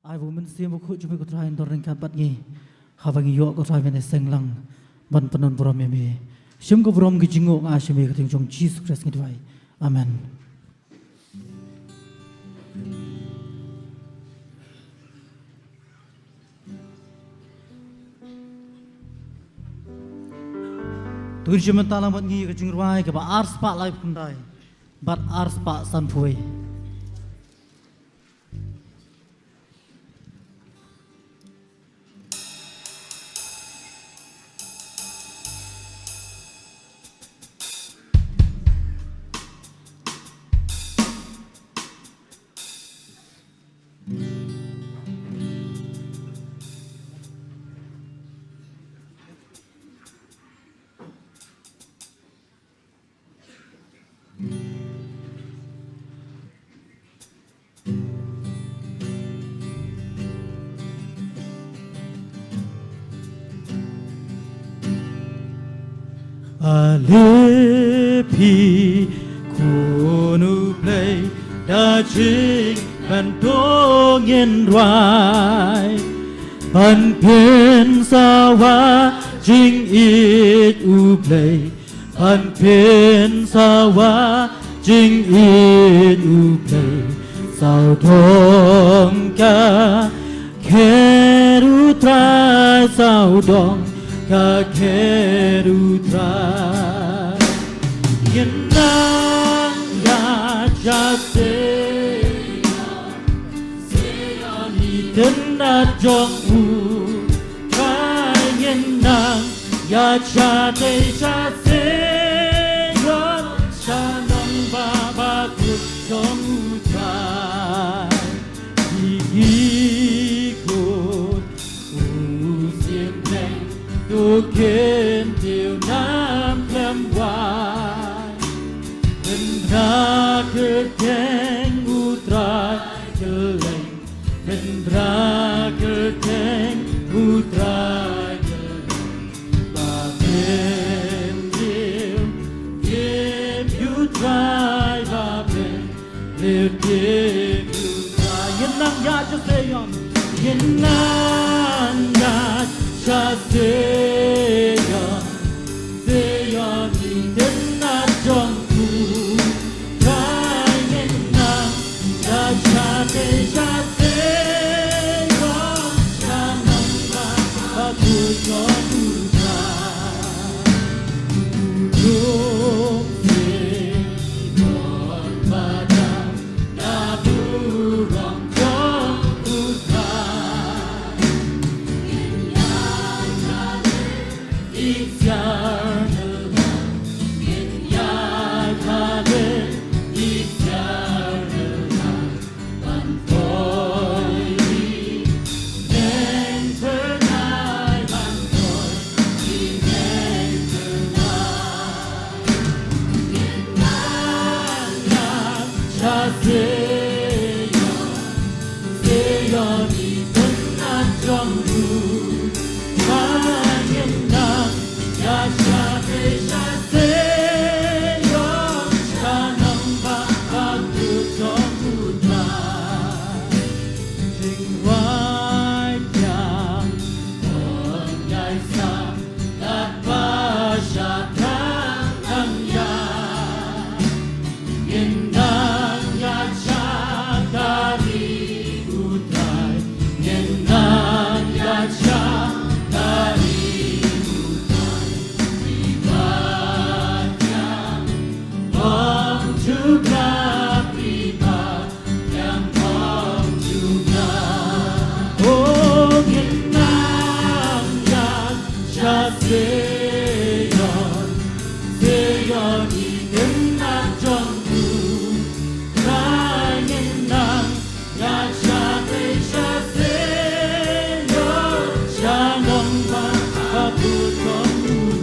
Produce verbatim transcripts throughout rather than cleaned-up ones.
Ai ba u Mynsiem Bakhuid jong me ko Trai un don ryngkat bad ngi, haba ngi ïoh ko Trai ban ïaseng lang ban pyndonburom ïa me. Shim ka burom ka jingnguh nga ai sha me, ha ka kyrteng jong Jisu Khrist ngi duwai. Amen. To ngin shim bynta lang bad ngi ka jingrwai kaba arspah laiphew khyndai bad arspah sanphew wei. Ale phi khun U Blei, da jingmyntoi ngin rwai ban pynsawa jingïeit U Blei. Ban pynsawa jingïeit U Blei, sawdong ka khet U Trai, sawdong ka khet U Trai. Ngin nang ïaid sha Zion, Zion, i tynnat jong U Trai. Ngin nang ïaid shatei sha Zion, sha nongbah bakhuid jong U Trai. Ki khun U Siem Blei, to kyntiew nam khlem wai. Hynda kyrteng U Trai kylleng, hynda kyrteng U Trai kylleng, ba kyntiew kim ïa U Trai, ba kyntiew kim ïa U Trai. Ngin nang ïaid sha Zion, ngin nang ïaid sha Zion. Zion, i tynnat jong U Trai. Ngin nang ïaid shatei sha Zion, sha nongbah bakhuid jong U Trai. U Trai, u Trai, u Trai, u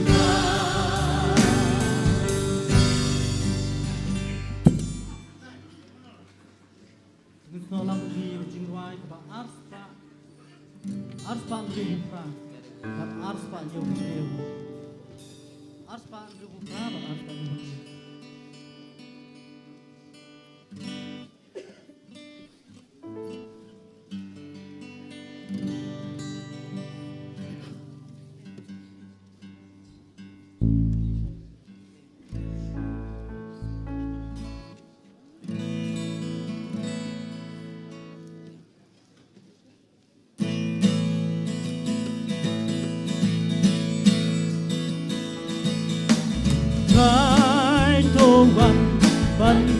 Trai. Ngi sngewlang ïa u jingrwai kaba arspah, arspah hynriew phra, bad arspah hynñiew hynriew. Arspah hynriew phra bad arspah hynñiew hynriew.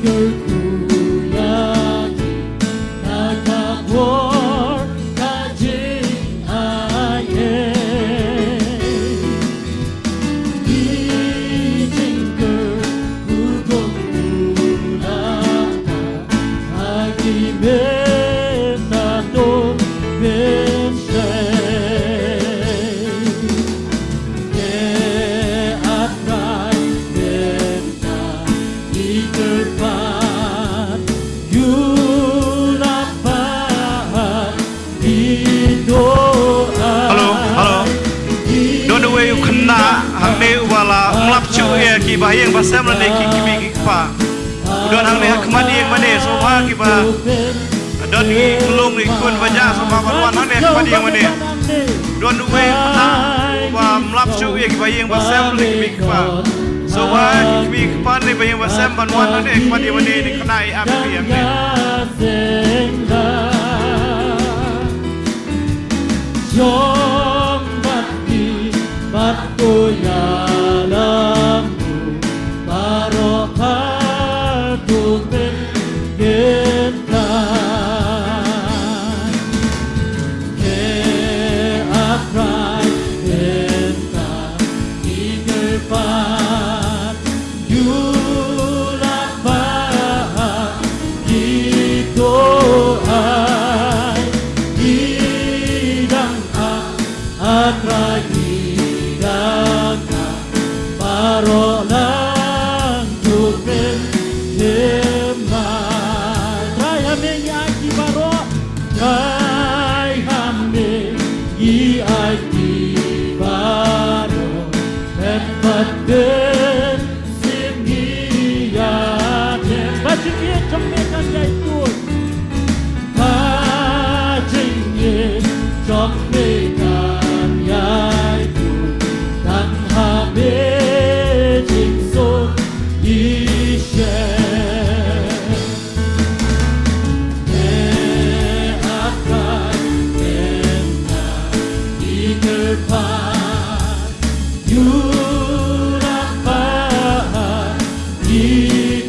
Kyrkhu ïa ki na ka por ka jingai ei. Ki jingkyrkhu kum u la ka ha ki mynta to pynshai. Te A Trai mynta ngi kyrpad, ïoh lap bad ngi duwai. Hello, hello. Don uwei u khynnah hangne uba la ym lap shuh ïa ki bahaïing bahasem lane ki kmie ki kpa. Don hangne ha khmat ïing mane, sngewbha kiba don ki khyllung ki khun ba jah, sngewbha ban wan hangne ha khmat ïing mane. Don uwei u khynnah uba ym lap shuh ïa ki bahaïing bahasem lane ki kmie ki kpa. Sngewbha ki kmie ki kpa ne bahaïing bahasem ban wan hangne ha khmat ïing mane, ne khynnah ïa phi hangne. Jong bad ki bad ko ïalam baroh ha tu pynkyntang. Te A Trai mynta ngi kyrpad, ïoh lap bad ngi duwai. Ngi dang ap A Trai, ngi dang ap baroh lang to pynshai. Trai ha me ngi ai ki baroh. Trai ha me ngi ai ki baroh. Pynbeit sim ngi ïa te. Ba jingïeit jong me kan ïai kut. Ba jingïeit jong me kan ïai kut. Tang ha me jingsuk ngi shim. Te A Trai mynta ngi kyrpad, ïoh lap bad ngi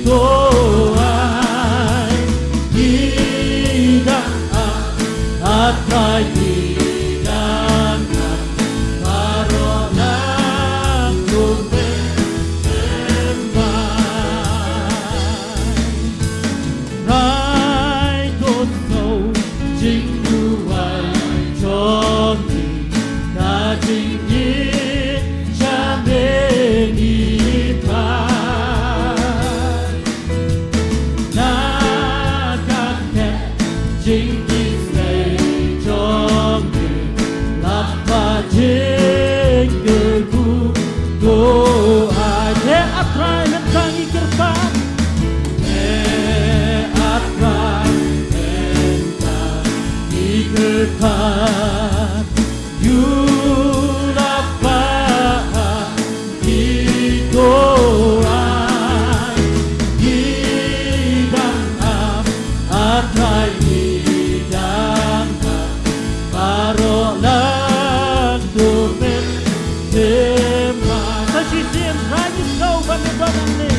duwai. Ngi dang ap A Trai, ngi dang ap baroh lang to pynshai. Trai to sngewthuh jingduwai jong ngi, na jingïeit jong me ngi pan. Na ka khet jingkitkhlieh jong me, lap bad jingkyrkhu duwai. Te A Trai mynta ngi kyrpad. Te A Trai mynta ngi kyrpad. Ïoh lap bad ngi duwai. Ngi dang ap A Trai, ngi dang ap baroh lang to pynshai. Sa shisien, Trai ngi sngew ba me don hangne.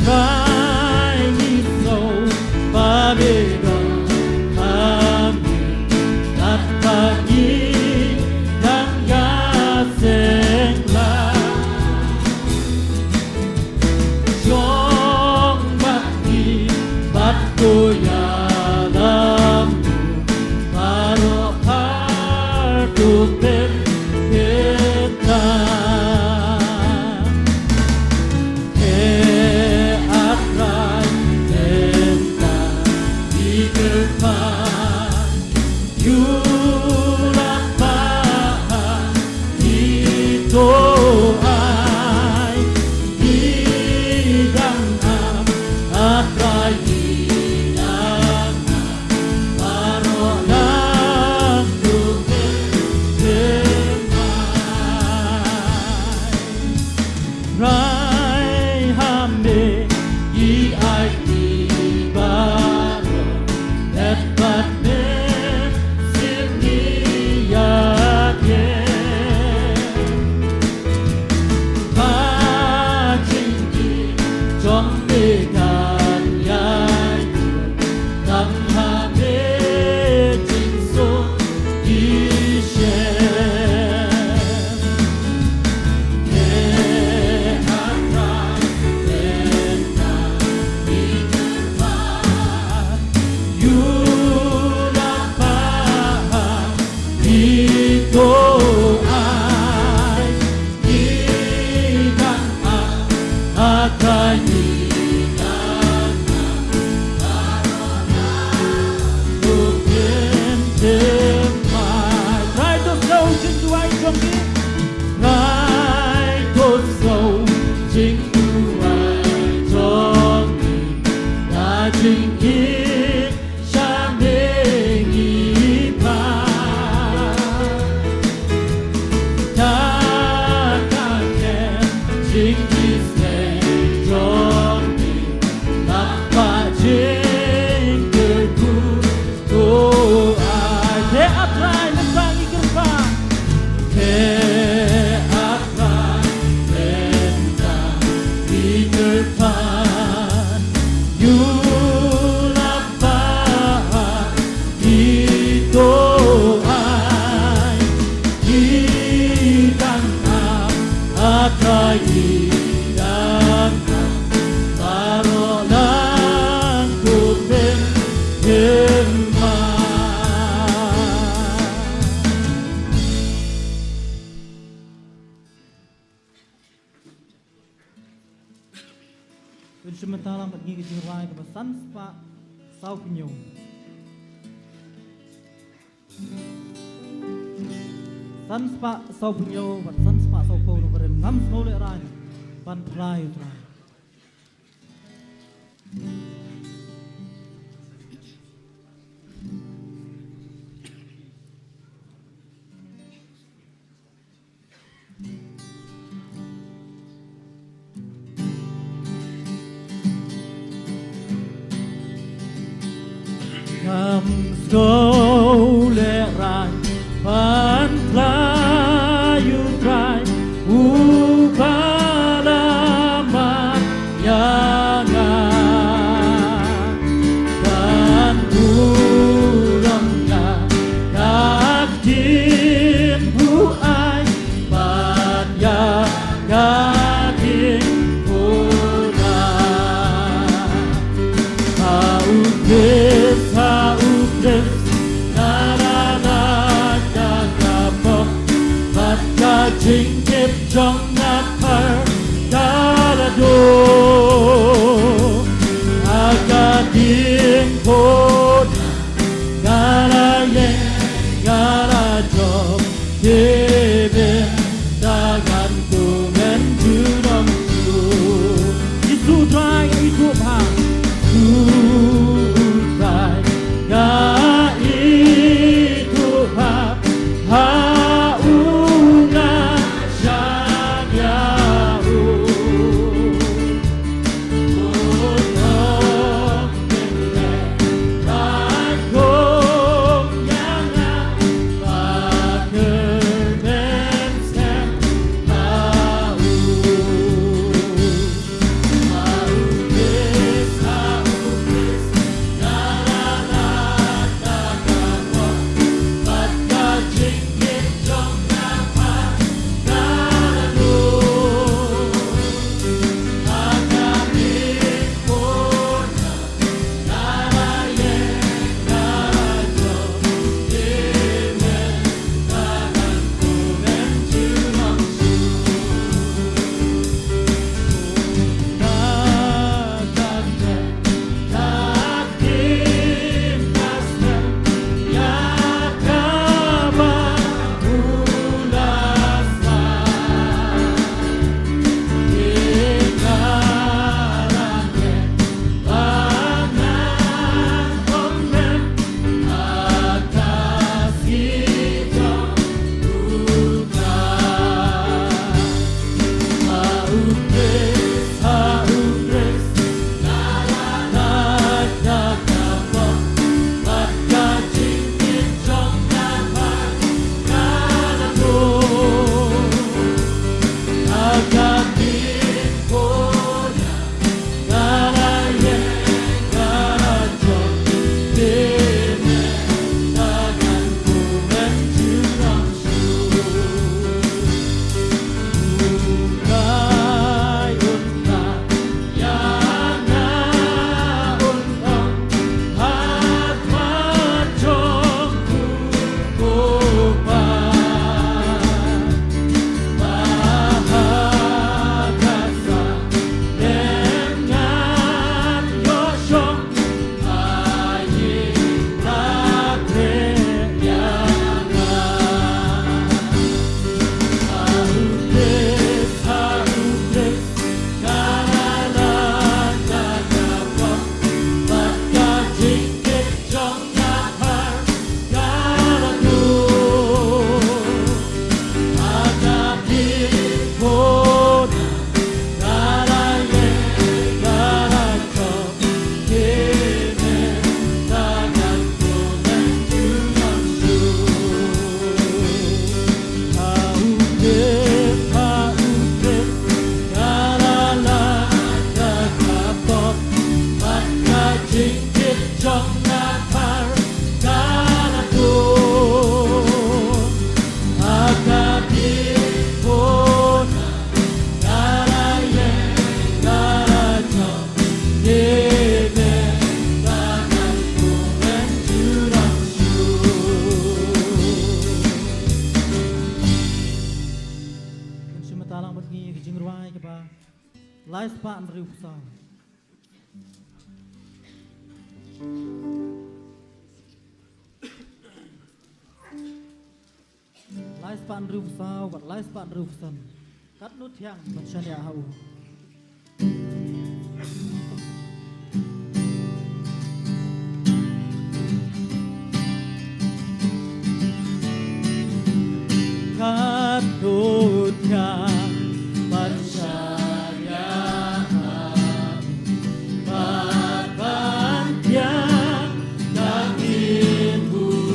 Trai ngi sngew ba me don hangne. Lap bad ngi dang ïaseng lang. Shong bad ngi bad ko ïalam baroh ha tu pynkyntang. Te A Trai mynta ngi kyrpad, ïoh lap bad ngi duwai. Ngi dang ap A Trai, ngi dang ap baroh lang to pynshai. Trai ha me ngi ai ki baroh, lap bad me sim Ito ai, i dang a, a tai i dang a, baroh na u kin tim mai. Trai to sngewsih jingduwai jong ki. Trai to sngewsih jingduwai jong ki. Na jingkit Sha me ngi pha. Ta ka kem jingkitkhlieh jong ngi. Naba jingkyrkhu to ai. Te ap Trai mynta ngi kyrpad. Te ap Trai mynta ngi kyrpad. Ïoh lap ba ha ito ai, i dang a, a tai i dang a, baroh lang to pynthikna. Pynshim bynta lang bad ngi ka jingrwai kaba san spah saw phew hynñiew. San spah saw phew hynñiew bad san spah saw phew hynñiew. Ngam sngew lehraiñ ban phla ïa u Trai. Ngam sngew lehraiñ ban phla ïa u Trai uba la mad ïa nga. Ban burom ïa ka ktien buaid bad ïa ka jingkyrkhu. Ha u Khrist, ha u Khrist, nga la lait da ka pop bad ka jingtip jong nga phar ka la duh. Ha ka jingkyrkhu nga la ïeng, nga la jop, te bynta ngan kum ïa u nongtuh. Jisu Trai nga ithuh bha. Jisu Trai nga ithuh bha. Ha u nga shah Lai spah hynriewphew saw. Lai spah hynriewphew saw bad lai spah hynriewphew san. Katno thiang ban shaniah ha u. Katno thiang ban shaniah ha u, bad ban thiang da ki buaid.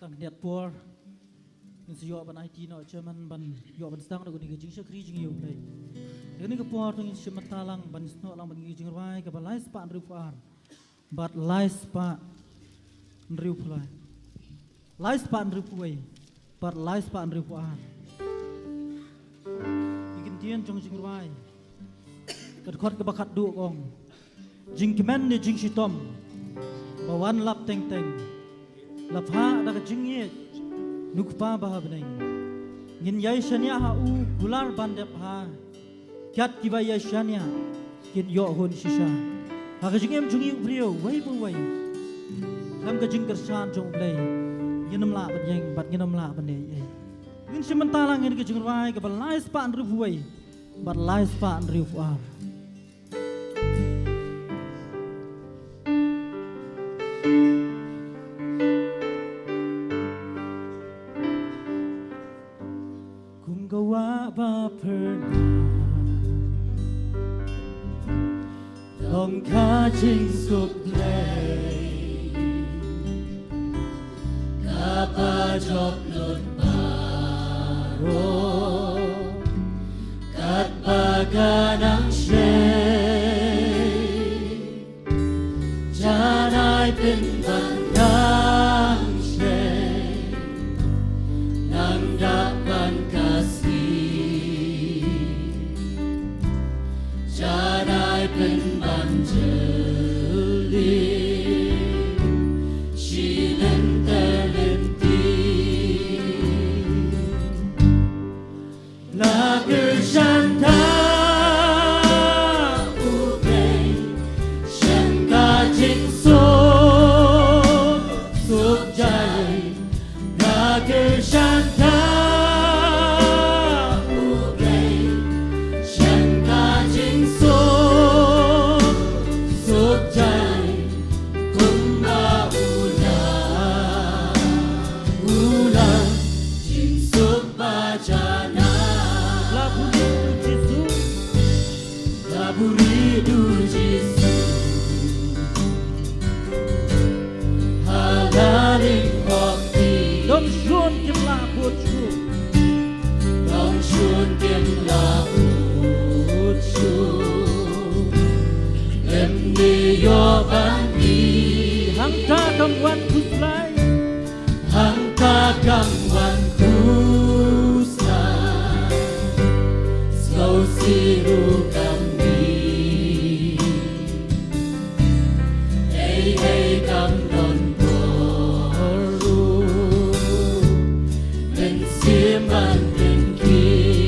Sdang khyndiat por. Ngin sa ïoh ban aiti noh chairman ban ïoh ban sdang da kane ka jingshakri jingïohi. Ïa kane ka por to ngin shim bynta lang ban snoh lang bad kane ka jingrwai kaba lai spah hynriewphew ar bad lai spah hynriewphew lai. Lai spah hynriewphew wei bad lai spah hynriewphew ar. Ki kyntien jong jingrwai ka dkhot kaba khatduh ka ong: Jingkmen ne jingshitom ba wan lap teng teng, la phah da ka jingïeit na u Kpa ba ha bneng. Ngin ïai shaniah ha u kular ban dep bha, kiad kiba ïai shaniah kin ïoh hun shisha. Ha ka jingim jong ngi u briew wei pa wei, khlem ka jingkyrshan jong U Blei ngin ym lah ban ïeng bad ngin ym lah ban leh ei ei. Ngin shim bynta lang ïa ka jingrwai kaba lai spah hynriewphew wei bad lai spah hynriewphew ar. Kum ka wah ba pyrnai, long ka jingsuk Blei kaba jop lut baroh, katba ka nang shei. Janai pynban nang shei, nang dap ban ka sngi. Janai pynban jylliew shi lynter lynti. La kyrshan da U Blei sha ka jingsuk, suk jai. La kyrshan da U Blei sha ka jingsuk, suk jai. Kumba u la, u la jingsuk ba janai. La buri u Jisu. La buri u Jisu. Ha la ling hok ti. Nongshun kim lah bud shuh. Nongshun kim lah bud shuh. Em ne ïoh ban ïohi. Hangta kam wan khuslai. Hangta kam wan khuslai. Sngewsih ruh kam mih. Ei ei kam don bor ruh. Mynsiem ban pynkhih.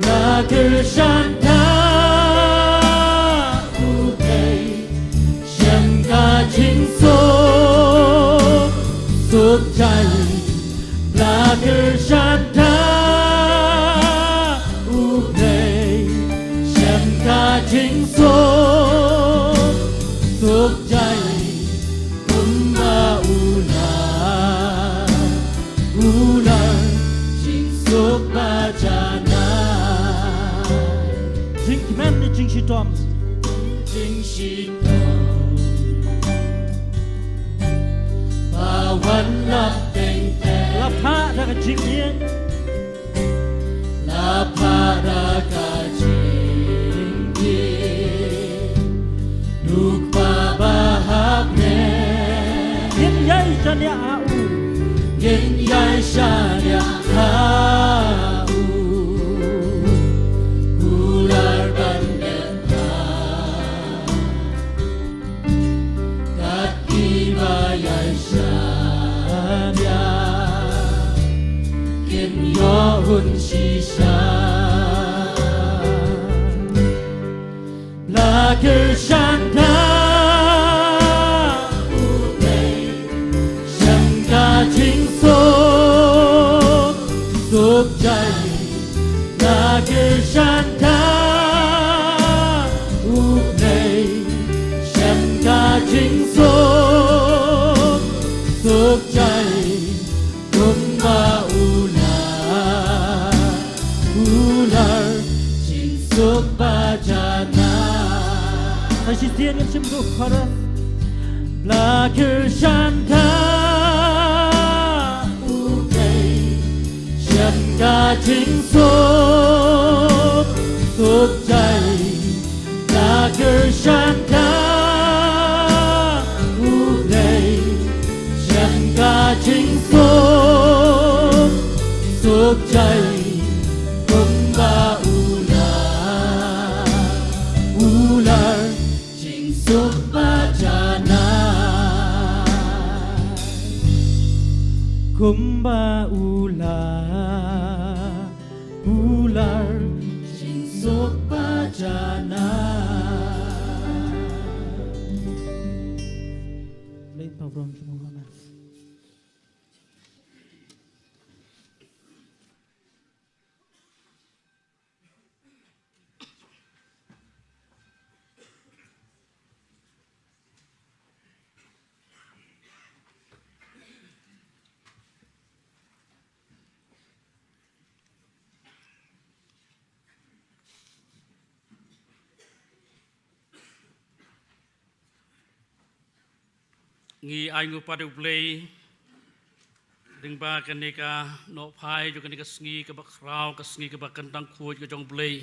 La kyrshan da U Blei sha ka jingsuk, suk jai. La kyrshan da U Blei sha ka jingsuk, suk jai. Kumba u la, u la jingsuk ba janai. Jingkmen ne jingshitom. Jingshitom ba wan lap teng teng. La phah da ka jingïeit. La phah da ka jingïeit na u Kpa ba ha bneng. Ngin ïai shaniah ha u. Ngin ïai shaniah ha u. Kular ban dep bha. Kat kiba ïai shaniah kin ïoh hun shisha. La kyrshan da U Blei sha ka jingsuk, suk jai. La kyrshan da U Blei sha ka jingsuk, suk jai. Kumba u la, u la jingsuk ba janai. Sa shisien ngin shim ka chorus. La kyrshan da Ka jingsuk, suk jai, ka kyrshan ka, U Blei, shen ka jingsuk, suk jai, kumba u la, u la, jingsuk ba janai. Kumba u la, u la, jingsuk ba janai. Leit pa brom jong u. Ngi ai nguh pat ïa U Blei lyngba kane ka nohphai jong kane ka sngi kaba khraw, ka sngi kaba kyntang khuid ka jong U Blei.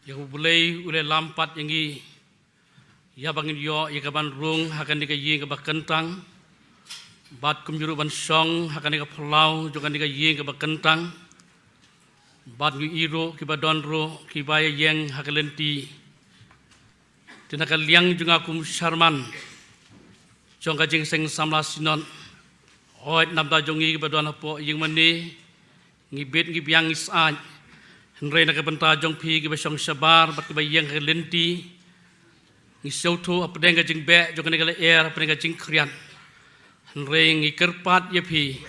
Ïa U Blei u la lam pat ïa ngi, ïa ba ngin ïoh ïa ka ban rung ha kane ka ïing kaba kyntang, bad kumjuh ruh ban shong ha kane ka phyllaw jong kane ka ïing kaba kyntang. Bad ngi i ruh kiba don ruh kiba ïeng ha ka lynti. Te na ka liang jong nga kum u chairman jong ka Jingseng Samla Synod, hooid na ka bynta jong ngi kiba don hapoh ïing mane, ngi bit ngi biang ngi syaid. Hynrei na ka bynta jong phi kiba shong shabar bad kiba ïeng ha ka lynti, ngi sngewthuh hapdeng ka jingbeh jong kane ka lyer, hapdeng ka jingkhriat. Hynrei ngi kyrpad ïa phi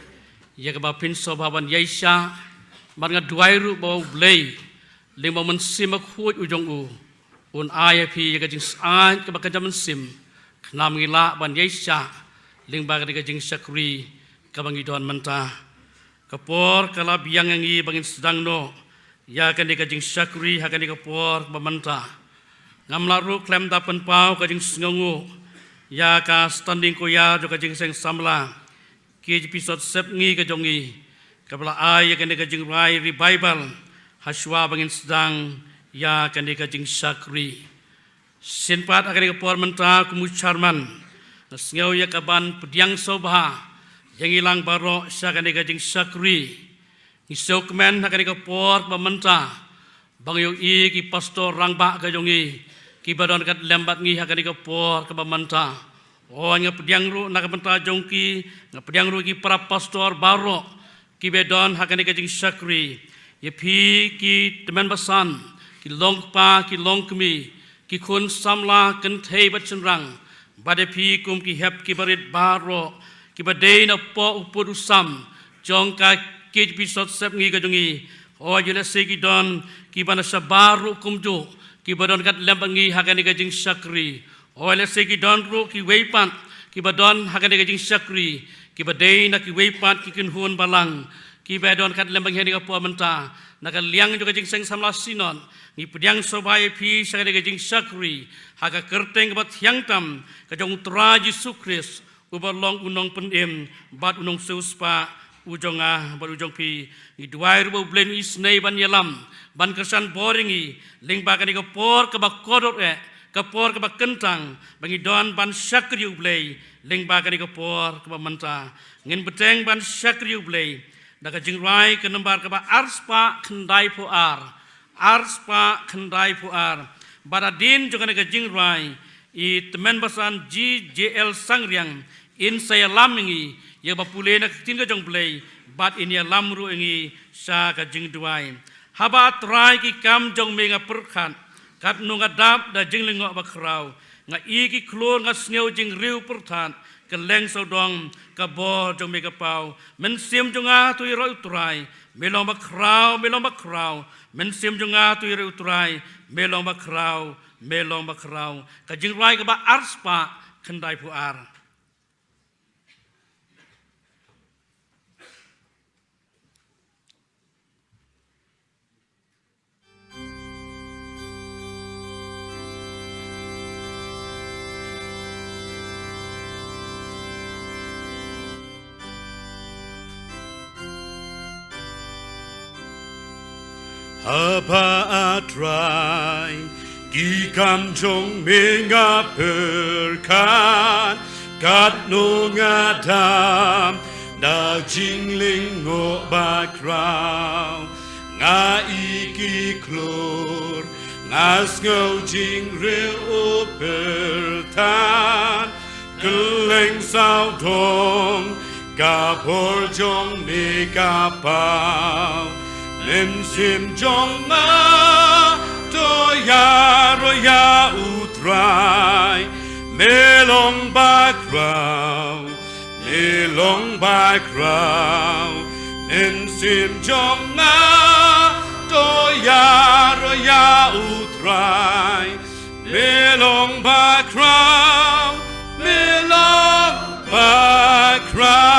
ïa kaba phin sngewbha ban ïaishah. Bad nga duwai ruh ba U Blei lyngba U Mynsiem Bakhuid u jong u, un ai ïa phi ïa ka jingsyaid kaba kynja mynsiem, khnang ba ngin lah ban ïaishah lyngba kane ka jingshakri kaba ngi don mynta. Ka por ka la biang ïa ngi ba ngin sdang noh ïa kane ka jingshakri ha kane ka por ba mynta. Ngam lah ruh khlem da pynpaw ka jingsngewnguh ïa ka standing choir jong ka Jingseng Samla K J P Sot Sepngi ka jong ngi, kaba la ai ïa kane ka jingrwai revival hashwa ba ngin sdang ïa kane ka jingshakri. Shisien pat ha kane ka por mynta kum u chairman, nga sngew ïa ka ban pdiang sngewbha ïa ngi lang baroh sha kane ka jingshakri. Ngi sngewkmen ha kane ka por ba mynta ba ngi ïohi ki pastor rangbah ka jong ngi kiba don kat lem bad ngi ha kane ka por kaba mynta. Hooid nga pdiang ruh na ka bynta jong ki, nga pdiang ruh ki para pastor baroh kiba don ha kane ka jingshakri. Ïa phi ki tymmen basan, ki longkpa ki longkmie, ki khun samla kynthei bad shynrang, bad ïa phi kum ki hep kiba rit baroh kiba dei na poh u pud u sam jong ka K J P Sot Sepngi ka jong ngi. Hooid ïa lehse ki don kiba na shabar ruh kumjuh kiba don kat lem bad ngi ha kane ka jingshakri. Hooid lehse ki don ruh kiwei pat kiba don ha kane ka jingshakri, kiba dei na kiwei pat ki kynhun balang kiba don kat lem bad ngi ha kane ka por mynta. Na ka liang jong ka Jingseng Samla Synod ngi pdiang sngewbha ïa phi sha kane ka jingshakri ha ka kyrteng kaba thiang tam ka jong U Trai Jisu Khrist, uba long u nongpynim bad u nongsiewspah u jong nga bad u jong phi. Ngi duwai ruh ba U Blei un isynei ban ïalam, ban kyrshan bor ïa ngi lyngba kane ka por kaba kordor eh, ka por kaba kyntang ba ngi don ban shakri ïa U Blei lyngba kane ka por kaba mynta. Ngin bteng ban shakri ïa U Blei da ka jingrwai ka nombar kaba arspah khyndaiphew ar, arspah khyndaiphew ar. Bad hadien jong kane ka jingrwai, i tymmen basan G J L Sangriang in sa ïalam ïa ngi ïa kaba pule na ka ktien ka jong U Blei, bad in ïalam ruh ïa ngi sha ka jingduwai. Haba Trai ki kam jong me nga pyrkhat, katno nga dap da jinglyngngoh bakhraw. Nga i ki khlur, nga sngew jingriew pyrthat, kylleng sawdong ka bor jong me ka paw. Mynsiem jong nga to ïaroh ïa U Trai, me long bakhraw, me long bakhraw. Mynsiem jong nga to ïaroh ïa U Trai, me long bakhraw, me long bakhraw. Ka jingrwai kaba arspah khyndaiphew ar. Haba A Trai, ki kam jong me nga pyrkhat, katno nga dam da jinglyngngoh bakhraw. Nga ïohi ki khlur, nga sngew jingriew u pyrthat. Kylleng sawdong ka bor jong me ka paw. Mynsiem jong nga to ïaroh ïa U Trai. Me long bakhraw, me long bakhraw. Mynsiem jong nga to ïaroh ïa U Trai. Me long bakhraw, me long bakhraw.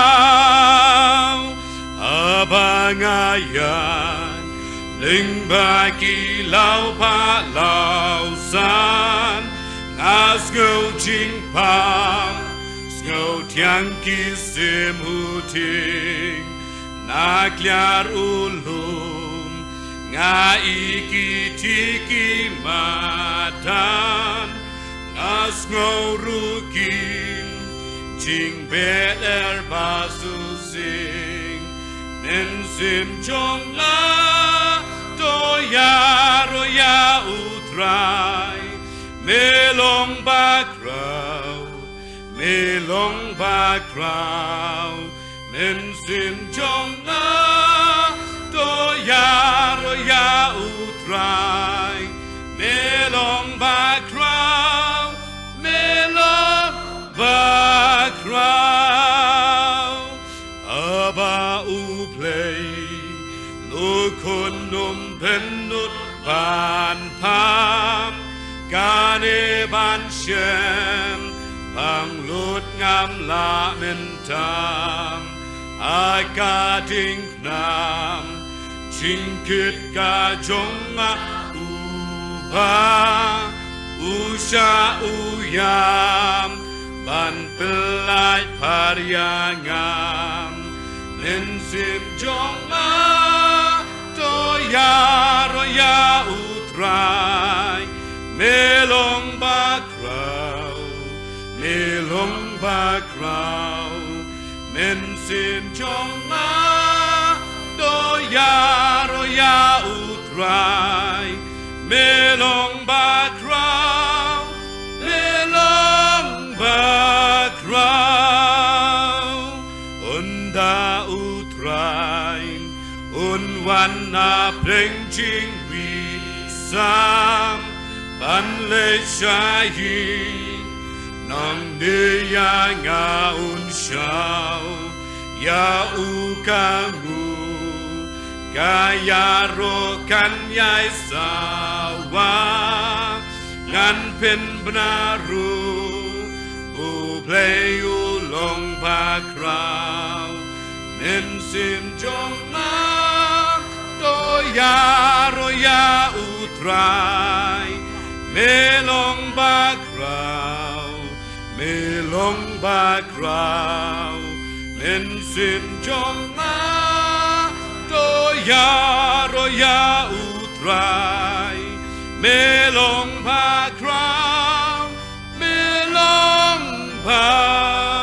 Haba nga ïaid lyngba ki law palat law san, nga sngew jingpang, sngew thiang ki sim u thing. Na kliar u lum nga ïohi ki thik ki madan, nga sngew ruh ki jingbeh lyer ba shisien. Mynsiem jong nga to ïaroh ïa U Trai. Me long bakhraw, me long bakhraw. Mynsiem jong nga to ïaroh ïa U Trai. Me long bakhraw, me long bakhraw. Haba U Blei, u khun ym pynlut ban pham, kane ban shem pang lut ngam lah mynta. Ha ka diengphna jingkit ka jong nga, Uba, u shah u ïam ban pyllait phar ïa nga. Mynsiem jong nga to ïaroh ïa U Trai. Me long bakhraw, me long bakhraw. Mynsiem jong nga to ïaroh ïa U Trai. Me long bakhraw, me long bakhraw. Ynda U Trai un wan na pdeng jingmih sam ban leit shaei, nangne ïa nga un shaw ïa u ka nguh. Ka ïaroh kan ïai sawa, ngan pynbna ruh, U Blei u long bakhraw. Mynsiem jong nga to ïaroh ïa U Trai. Me long bakhraw, me long bakhraw. Mynsiem jong nga to ïaroh ïa U Trai. Me long bakhraw, me long bakhraw.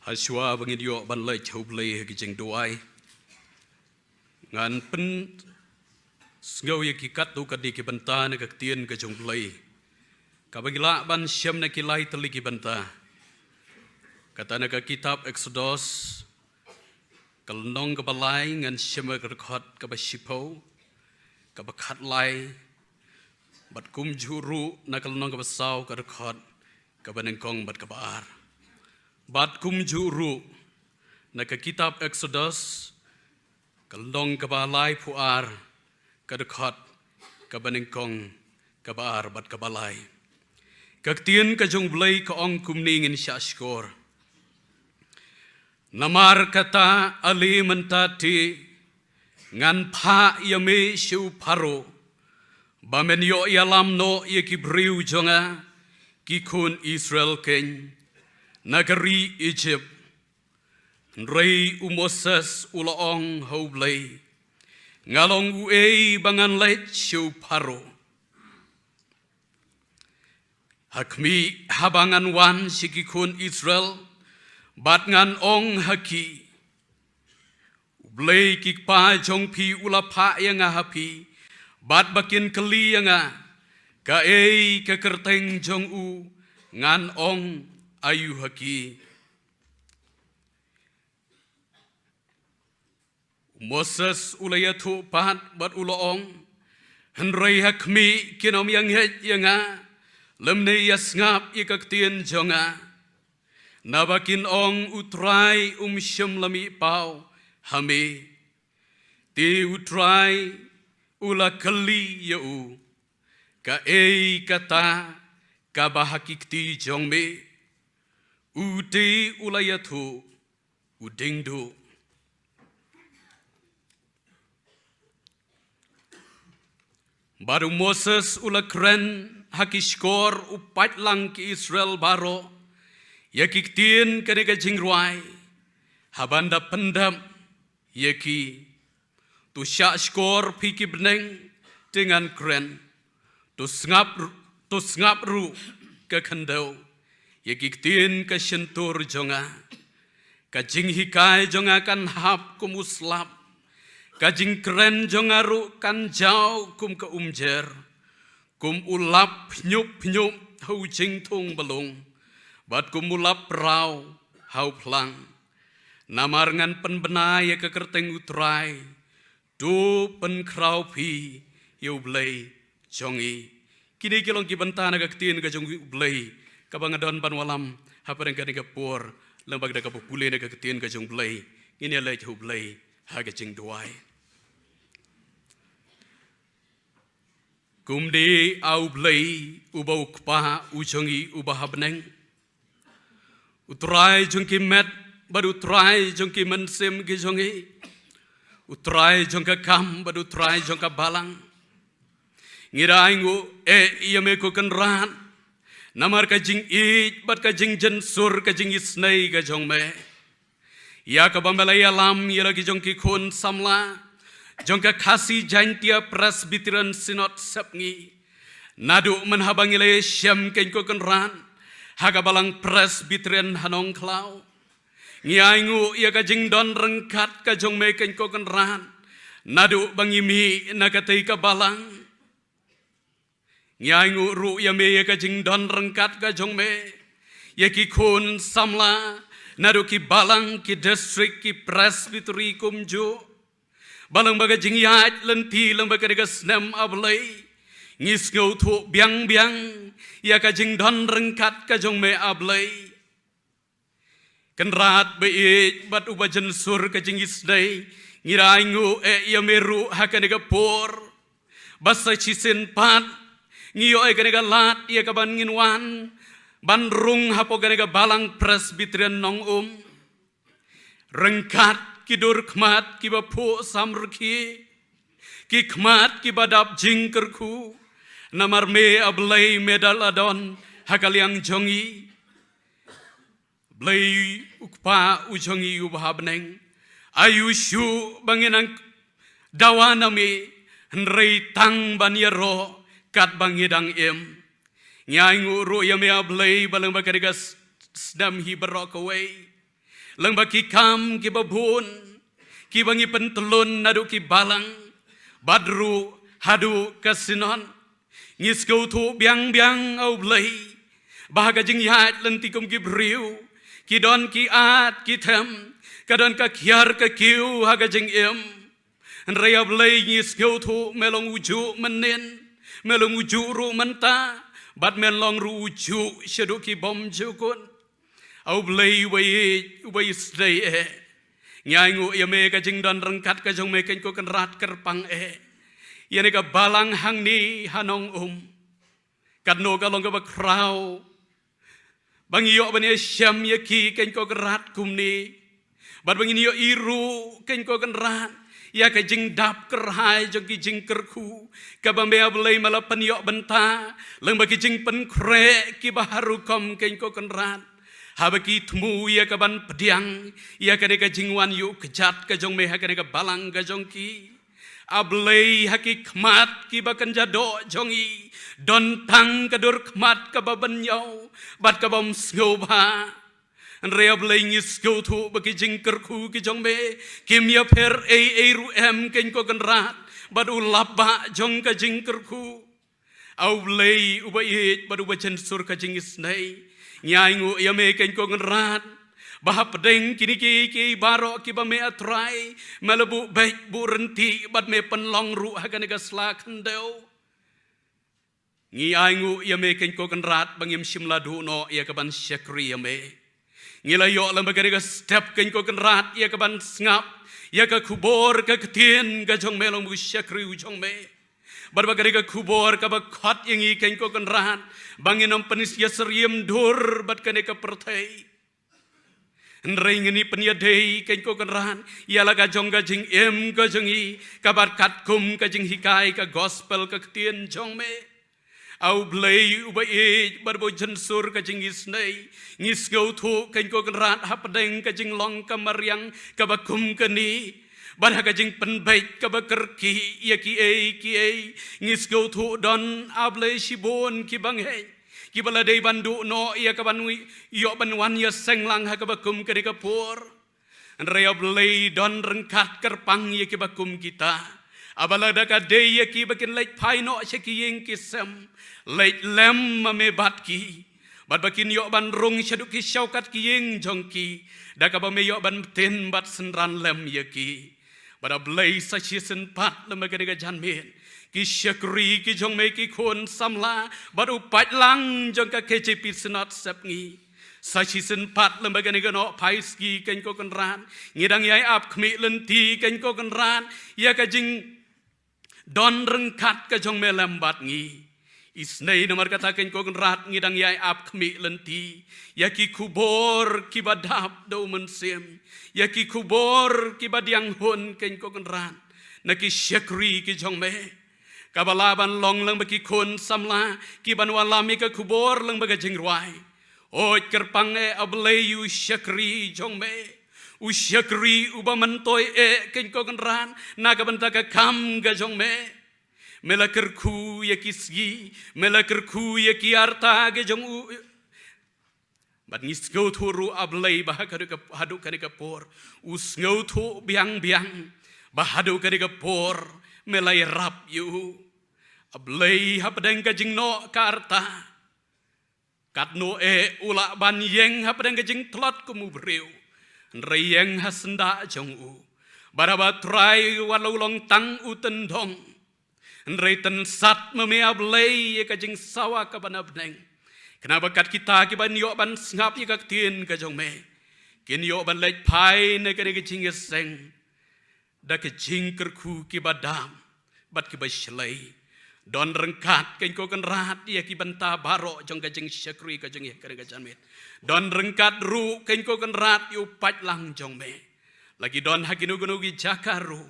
Hashwa ba ngin ïoh ban leit ha U Blei ha ki jingduwai, ngan pynsngew ïa ki katto katne ki bynta na ka ktien ka jong U Blei, kaba ngi lah ban shem na ki lai tylli ki bynta. Kata na ka kitab Eksodos, ka lynnong kaba lai, ngan shem ka dkhot kaba shiphew, kaba khatlai, bad kumjuh ruh na ka lynnong kaba saw, ka dkhot kaba nyngkong bad kaba ar. Bad kumjuh ruh na ka kitab Eksodos, Ka lynnong kaba laiphew ar, ka dkhot kaba nyngkong, kaba ar bad kaba lai. Ka ktien ka jong U Blei ka ong kumne, ngin shahshkor. Namar kata ale mynta te ngan phah ïa me sha u Pharaoh, ba men ïoh ïalam noh ïa ki briew jong nga, ki khun Israel keiñ, na ka ri Egypt. Hynrei u Moses u la ong ha U Blei, nga long uei ba ngan leit sha u Pharaoh? Ha khmih, haba ngan wan sha ki khun Israel bad ngan ong ha ki, U Blei ki kpa jong phi u la phah ïa nga ha phi, bad ba kin kylli ïa nga kaei ka kyrteng jong u, ngan ong aïu ha ki. U Moses u la ïathuh pat bad u la ong, hynrei ha khmih, kin ym ïa ngeit ïa nga lymne ïa sngap ïa ka ktien jong nga, naba kin ong, U Trai um shym la mih paw ha me. Te U Trai u la kylli ïa u, kaei kata kaba ha ki kti jong me? U te u la ïathuh, U Diengduh. Bad u Moses u la kren ha ki shkor, u peit lang ki Israel baroh ïa ki ktien kane ka jingrwai, haba nda pyndep ïa ki. To shahshkor phi ki bneng, te ngan kren. To sngap, to sngap ruh ka khyndew ïa ki ktien ka shyntur jong nga. Ka jinghikai jong nga kan hap kum u slap, ka jingkren jong nga ruh kan jaw kum ka umjer, kum u lap phñup phñup ha u jingthung ba lung, bad kum u lap praw ha u phlang. Namar ngan pynbna ïa ka kyrteng U Trai, to pynkhraw phi ïa U Blei jong ngi. Kine ki long ki bynta na ka ktien ka jong U Blei kaba nga don ban wallam hapdeng kane ka por. Lyngba kata kaba pule na ka ktien ka jong U Blei, ngin ïa leit ha U Blei ha ka jingduwai. Kumne, A U Blei, uba U Kpa u jong ngi uba ha bneng, U Trai jong ki met bad U Trai jong ki mynsiem ki jong ngi, U Trai jong ka kam bad U Trai jong ka balang, ngi da ainguh eh ïa me, ko Kynrad, namar ka jingïeit bad ka jingjynsur, ka jingisynei ka jong me, ïa kaba me la ïalam ïa la ki jong ki khun samla jong ka Khasi Jaintia Presbyterian Synod Sepngi. Naduh mynhaba ngi la ïashem, keiñ ko Kynrad, ha ka Balang Presbyterian ha Nongkhlaw, ngi ainguh ïa ka jingdon ryngkat ka jong me, keiñ ko Kynrad, naduh ba ngi mih na katei ka balang. Ngi ainguh ruh ïa me ïa ka jingdon ryngkat ka jong me ïa ki khun samla naduh ki balang, ki district, ki presbytery kumjuh. Ba lyngba ka jingïaid lynti lyngba kane ka snem, A Blei, ngi sngewthuh biang biang ïa ka jingdon ryngkat ka jong me, A Blei. Kynrad ba ïeit bad uba jynsur ka jingisynei, ngi da ainguh eh ïa me ruh ha kane ka por, ba sa shisien pat ngi ïoh ïa kane ka lad ïa kaban ngin wan ban rung hapoh kane ka Balang Presbyterian Nongum, ryngkat ki dur khmat kiba phuh samrkhie, ki khmat kiba dap jingkyrkhu, namar me, A Blei, me da la don ha ka liang jong ngi. Blei U Kpa u jong ngi uba ha bneng, aiu shuh ba ngin nang dawa na me, hynrei tang ban ïaroh katba ngi dang im. Ngi ainguh ruh ïa me, A Blei, ba lyngba kane ka s-, snem hi baroh kawei, lyngba ki kam kiba bun kiba ngi pyntlun naduh ki balang bad ruh haduh ka Synod, ngi sngewthuh biang biang, A Blei, ba ha ka jingïaid lynti kum ki briew, ki don ki at ki them, ka don ka kiar ka kiew ha ka jingim. Hynrei, A Blei, ngi sngewthuh me long ujuh mynnin, me long ujuh ruh mynta, bad me long ruh ujuh shaduh ki bymjukut. A Blei uba ïeit, uba isynei eh, Ngi ainguh ïa me ka jingdon ryngkat ka jong me keiñ ko Kynrad kyrpang eh ïa kane ka balang hangne ha Nongum. Katno ka long kaba khraw ba ngi ïoh ban ïashem ïa ki keiñ ko Kynrad kumne. Bad ba ngin ïohi ruh keiñ ko Kynrad ïa ka jingdap kyrhai jong ki jingkyrkhu kaba me A Blei me la pynïoh bynta lyngba ki jingpynkhreh kiba ha rukom keiñ ko Kynrad. Haba ki thmu ïa kaban pdiang ïa kane ka jingwan ïuh kjat ka jong me ha kane ka balang ka jong ki. A Blei, ha ki khmat kiba kynja doh jong ngi don tang ka dur khmat kaba bynñiaw bad kaba ym sngewbha. Hynrei A Blei, ngi sngewthuh ba ki jingkyrkhu ki jong me kim ïapher ei ei ruh em keiñ ko Kynrad bad u lap bah jong ka jingkyrkhu. A Blei uba ïeit bad uba jynsur ka jingisnei, ngi ainguh ïa me keiñ ko Kynrad ba hapdeng kine kiei kiei baroh kiba me A Trai me la buh beit buh ryntih bad me pynlong ruh ha kane ka sla khyndew. Ngi ainguh ïa me keiñ ko Kynrad ba ngim shym la duh noh ïa kaban shakri ïa me. Ngi la ïoh lem ba kane ka step keiñ ko Kynrad ïa kaban sngap ïa ka khubor ka ktien ka jong me, long ba u shakri u jong me. Bad ba kane ka khubor kaba khot ïa ngi keiñ ko Kynrad ba ngin ym pynïasyriem dur bad kane ka pyrthei. Hynrei ngin ïa pynïadei keiñ ko Kynrad ïa la ka jong ka jingim ka jong ngi kaba katkum ka jinghikai ka gospel ka ktien jong me. A Blei uba ïeit bad uba jynsur ka jingisnei, ngi sngewthuh keiñ ko Kynrad hapdeng ka jinglong ka mariang kaba kum kane bad ha ka jingpynbeit kaba kyrkieh ïa kiei kiei, ngi sngewthuh don A Blei shibun kiba ngeit kiba la dei ban duh noh ïa kaban ïoh ban wan ïaseng lang ha kaba kum kane ka por. Hynrei A Blei, don ryngkat kyrpang ïa kiba kum kita, haba lada ka dei ïa ki ba kin leit phai noh sha ki ïing ki sem, leit lem ma me bad ki. Bad ba kin ïoh ban rung shaduh ki shawkat ki ïing jong ki da kaba me ïoh ban btin bad synran lem ïa ki. Bad A Blei, sa shisien pat lem ba kane ka janmiet ki shakri ki jong me, ki khun samla bad u paidlang jong ka K J P Synod Sepngi, sa shisien pat lem ba kane ka nohphai sngi keiñ ko Kynrad, ngi dang ïai ap khmih lynti keiñ ko Kynrad ïa ka jingdon ryngkat ka jong me lem bad ngi. Isnei namar kata keiñ ko Kynrad ngi dang ïai ap khmih lynti ïa ki khubor kiba dap da u Mynsiem, ïa ki khubor kiba diang hun keiñ ko Kynrad na ki shakri ki jong me. Kaba lah ban long lem ba ki khun samla kiban wallam ïa ka khubor lem ba ka jingrwai. Oi kyrpang eh A Blei, u shakri jong me, u shakri uba myntoi eh keiñ ko Kynrad na ka bynta ka kam ka jong me. Me la kyrkhu ïa ki sngi, me la kyrkhu ïa ki arta ki jong u. Bad ngi sngewthuh ruh A Blei ba ha ka, haduh kane ka por u sngewthuh biang biang ba haduh kane ka por me la ïarap ïa u. A Blei, hapdeng ka jingnoh ka arta, katno eh u lah ban ïeng hapdeng ka jingtlot kum u briew, hynrei ïeng ha syndah jong u. Bad haba Trai wat la u long tang u tyndong, hynrei tynsat ma me A Blei ïa ka jingsawa kaba na bneng, khnang ba kat kita kiban ïoh ban sngap ïa ka ktien ka jong me kin ïoh ban leit phai na kane ka jingïaseng da ka jingkyrkhu kiba dam bad kiba shlei. Don ryngkat keiñ ko Kynrad ïa ki bynta baroh jong ka jingshakri ka jong ngi ha kane ka janmiet. Don ryngkat ruh keiñ ko Kynrad ïa u paidlang jong me. La ki don ha kino kino ki jaka ruh,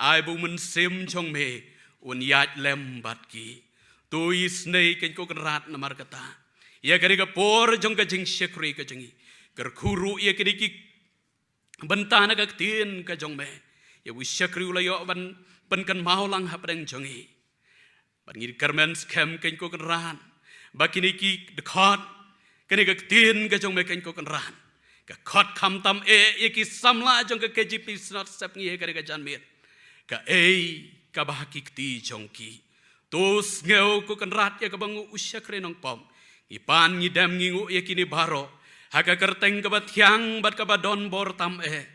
ai ba u Mynsiem jong me un ïaid lem bad ki. To isnei keiñ ko Kynrad namar kata ïa kane ka por jong ka jingshakri ka jong ngi, kyrkhu ruh ïa kine ki bynta na ka ktien ka jong me, ïa u shakri u la ïoh ban pynkynmaw lang hapdeng jong ngi. Bad ngi kyrmen skhem keiñ ko Kynrad ba kine ki dkhot, kane ka ktien ka jong me keiñ ko Kynrad, ka khot khamtam eh ïa ki samla jong ka K J P Synod Sepngi ha kane ka janmiet, kaei kaba ha ki kti jong ki. To sngew ko Kynrad ïa kaba nguh u shakri nongpop. Ngi pan ngi dem ngi nguh ïa kine baroh ha ka kyrteng kaba thiang bad kaba don bor tam eh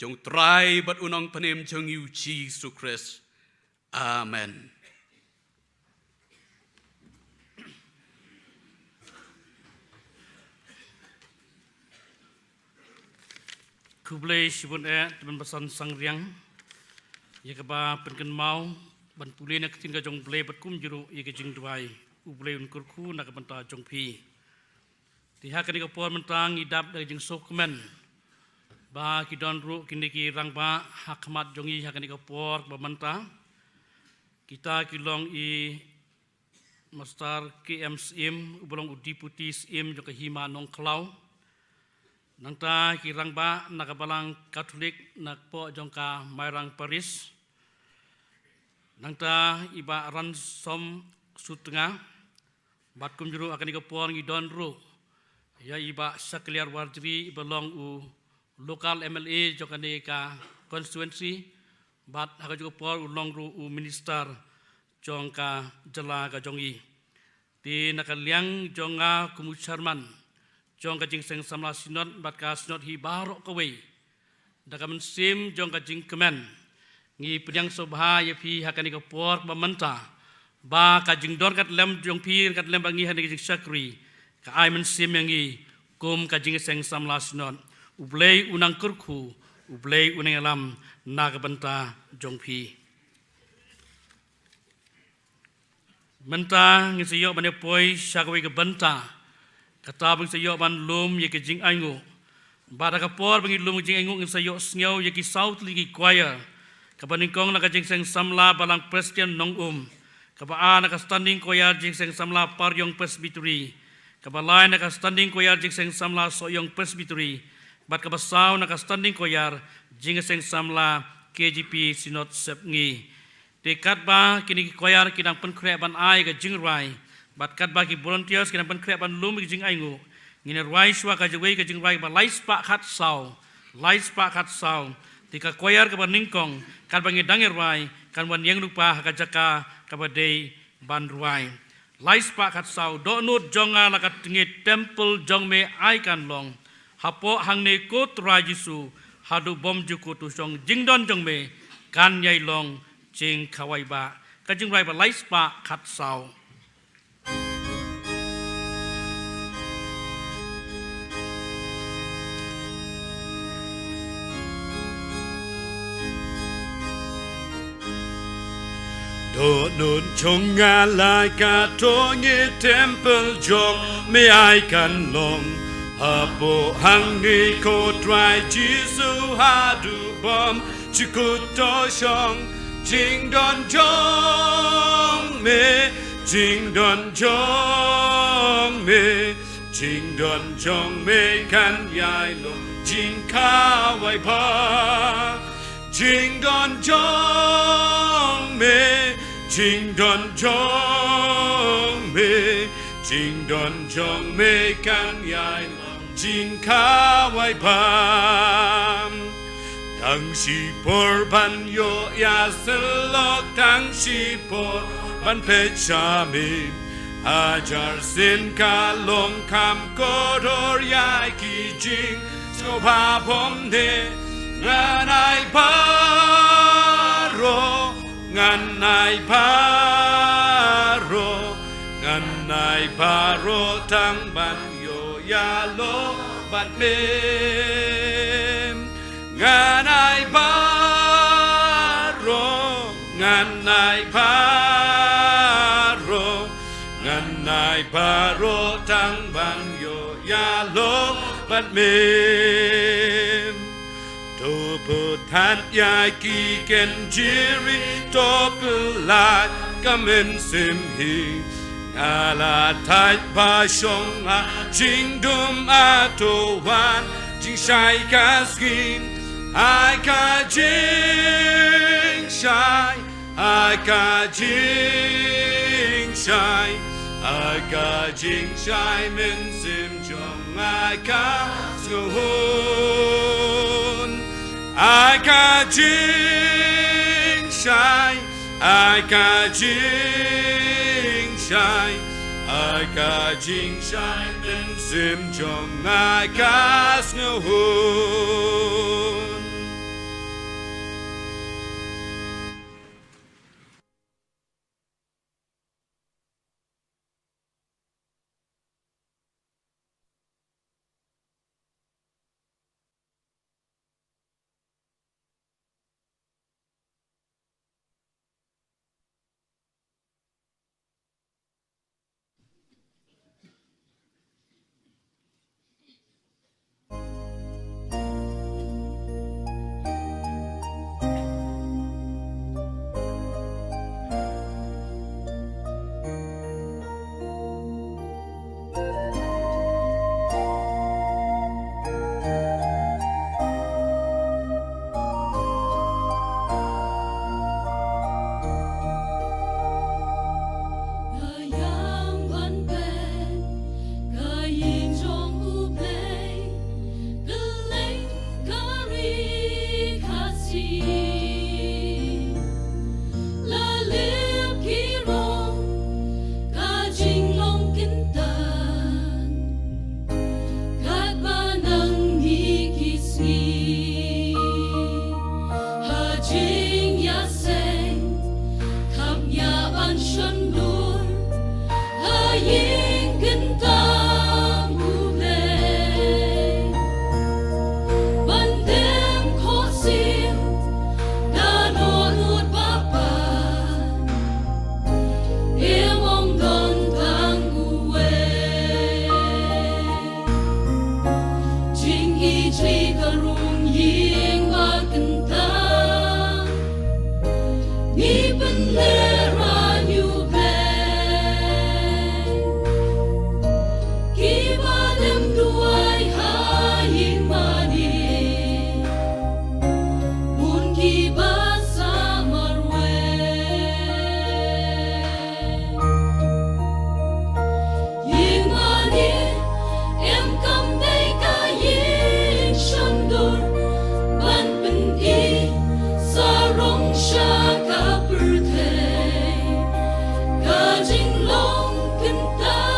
jong u Trai bad u Nongpynim jong ngi u Jisu Khrist. Amen. Khublei shibun eh, te ban basan sang riang ïa kaba pynkynmaw ban pule na ka ktien ka jong U Blei bad kumjuh ruh ïa ka jingduwai. U Blei un kyrkhu na ka bynta jong phi. Te ha kane ka por mynta ngi dap da ka jingsngewkmen ba ki don ruh kine ki rangbah ha khmat jong ngi ha kane ka por ba mynta. Kita ki long i Master K M Syiem, uba long u Deputy Syiem jong ka Hima Nongkhlaw. Nangta ki rangbah na ka Balang Katholik na ka pdeng jong ka Mairang Parish. Nangta i Bah Ransom Sutnga. Bad kumjuh ruh ha kane ka por ngi don ruh ïa i Bah Shakliar Warjri, iba long u local M L A jong kane ka constituency. Bad ha kajuh ka por u long ruh u minister jong ka jylla ka jong i. Te na ka liang jong nga kum u chairman jong ka Jingseng Samla Synod bad ka Synod hi baroh kawei, da ka mynsiem jong ka jingkmen, ngi pdiang sngewbha ïa phi ha kane ka por ba mynta, ba ka jingdon ka tlem jong phi ka tlem bad ngi ha kane ka jingshakri ka ai mynsiem ïa ngi kum ka Jingseng Samla Synod. U Blei u nang kyrkhu, U Blei u nang ïalam na ka bynta jong phi. Mynta ngin sa ïoh ban ïa poi sha kawei ka bynta, kata ba ngin sa ïoh ban lum ïa ka jingainguh. Bad ha ka por ba ngin lum ïa ka jingainguh ngin sa ïoh sngew ïa ki saw tylli ki choir. Kaba nyngkong na ka Jingseng Samla Balang Presbyterian Nongum, kaba ar na ka Standing Choir Jingseng Samla Pariong Presbytery, kaba lai na ka Standing Choir Jingseng Samla Sohiong Presbytery, bad kaba saw na ka Standing Choir Jingseng Samla K J P Synod Sepngi. Te katba kine ki choir ki dang pynkhreh ban ai ka jingrwai, bad katba ki volunteers ki dang pynkhreh ban lum ïa ka jingainguh, ngin ïa rwai shuwa ka jingwei ka jingrwai ba lai spah khatsaw, lai spah khatsaw. Te ka choir kaba nyngkong katba ngi dang ïa rwai kan wan ïeng lypa ha ka jaka kaba dei ban rwai. Lai spah khatsaw. Dohnud jong nga la ka tngi, temple jong me ai kan long. Hapoh hangne ko Trai Jisu, haduh bymjukut to shong, jingdon jong me kan ïai long jingkhawai bah. Ka jingrwai ba lai spah khatsaw. Dohnud jong nga la ka tngi, temple jong me ai kan long. Hapoh hangne ko Trai Jisu, haduh bymjukut to shong, jingdon jong me, jingdon jong me, jingdon jong me kan ïai long jingkhawai bah. Jingdon jong me, jingdon jong me, jingdon jong me kan ïai long jingkhawai bah. Tang shipor ban ïoh ïasyllok, tang shipor ban peit sha me. Hajar sien ka long kham kordor ïa ki jingsngewbha bymne. Ngan ai baroh, ngan ai baroh, ngan ai baroh tang ban ïoh ïalong bad me. Ngan ai baroh, ngan ai baroh, ngan ai baroh tang ban ïoh ïalong bad me. To pynthat ïa ki kynjri, to pyllait ka mynsiem hi. Nga la thait ba shong ha jingdum, a to wan jingshai ka sngi. Ai ka jingshai, ai ka jingshai, ai ka jingshai, mynsiem jong nga ai ka sngewnguh. Ai ka jingshai, ai ka jingshai, ai ka jingshai, mynsiem jong nga ai ka sngewnguh. Em duwai ha ïing mane bun kiba sah marwei. Ïing mane em kam dei ka ïing shon dur ban pyni sarong sha ka pyrthei. Ka jinglong kyntang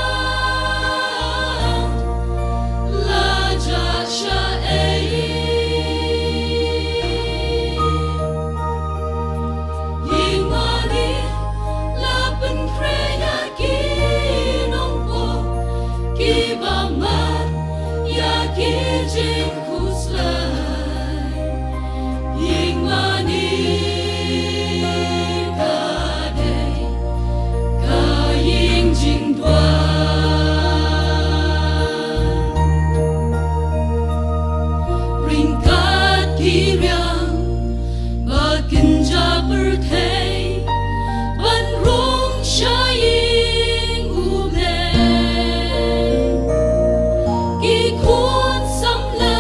la jah sha ei. Ïing mane la pynkhreh ïa ki nongpop kiba mad ïa ki jingkhuslai. Ïing mane ka dei ka ïing jingduwai. Ryngkat ki riang ba kynja pyrthei ban rung sha ïing U Blei. Ki khun samla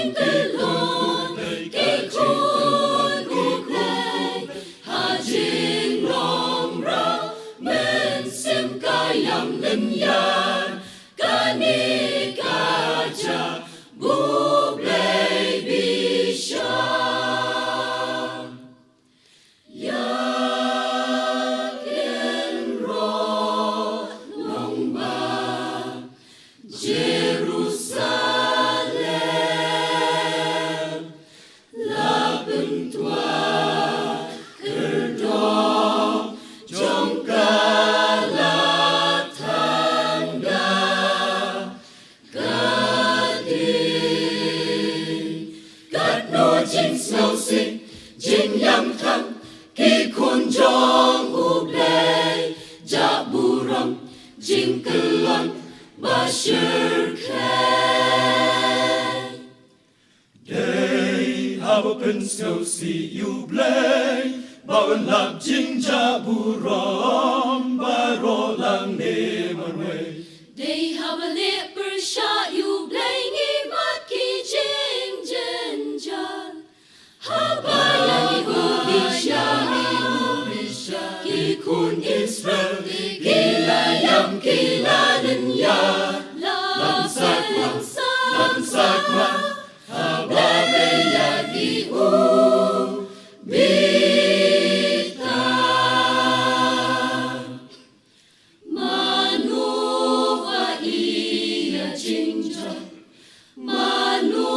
Jingkyllon ki khun U Blei ha jinglong rah mynsiem ka ïam lynñiar, kane ka jaka ba U Blei bishar. Ïa kynroh nongbah Jerusalem, la pyntwa kyrdoh jong ka la thang da ka dei. Katno jingsngewsih, jingïamtang ki khun jong U Blei, jaka burom, jingkyllon ba shyrkhei. Dei haba pynsngewsih ïa U Blei, ba un lap jingjah burom baroh lang ne marwei. Dei haba leh pyrshah ïa U Blei ngi mad ki jingjynjar. Haba ïa ngi u bishar, ki khun Israel ki la ïam ki la lynñiar. Lam sak ma, lam sak ma, haba dei ïa ngi u bitar. Mano ba ïohi ïa jingjot, mano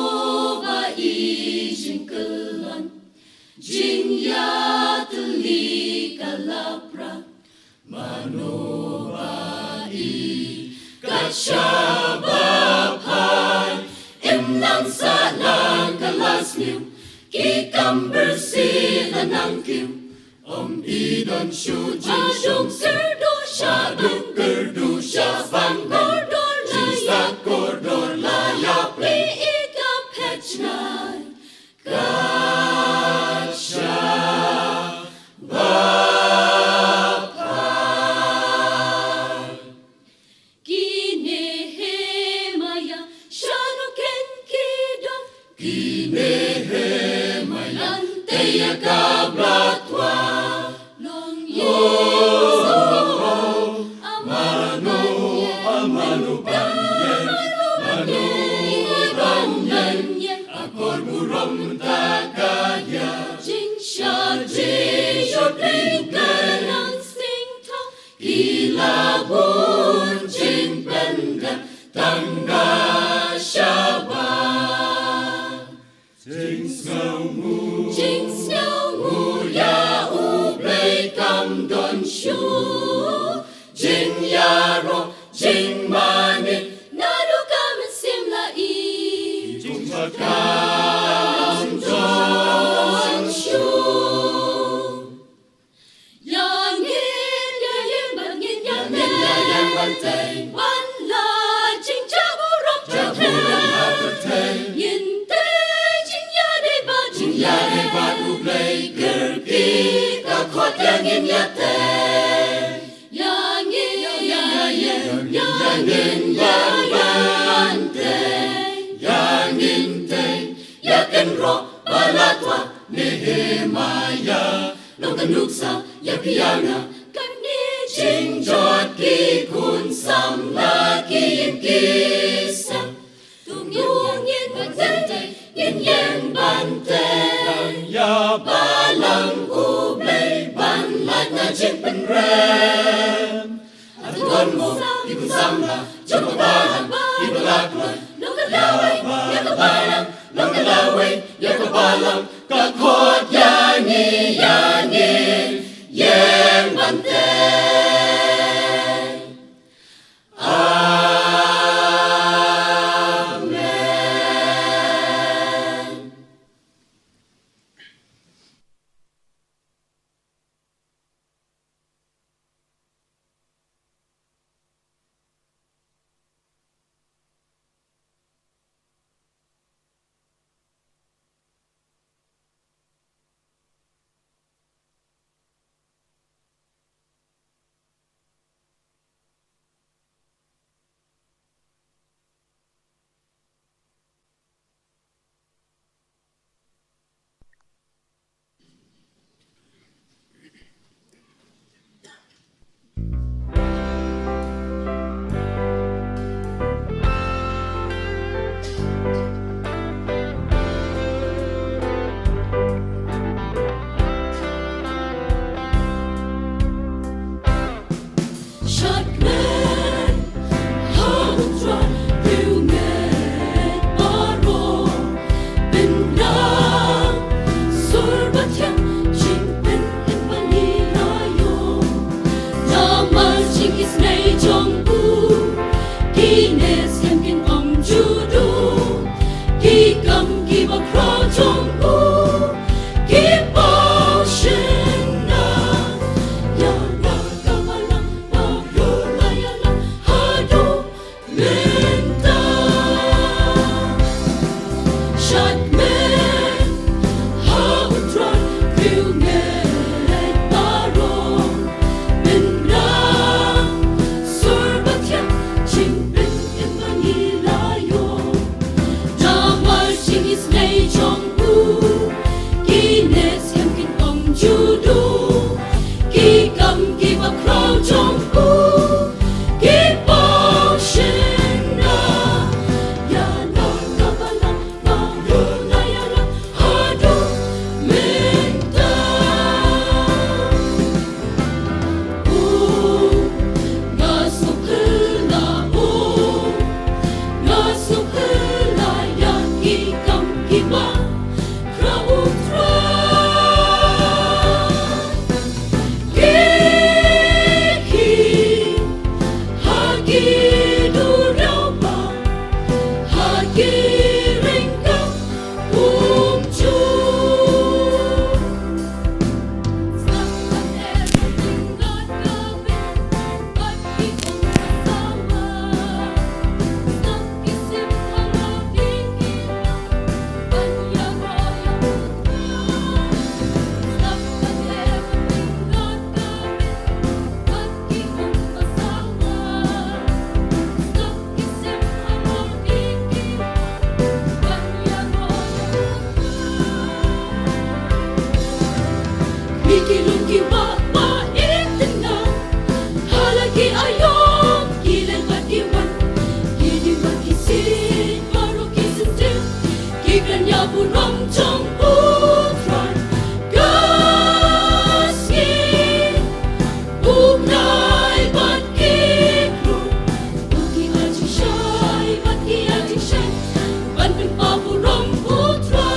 ba ïohi jingkyllon, jingïatylli ka la pra. Mano ba ïohi ka shaba phai, imlang sahlang ka la sniew, ki kam byrsieh la nang kiew. Ym i don shuh jingshong kyrduh, shah duk kyrduh, shah ban kordor la ïa, shah kordor la ïa plie, i ka phet shngain ka shaba phai. Ki Nehemiah shano ken ki don? Ki Nehemiah lynti ïa ka ba la twa. Long ïa, oh, oh, oh. Mano, mano ban ïeng, mano ban ïeng, akor burom mynta ka diah. Jingshah jingshah pyrkhat nang sngewthuh. Ki la bun jingpyndah tang da shaba. Jingsngewnguh, jingsngewnguh ïa U Blei kam don shuh. Jingïaroh, jingmane naduh ka mynsiem la i. Jingmane kam don shuh. Ïa ngin ïa ïeng ban ngin ïa tei, ïa ïeng ban tei. Wan la jingjah burom, jah burom ha pyrthei. Ngin tei jingïadei bad, jingïadei bad U Blei, kyrkieh ka khot ïa ngin ïa tei. Ïa ngin ïa ïeng, ïa ngin ïa ïeng ban tei. Ïa ngin tei, ïa kynroh ba la twa Nehemiah. Long ka nuksa ïa phi ïa nga. Kane jingjot ki khun samla ki ïing ki sem. To ngin ïeng ban tei, ngin ïeng ban tei. Ïa balang U Blei ban lait na jingpynrem. Hato don mo ki khun samla jong ka balang kiba la kloi? Long ka lawei ïa ka balang, long ka lawei ïa ka balang, ka khot ïa ngi, ïa ngi ïeng ban tei. Amen. Shakmen ha u Trai, riewngeit baroh, pynrang sur ba thiang, jingpynim ba ngi la ïoh. Namar jingisynei jong u, kine skhem kin ym ju duh. Ki kam kiba khraw jong u ki paw shynna. Ïa la ka balang ba ïoh la ïalam haduh mynta. Shakmen ha u Trai, riewngeit baroh, pynrang sur ba thiang, jingpynim ba ngi la ïoh. Namar jingisynei jong u, kine skhem kin ym ju duh. Ki kam kiba khraw jong u ki paw shynna. Ïa la ka balang ba ïoh la ïalam haduh mynta. U, nga sngewphylla, u, nga sngewphylla ïa ki kam kiba khraw u Trai. Ki khih ha ki duriaw ba ha ki ryngkang kumjuh. Mi ki lum ki wah ba itynnad, ha la ki aïom ki len bad ki wan, ki dieng bad ki siej baroh ki syntiew, ki kren ïa burom jong u Trai. Ka sngi u bnai bad ki klur, u ki ai jingshai bad ki ai jingshai ban pynpaw burom u Trai.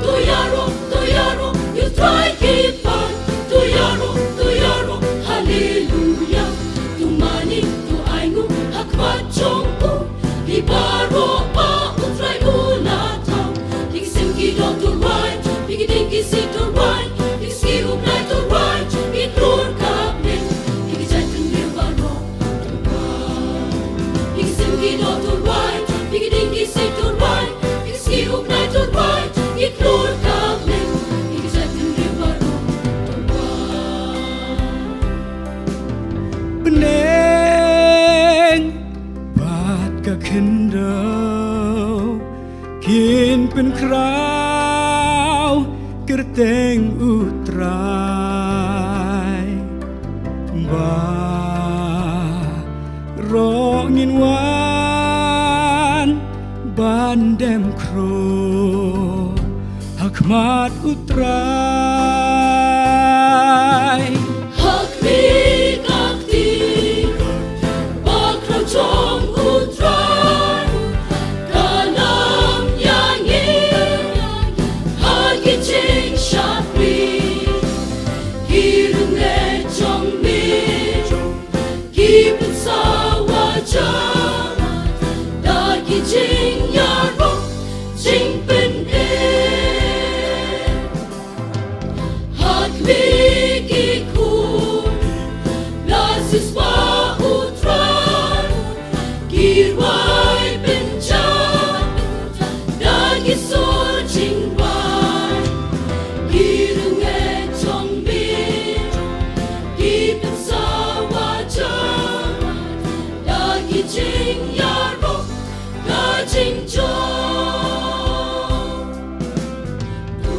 To ïaroh, to ïaroh ïa u Trai ki paid. To ïaroh, to ïaroh, haleluya. To mane, to ainguh ha khmat jong u. Ki baroh ba u Trai u la thaw. Ki sim ki doh to rwai, ki dieng ki siej to rwai, ki sngi u bnai to rwai, ki klur ka bneng, ki jait bynriew baroh. Ki sim ki doh to rwai, ki dieng ki siej to rwai, ki sngi u bnai to rwai, ki klur ka bneng, ki jait bynriew baroh. Bneng bad ka khyndew kin pynkhraw kyrteng u Trai. Baroh ngin wan ban dem khruh ha khmat u Trai. Ha khmih ka kti bakhraw jong u Trai, ka nam ïa ngi ha ki jingshakri. Ki riewngeit jong me ki pynsawa jar da ki jingïaroh jingpynim. Ha khmih ki khun la siewspah u Trai, ki rwai pynjah da ki sur jingwan. Ki riewngeit jong me ki pynsawa jar da ki jingïaroh ka jingjop. To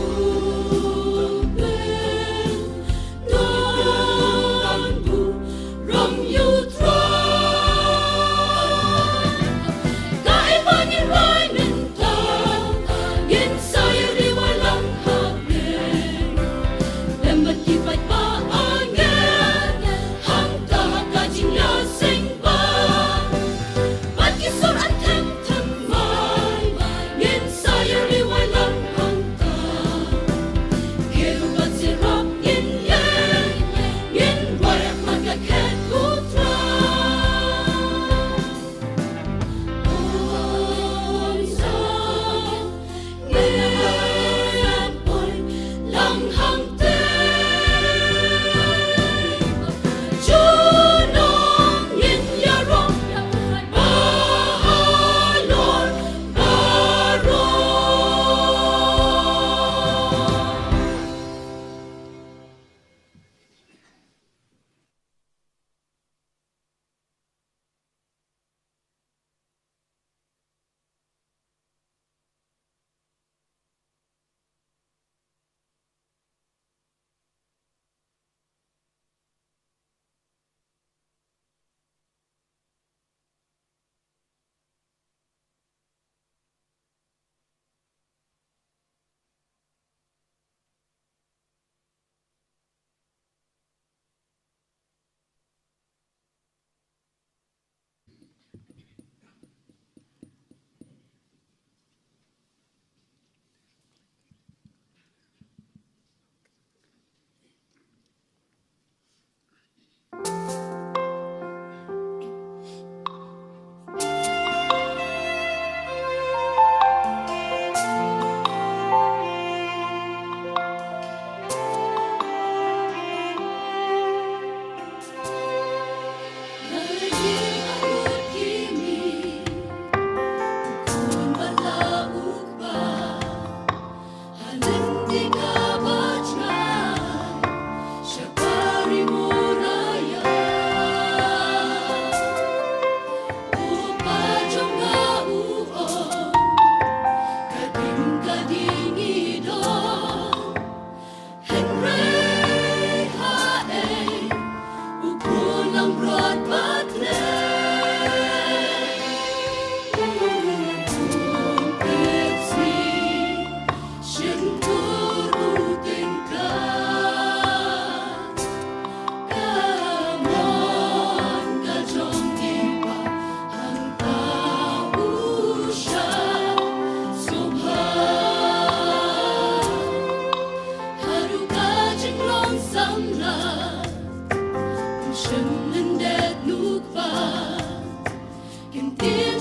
pyndonkam burom ïa u Trai.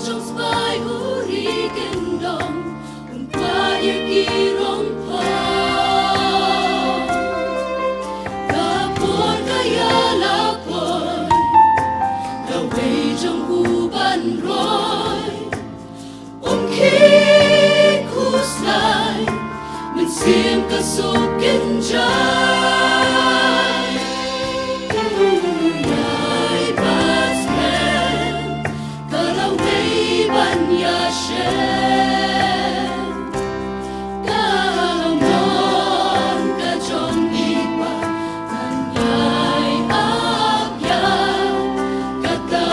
Jong spah u ri kyndong, un kwah ïa ki rong pho. Ka por ka ïa la poi, kawei jong u ban roi. Um khie khuslai, mynsiem ka suk kynjai. Ïai paslem, ka lawei ban ïashem. Ka mon ka jong i pa, kan ïai ap ïa kata.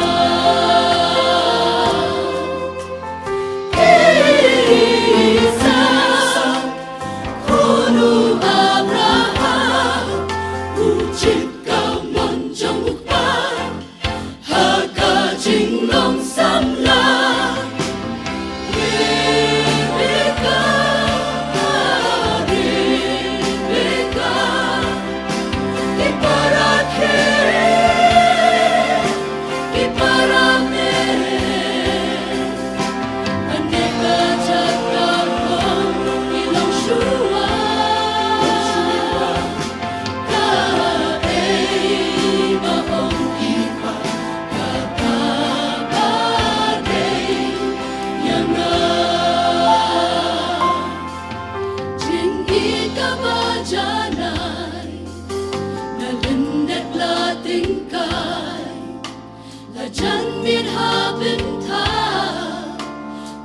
Isak, khun u Abraham, u jied ka mon jong u kpa ha ka jinglong samla. Rebeka, Rebeka, ki para khie, ki para meh. Ane ka jaka kong i long shuwa. Kaei ba ong i pa, kata ba dei ïa nga. Jingïeit kaba janai, na lyndet la tyngkai. La jan miet ha bynta,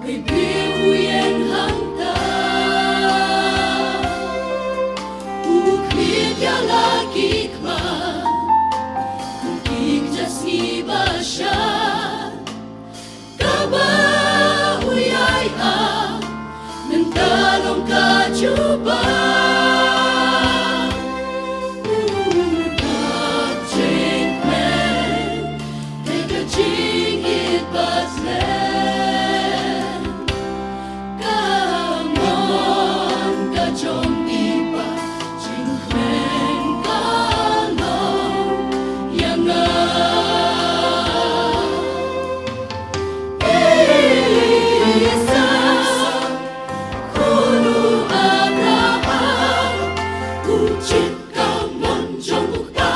wei briew u ïeng hangta. U khlieh ïa la ki khmat, u khlieh ïa sngi ba shai. Kaba u ïai ap, mynta long ka jubab. U dap jingkmen, dei ka jingïeit ba slem. Ka mon ka jong i pa, jingkmen ka long ïa nga. Isak, khun u Abraham, u jied ka mon jong u kpa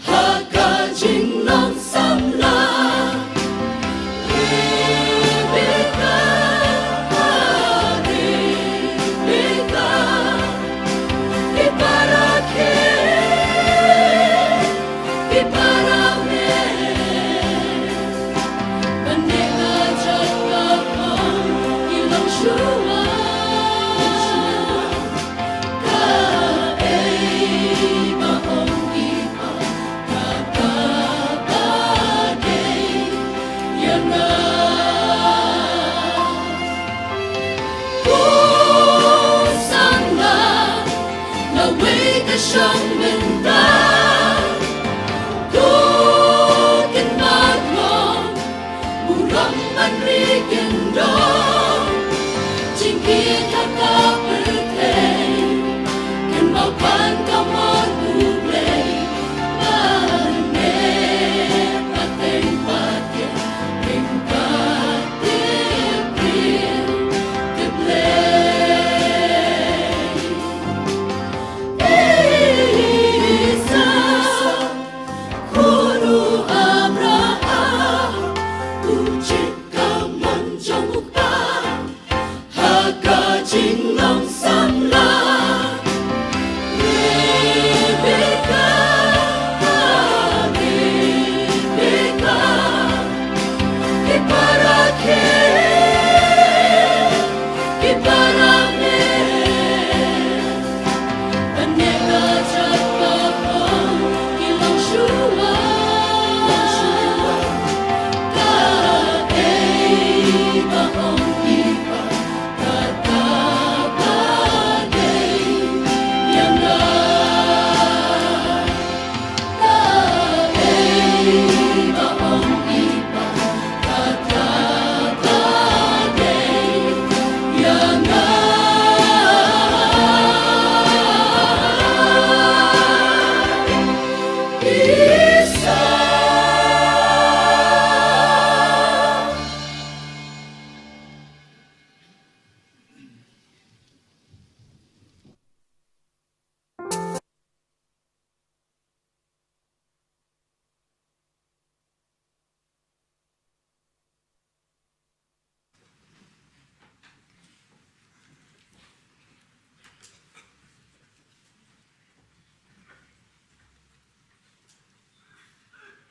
ha ka jinglong samla. Rebeka, Rebeka, ki para khie, ki para meh. Ban dei ka jaka kong i long shuwa. Kaei ba ong i pa, kata ba dei ïa nga. Ko samla, lawei ka shong mynta. Ko kynmaw long burom ban ri kyndong. Jingkit ha ka pyrthei, kynmaw ban ka mon U Blei. Ban neh pateng pat ïa ryngkat tip briew tip Blei. Isak, khun u Abraham, u jied ka mon jong u kpa ha ka jinglong samla. Rebeka, Rebeka, ki para khie, ki para meh. Ban neh ka jaka kong i long shuwa. Kaei ba ong i pa, kata ba dei ïa nga. Kaei ba ong i pa, kata ba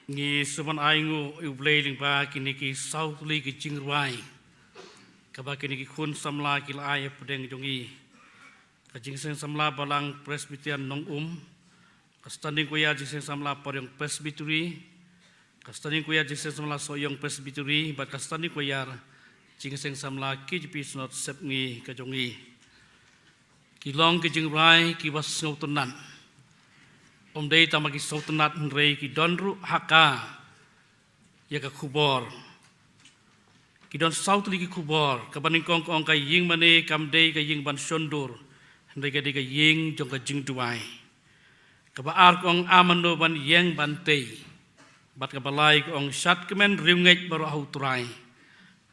Ngi sngewbha ai nguh ïa U Blei lyngba kine ki saw tylli ki jingrwai kaba kine ki khun samla ki la ai hapdeng jong ngi. Ka jingseng samla Balang Presbyterian Nongum, ka standing choir jingseng samla Pariong Presbytery, ka standing choir jingseng samla Sohiong Presbytery, bad ka standing choir jingseng samla K J P Synod Sepngi ka jong ngi. Ki long ki jingrwai kiba sngewtynnat. Ym dei tang ba ki sngewtynnat hynrei ki don ruh ha ka ïa ka khubor. Ki don saw tylli ki khubor, kaba nyngkong ka ong ka ïing mane kam dei ka ïing ban shondur, hynrei ka dei ka ïing jong ka jingduwai. Kaba ar ka ong, a mano ban ïeng ban tei. Bad kaba lai ka ong, shad kmen riewngeit baroh ha U Trai.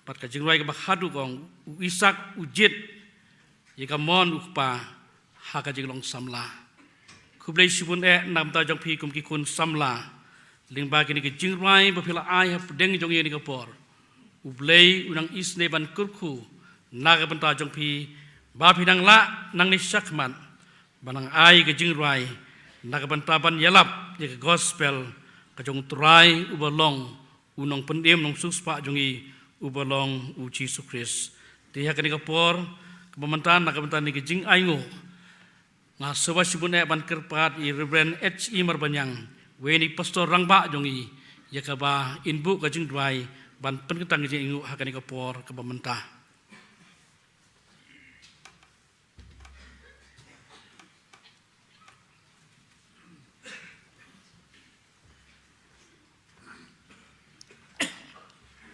Bad ka jingrwai kaba haduh ka ong, u Isak u jied ïa ka mon u kpa ha ka jinglong samla. Khublei shibun eh na ka bynta jong phi kum ki khun samla. Lyngba kine ki jingrwai ba phi la ai hapdeng jong ngi ha kane ka por, U Blei u nang isynei ban kyrkhu na ka bynta jong phi, ba phi nang lah nangne shakhmat ba nang ai ka jingrwai na ka bynta ban ïalap ïa ka gospel ka jong U Trai uba long u Nongpynim Nongsiewspah jong ngi, uba long U Jisu Khrist. Te ha kane ka por kaba mynta, na ka bynta kane ka jingainguh, nga sngewbha shibun eh ban kyrpad ïa i Reverend H E Marbaniang, uwei na ki pastor rangbah jong ngi, ïa kaba in buh ka jingduwai ban pynkyntang ka jingainguh ha kane ka por kaba mynta.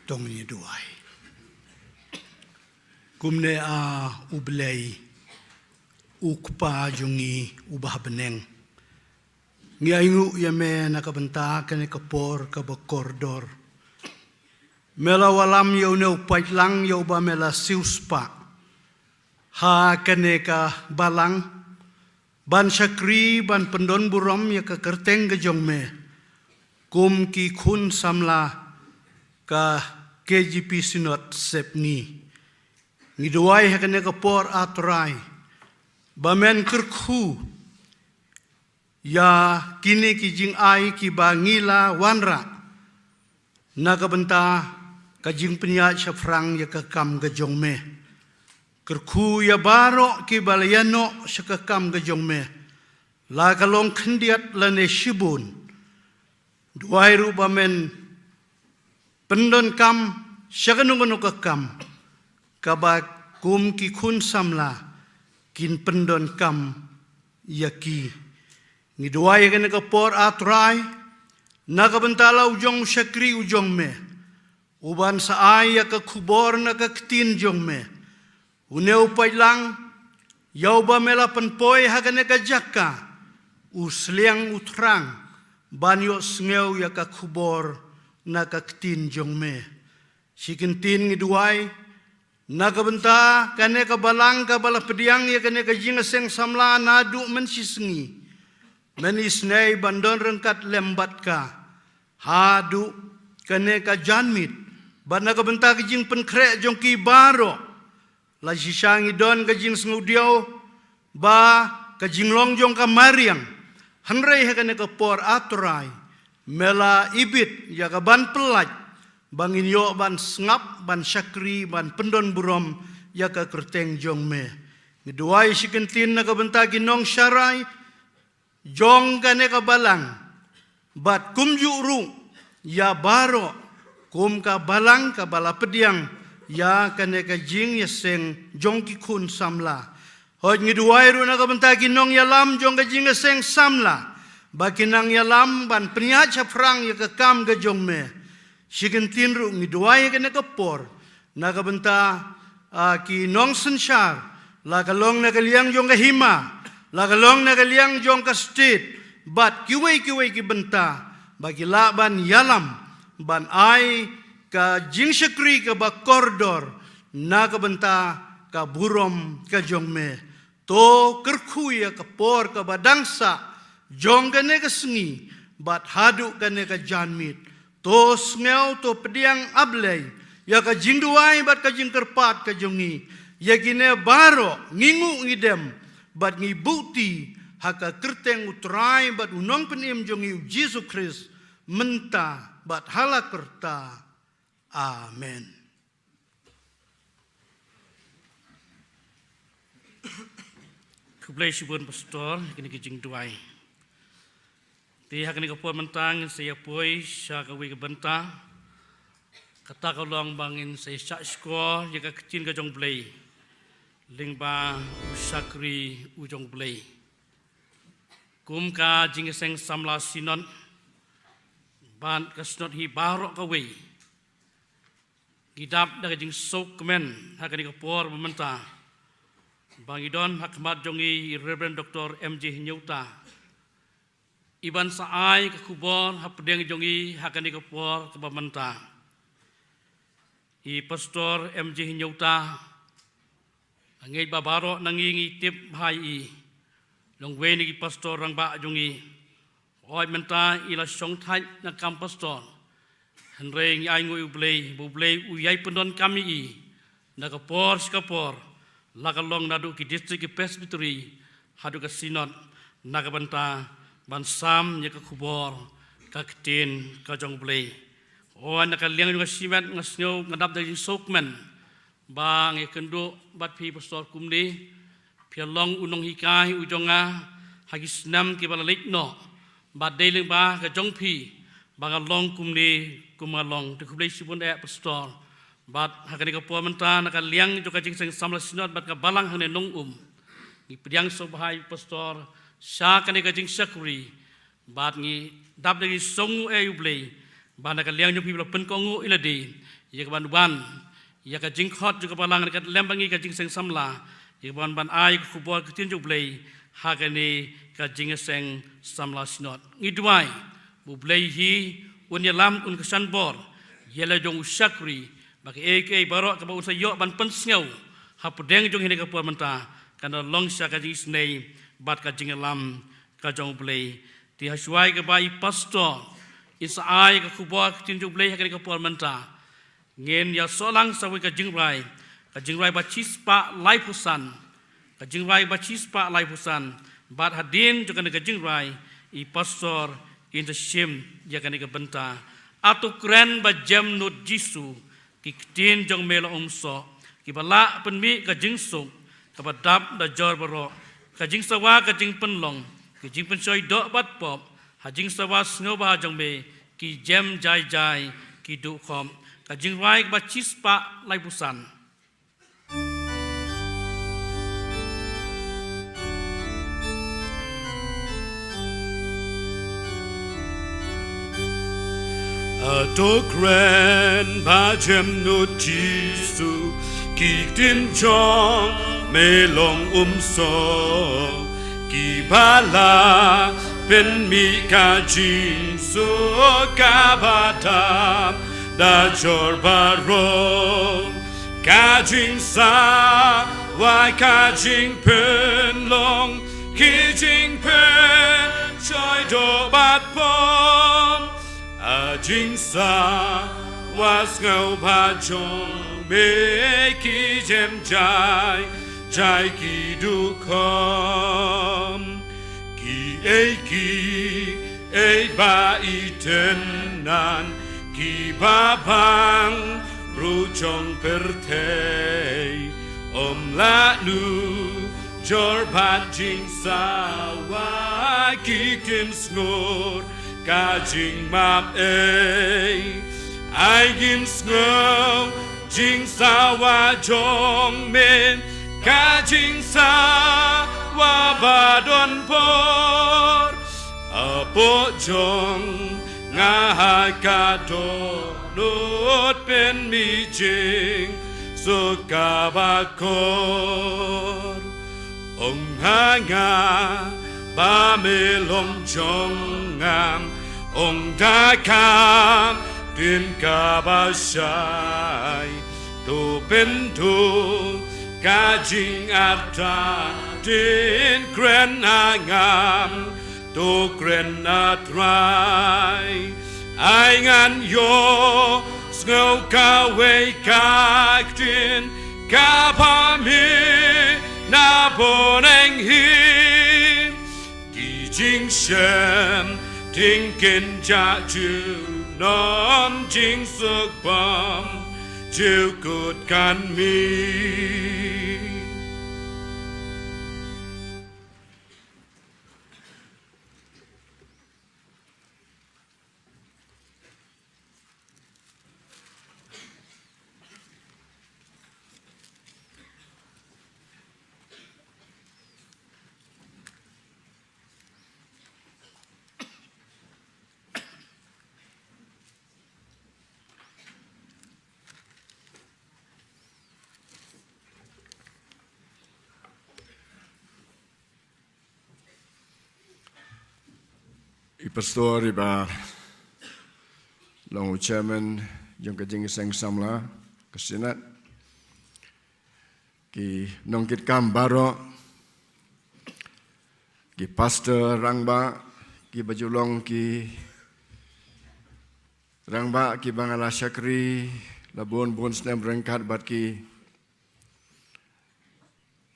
To ngin ïa duwai. Kumne, a U Blei, U Kpa jong ngi uba ha bneng, ngi ainguh ïa me na ka bynta kane ka por kaba kordor. Me la wallam ïa une u paidlang, ïa uba me la siewspah ha kane ka balang ban shakri, ban pyndonburom ïa ka kyrteng ka jong me kum ki khun samla ka K J P Synod Sepngi. Ngi duwai ha kane ka por, a Trai, ba men kyrkhu ïa kine ki jingai kiba ngi la wanrah na ka bynta ka jingpynïaid shaphrang ïa ka kam ka jong me. Kyrkhu ïa baroh kiba la ïanoh sha ka kam ka jong me, la ka long khyndiat lane shibun. Duwai ruh ba men pyndonkam sha kano kano ka kam kaba kum ki khun samla kin pyndonkam ïa ki. Ngi duwai ha kane ka por, a Trai, na ka bynta la u jong u shakri u jong me, uban sa ai ïa ka khubor na ka ktien jong me. Une u paidlang, ïa uba me la pynpoi ha kane ka jaka, u sliang u thrang ban ïohsngew ïa ka khubor na ka ktien jong me. Shi kyntien ngi duwai na ka bynta kane ka balang kaba la pdiang ïa kane ka jingïaseng samla naduh mynshisngi. Men isynei ban don ryngkat lem bad ka haduh kane ka janmiet, bad na ka bynta ka jingpynkhreh jong ki baroh. La shisha ngi don ka jingsngewdiaw ba ka jinglong jong ka mariang, hynrei ha kane ka por, a Trai, me la ibit ïa ka ban pyllait ba ngin ïoh ban sngap, ban shakri, ban pyndonburom ïa ka kyrteng jong me. Ngi duwai shi kyntien na ka bynta ki nongsharai jong kane ka balang, bad kumjuh ruh ïa baroh kum ka balang kaba la pdiang ïa kane ka jingïaseng jong ki khun samla. Hooid, ngi duwai ruh na ka bynta ki nongïalam jong ka jingïaseng samla, ba kin nang ïalam ban pynïaid shaphrang ïa ka kam ka jong me. Shi kyntien ruh ngi duwai ha kane ka por na ka bynta, a, ki nongsynshar, la ka long na ka liang jong ka hima, la ka long na ka liang jong ka state, bad kiwei kiwei ki bynta, ba ki lah ban ïalam ban ai ka jingshakri kaba kordor na ka bynta ka burom ka jong me. To kyrkhu ïa ka por kaba dang sah jong kane ka sngi bad haduh kane ka janmiet. To sngew, to pdiang, a Blei, ïa ka jingduwai bad ka jingkyrpad ka jong ngi. Ïa kine baroh ngi nguh ngi dem bad ngi buhti ha ka kyrteng U Trai bad U Nongpynim jong ngi U Jisu Khrist, mynta bad ha la karta. Amen. Khublei shibun Pastor, kine ki jingduwai. Te ha kane ka por mynta ngin sa ïa poi sha kawei ka bynta. Kata ka long ba ngin sa ïa shah shkor ïa ka ktien ka jong U Blei lyngba u shakri u jong U Blei. Kum ka jingïaseng samla Synod bad ka Synod hi baroh kawei, ngi dap da ka jingsuk kmen ha kane ka por ba mynta ba ngi don ha khmat jong ngi i Reverend Doctor M J Hynñiewta, i ban sa ai ka khubor hapdeng jong ngi ha kane ka por kaba mynta. I Pastor M J Hynñiewta, nga ngeit ba baroh na ngi ngi tip bha ïa i, long uwei na ki pastor rangbah jong ngi. Hooid mynta i la shong thait na kam pastor, hynrei ngi ainguh ïa U Blei ba U Blei u ïai pyndonkam ïa i na ka por sha ka por, la ka long naduh ki district ki presbytery haduh ka Synod na ka bynta ban sam ïa ka khubor ka ktien ka jong U Blei. Hooid na ka liang jong ka shimet nga sngew nga dap da ka jingsuk kmen ba nga ïakynduh bad phi Pastor kumne. Phi long u nonghikai u jong nga ha ki snem kiba la leit noh, bad dei lyngba ka jong phi ba nga long kumne kum nga long. Te khublei shibun eh Pastor. Bad ha kane ka por mynta na ka liang jong ka jingïaseng samla Synod bad ka balang hangne Nongum, ngi pdiang sngewbha ïa u Pastor sha kane ka jingshakri. Bad ngi dap da ka jingsngew eh ïa U Blei ba na ka liang jong phi ba la pynkohnguh ïa lade ïa ka ban wan ïa ka jingkhot jong ka balang ryngkat lem bad ngi ka jingïaseng samla, ïa ka ban ban ai ka khubor ka ktien jong U Blei ha kane ka jingïaseng samla Synod. Ngi duwai ba U Blei hi un ïalam, un kyrshan bor ïa la jong u shakri, ba kaei kaei baroh kaba un sa ïoh ban pynsngew hapdeng jong kane ka por mynta kan long sha ka jingisynei bad ka jingïalam ka jong U Blei. Te ha shuwa kaba i Pastor in sa ai ka khubor ka ktien jong U Blei ha kane ka por mynta, ngin ïa snoh lang sa kawei ka jingrwai, ka jingrwai ba shispah laiphew san, ka jingrwai ba shispah laiphew san. Bad hadien jong kane ka jingrwai i Pastor in sa shim ïa kane ka bynta. A to kren ba jem nud Jisu, ki ktien jong me long umsoh, kiba lah pynmih ka jingsuk kaba dap da jor baroh, ka jingsawa ka jingpynlong, ka jingpynshoi doh bad pop, ha jingsawa sngewbha jong me ki jem jai jai ki duh khop. Ka jingrwai kaba shispah laiphew san. A to kren ba jem nud Jisu, ki ktien jong me long umsoh, kiba lah pynmih ka jingsuk kaba dap da jor baroh, ka jingsawa ka jingpynlong, ki jingpynshoi doh bad pop, a jingsawa sngewbha jong me ki jem jai jai ki duh khop. Kiei kiei ba i tynnad, kiba bang ruh jong pyrthei, ym lah nujor bad jingsawa, ki ktien sngur ka jingmap ei. Ai ngin sngew jingsawa jong me, ka jingsawa ba don bor. Hapoh jong nga ha ka dohnud pynmih jingsuk kaba kor. Ong ha nga ba me long jong nga, ong da ka ktien kaba shai. To pynduh ka jingartatien, kren ha nga, to kren, A Trai. Ai ngan ïohsngew kawei ka ktien kaba mih na bneng hi. Ki jingshem Jingkynjah junom jingsuk bam jukut kan mi. I pastor iba long u chairman jong ka jingseng samla ka Synod, ki nongkitkam baroh, ki pastor rangbah, kiba ju long ki rangbah kiba nga la shakri la bun bun snem ryngkat bad ki,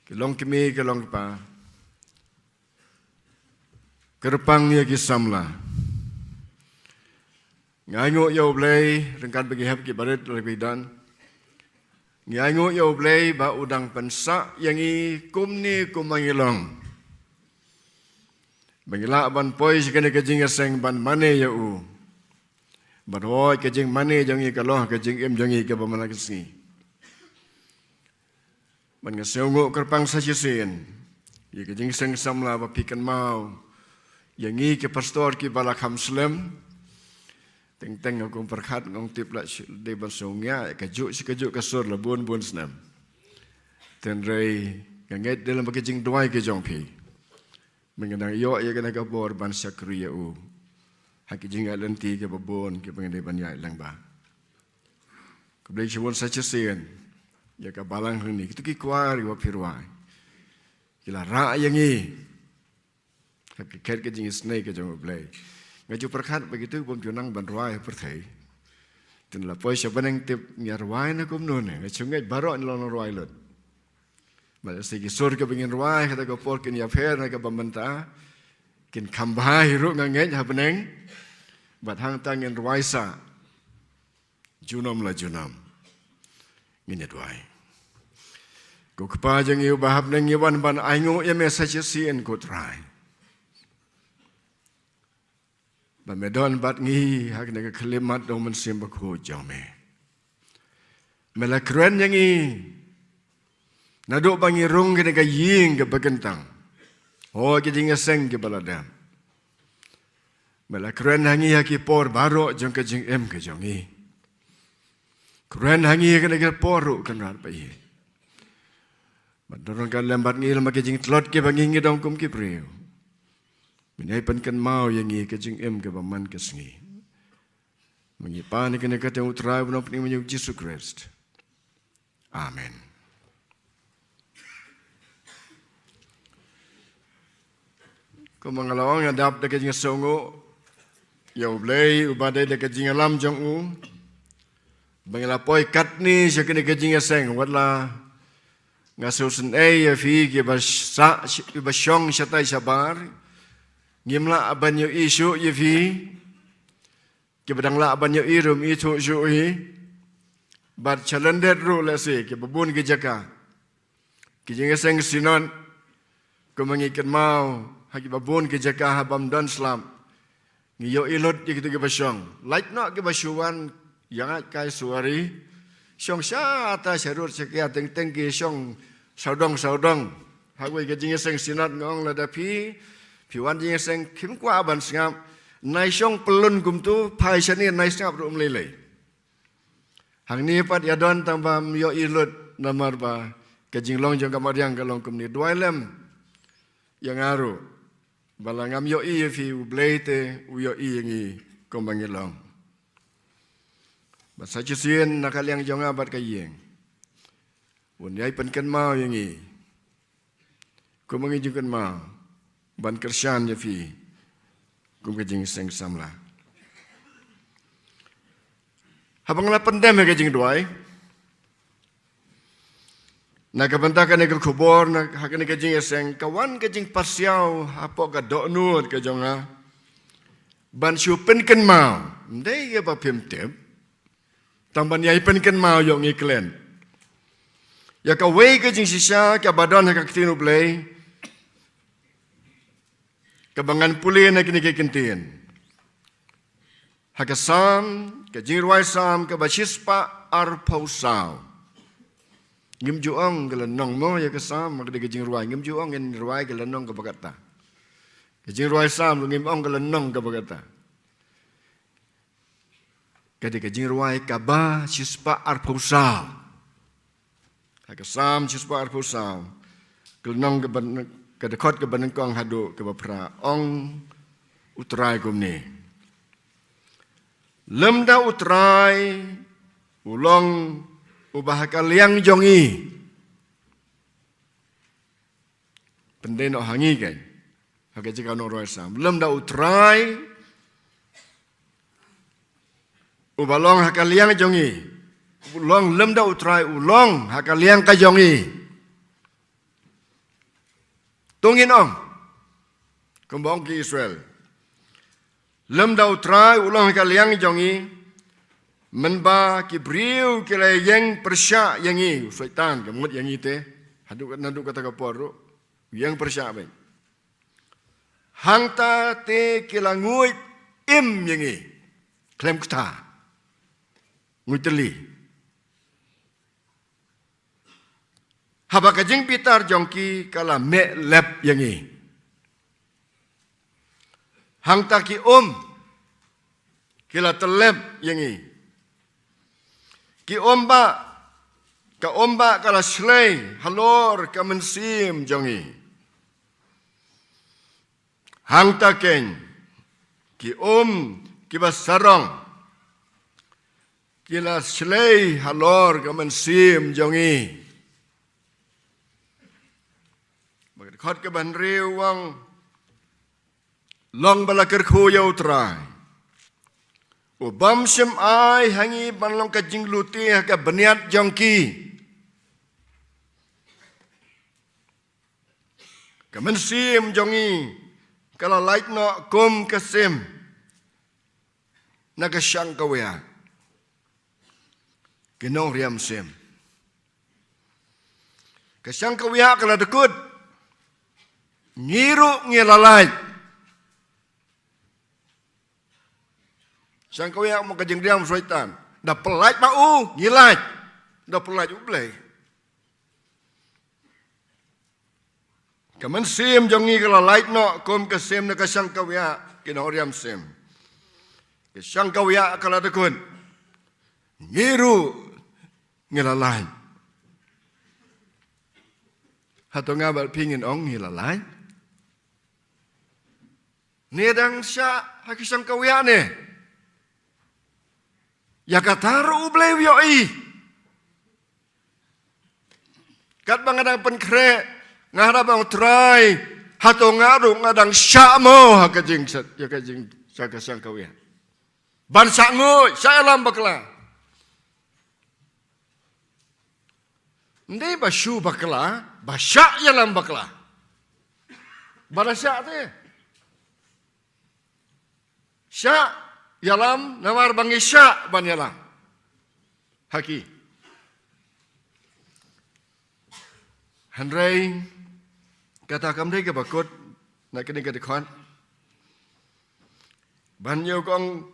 ki longkmie ki longkpa. Kyrpang ïa ki samla. Nga ainguh ïa U Blei ryngkat bad ki hep ki barit la ki don. Nga ainguh ïa U Blei ba u dang pynsah ïa ngi kumne kumba ngi long, ba ngi lah ban poi sha kane ka jingïaseng ban mane ïa u. Bad hooid ka jingmane jong ngi ka long ka jingim jong ngi kaba man la ka sngi. Bad nga sngewnguh kyrpang sa shisien ïa ka jingseng samla ba phi kynmaw ïa ngi ki pastor kiba la kham slem. Teng teng nga kum pyrkhat ngong tip lah shu dei ban sngew ïa kajuh shi kajuh ka sur la bun bun snem. Hynrei nga ngeit dei lem bad ka jingduwai ka jong phi. Mynta nga dang ïoh ïa kane ka bor ban shakri ïa u ha ki jingïaid lynti kiba bun kiba ngi dei ban ïaid lyngba. Khublei shibun sa shisien ïa ka balang hangne, kito ki kwar kiba phi rwai, ki la rah ïa ngi ha ka khet ka jingisynei ka jong U Blei. Nga ju pyrkhat ba kito bym ju nang ban rwai ha pyrthei. Te la poi sha bneng tip ngi ïa rwai na kumno ne, nga shu ngeit baroh ngi la nang rwai lut. Bad lehse ki sur kiba ngin rwai ha kata ka por kin ïapher na kaba mynta, kin kham bha hi ruh nga ngeit ha bneng. Bad hangta ngin rwai sah junom la junom. Ngin ïa duwai. Ko Kpa jong ngi uba ha bneng, ngi wan ban ainguh ïa me sa shisien ko Trai, ba me don bad ngi ha kane ka khyllipmat jong u Mynsiem Bakhuid jong me. Me la kren ïa ngi naduh ba ngi rung kane ka ïing kaba kyntang. Hooid ki jingïaseng kiba la dep. Me la kren ha ngi ha ki por baroh jong ka jingim ka jong ngi. Kren ha ngi ha kane ka por ruh Kynrad ba ïeit. Bad don ryngkat lem bad ngi lem ha ki jingtlot kiba ngi ngi don kum ki briew. Men ïai pynkynmaw ïa ngi ha ka jingim kaba man ka sngi. Ngi pan ïa kane ha ka kyrteng U Trai uba nongpynim jong ngi U Jisu Khrist. Amen. Kumba nga la ong, nga dap da ka jingsngewnguh ïa U Blei uba dei da ka jingïalam jong u ba ngi la poi katne sha kane ka jingïaseng, wat la nga sngewsynei ïa phi kiba sah, kiba shong shatai shabar. Ngim lah ban ïohi shuh ïa phi. Kiba dang lah ban ïohi ruh ym ithuh shuh hi. Bad sha lyndet ruh lehse kiba bun ki jaka, ki jingïaseng Synod, kumba ngi kynmaw ha kiba bun ki jaka ha bym don slap, ngi ïohi lut ïa kito kiba shong. Lait noh kiba shu wan ïaid kai suwari, shong shata sharud shakia, teng teng ki shong sawdong sawdong. Ha kawei ka jingïaseng Synod nga ong, lada phi, phi wan jingïaseng phim kwah ban sngap, nai shong pyllun kumto, phai shane nai sngap ruh ym lei lei. Hangne pat ïa don tang bym ïohi lut namar ba ka jinglong jong ka mariang ka long kumne. Duwai lem ïa nga ruh ba la ngam ïohi ïa phi, U Blei te u ïohi ïa ngi kumba ngi long. Bad sa shisien na ka liang jong nga bad ka ïing, un ïai pynkynmaw ïa ngi kumba ngi ju kynmaw ban kyrshan ïa phi kum ka jingïaseng samla. Haba nga la pyndem ïa ka jingduwai na ka bynta kane ka khubor, na ha kane ka jingïaseng, ka wan ka jingpyrshah hapoh ka dohnud ka jong nga. ban shu pynkynmaw. Ym dei ïa ba phim tip, tang ban ïai pynkynmaw ïa ngi klet ïa kawei ka jingshisha kaba don ha ka ktien U Blei, kaba ngan pule na kine ki kyntien. Ha ka Salm, ka jingrwai Salm kaba shispah arphew saw. Ngim ju ong ka lynnong mo ïa ka Salm, ka dei ka jingrwai, ngim ju ong ngin rwai ka lynnong kaba kata. Ka jingrwai Salm ruh ngim ong ka lynnong kaba kata. Ka dei ka jingrwai kaba shispah arphew saw. Ha ka Salm shispah arphew saw, ka lynnong kaba, ka dkhot kaba nyngkong haduh kaba phra, ong U Trai kumne: Lymda U Trai u long uba ha ka liang jong ngi. Pyndei noh ha ngi kein, ha ka jaka nongrwai Salm. Lymda U Trai uba long ha ka liang jong ngi, u long, lymda U Trai u long ha ka liang ka jong ngi, to ngin ong kumba ong ki Israel: Lymda U Trai u long ha ka liang jong ngi, mynba ki briew ki la ïeng pyrshah ïa ngi. U Soitan ka mut ïa ngi te, haduh naduh kata ka por ruh u ïeng pyrshah beit. Hangta te ki la nguid im ïa ngi, khlem kata, nguid tylli. Haba ka jingbitar jong ki ka la meh lep ïa ngi, hangta ki um ki la tyllep ïa ngi. Ki um ba, ka um ba ka la shlei halor ka mynsiem jong ngi. Hangta kein ki um kiba sarong ki la shlei halor ka mynsiem jong ngi. Bad ka dkhot kaba hynriew u ong: Long ba la kyrkhu ïa U Trai, u bym shym ai ha ngi ban long ka jinglute ha ka bniat jong ki. Ka mynsiem jong ngi ka la lait noh kum ka sim na ka shang kawiah. Ki nongriam sim, ka shang kawiah ka la dkut, ngi ruh ngi la lait. Shang kawiah mo ka jingriam Soitan. Da pyllait ma u ngi lait, da pyllait U Blei. Ka mynsiem jong ngi ka la lait noh kum ka sim na ka shang kawiah, ki nongriam sim. Ka shang kawiah ka la dkut, ngi ruh ngi la lait. Hato nga bad phi ngin ong ngi la lait? Ne dang shah ha ki shang kawiah ne? Ïa kata ruh U Blei u ïohi. Katba nga dang pynkhreh, nga hap ban ong, Trai, hato nga ruh nga dang shah mo ha ka jing, ïa ka jing, sha ka shang kawiah? Ban shah nguid, shah ïalam bakla. Ym dei ba shu bakla, ba shah ïalam bakla. Ba la shah te, shah ïalam namar ba ngi shah ban ïalam ha ki. Hynrei kata kam dei kaba kut na kane ka dkhot. Ban ïoh ka ong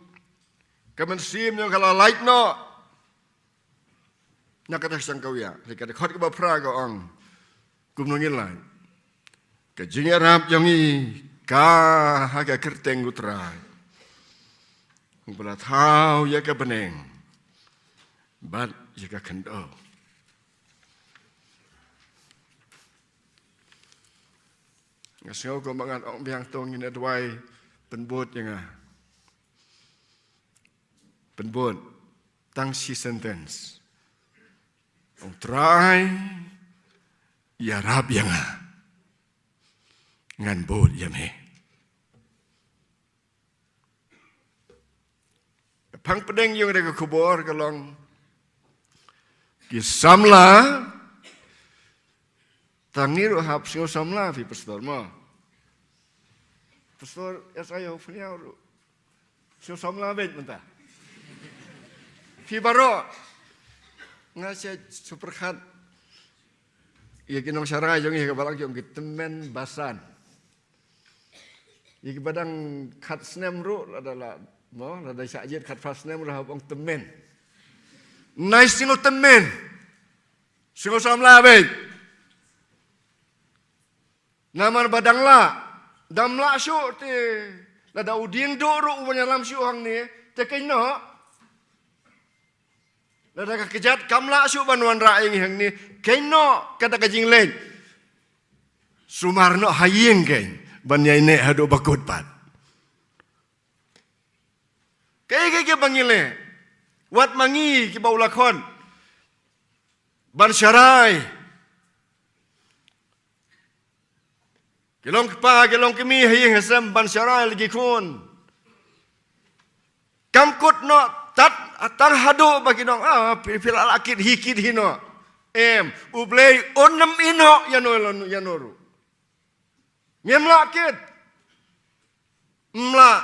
ka mynsiem jong ka la lait noh na kata ka shang kawiah. Hynrei ka dkhot kaba phra ka ong kumno ngin lait. Ka jingïarap jong ngi ka ha ka kyrteng U Trai, uba la thaw ïa ka bneng bad ïa ka khyndew. Nga sngew kumba ngan ong biang, to ngin ïa duwai, pynbud ïa nga. Pynbud tang shi sentence. Ong, Trai, ïarap ïa nga, ngan bud ïa me. Ka phang pdeng jong ka khubor ka long, ki samla, tang ngi ruh hap sngew samla, phi pastor mo. Pastor S I O Phniaw ruh Shu samla beit mynta. Phi baroh. Nga shu pyrkhat ïa ki nongsharai jong ngi ha ka balang ki ong ki tymmen basan. Ïa kiba dang khat snem ruh lada la, mo, lada shah jied khatphra snem ruh hap ong tymmen. Nai sngew tymmen. Sngew samla beit. Namar ba dang lah, dang lah shuh te. Lada u dieng duh ruh u ban ïalam shuh hangne, te keiñ noh. Lada ka kjat kam lah shuh ban wanrah ïa ngi hangne, keiñ noh kata ka jingleh. Sumar noh ha ïing keiñ ban ïaineh haduh ba kut pat. Kaei kaei kiba ngi leh, wat ma ngi kiba u la khot ban sharai. Ki long kpa, ki long kmie ha ïing ha sem ban sharai la ki khun. Kam kut noh tat tang haduh ba ki ong, ah, phi, phi la lah kit hi, kit hi noh. Em, U Blei un ym ïehnoh ïano, ïano ruh. Ngim lah kit. Ym lah.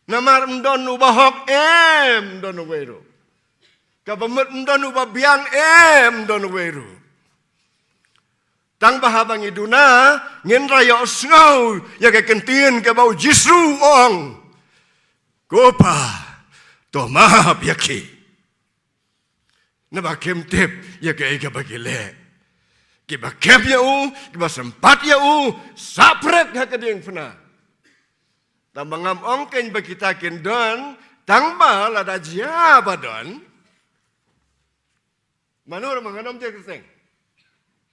Namar ym don uba hok, em, ym don uwei ruh. Kaba mut ym don uba biang, em, ym don uwei ruh. Tang ba haba ngi duna, ngin da ïohsngew ïa ka ktien kaba u Jisu u ong, "Ko Pa, to map ïa ki." Naba kim tip ïa kaei kaba ki leh. Kiba khem ïa u, kiba sympat ïa u, sah prek ha ka diengphna. Tang ba ngam ong keiñ ba kita kin don, tang ba lada jia ba don. Mano ruh ma ngan ym jia kyrteng.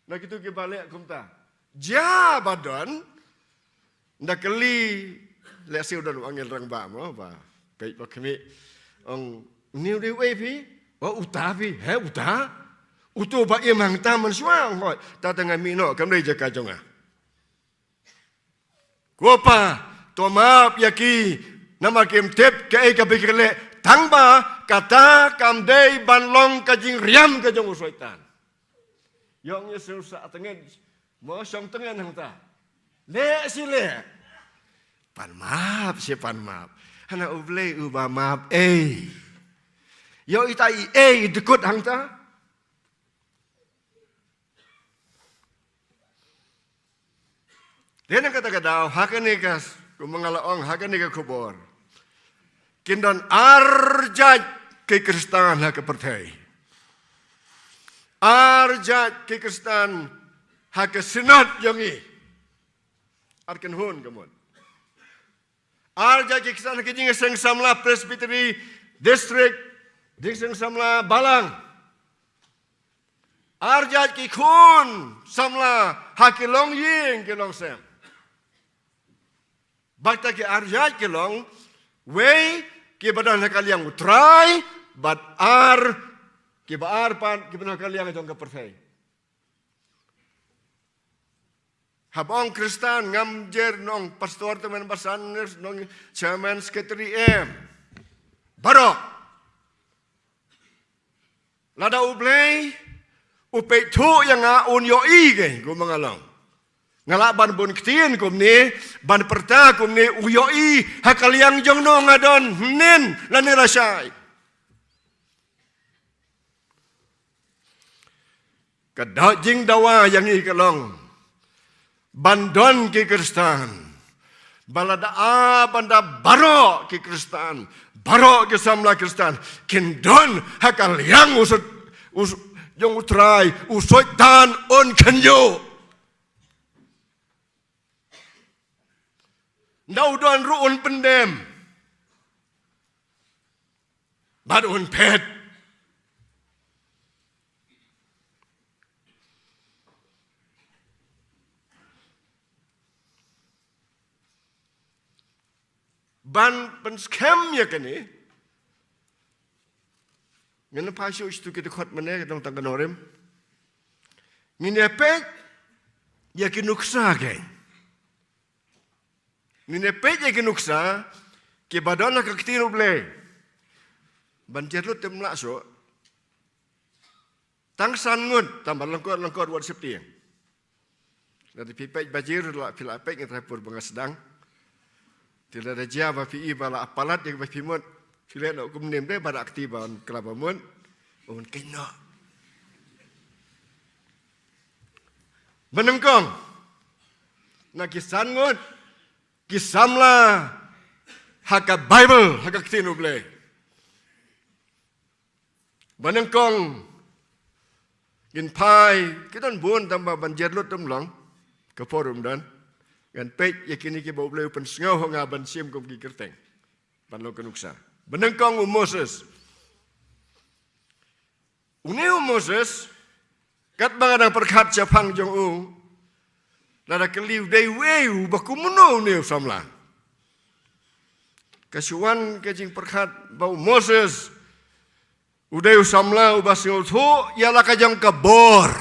Na kitu kiba leh kumta. Jia ba don, nda kylli, lehse u don u angel rangbah mo, ba peit ba khmih. Ong, "Une u dei uei phi?" "Oh, uta phi." "He, uta?" "Uto ba im hangta mynshuwa," ong, "hooid." "Ta te nga mih noh, kam dei jaka jong nga." "Ko Pa, to map ïa ki, namar kim tip kaei kaba ki leh." Tang ba kata kam dei ban long ka jingriam ka jong u Soitan. Ïong ïa shu sah tngen, mo shong tngen hangta. Leh shi leh. Pan map shi pan map. Hana U Blei uba map ei. Ïoh ita i ei i dkut hangta. Te na kata ka daw, ha kane ka, kumba nga la ong, ha kane ka khubor, kin don ar jait ki Khristan ha ka pyrthei. Ar jait ki Khristan ha ka synod jong ngi. Ar kynhun ka mut. Ar jait ki Khristan ha ki jingseng samla Presbytery, District, jingseng samla Balang. Ar jait ki khun samla ha ki longïing ki longsem. Bad kita ki ar jait ki long, wei kiba don ha ka liang U Trai, bad ar, kiba ar pat kiba don ha ka liang jong ka pyrthei. Haba ong Khristan, ngam jer nong pastor te, member Sunday, nong chairman, secretary, em. Baroh. Lada U Blei u peit thuh ïa nga, un ïohi kein kumba nga long. Nga lah ban bun ktien kumne, ban pyrta kumne, u ïohi ha ka liang jong no nga don, hynnin lane lashai. Ka da jingdawa ïa ngi ka long ban don ki Khristan. Ba lada a, ban da baroh ki Khristan, baroh ki samla Khristan kin don ha ka liang u sut, u sut, jong U Trai, u Soitan un kynjoh. Nda u don ruh un pyndem. Bad un phet. Ban pynskhem ïa kane. Ngin ym phai shuh sha tu ki dkhot mynne, ka dang tang ka nongrim. Ngin ïa peit ïa ki nuksa kein. Ngin ïa peit ïa ki nuksa kiba don ha ka ktien U Blei. Ban jer lut te ym lah shuh. Tang san ngut, tang ba lyngkot lyngkot wat sheptieng. Lada phi peit ba jer la phi la peit, nga trai pur ba nga sdang. Te lada jia ba phi i ba la palat ïa ba phi mut, phi leh noh kumne, ym dei ba da kti ba un kylla ba mut, un kynnoh. Ba nyngkong na ki san ngut ki samla ha ka Baibl, ha ka ktien U Blei. Ba nyngkong ngin phai, ki don bun tang ba ban jer lut ym long, ka por ym don. Ngan peit ïa kine kiba U Blei u pynsngew ha nga ban shim kum ki kyrteng ban long ka nuksa. Ba nyngkong u Moses. Une u Moses, katba nga dang pyrkhat shaphang jong u, lada kylli u dei uei u, ba kumno une u samla. Ka shu wan ka jingpyrkhat ba u Moses u dei u samla uba sngewthuh ïa la ka jong ka bor,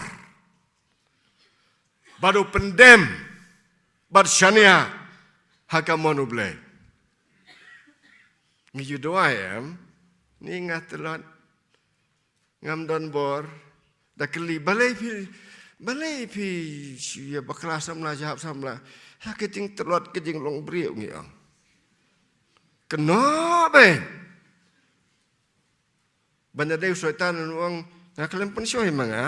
bad u pyndem bad shaniah ha ka mon U Blei. Ngi ju duwai em, ni nga tlot, ngam don bor. Da kylli, balei phi, balei phi shu ïa bakla samla, shu hap samla ha ka jingtlot, ka jinglong briew, ngi ong. Kynnoh beit. Ban ïa dei u Soitan un ong, nga khlem pynshoi ma nga.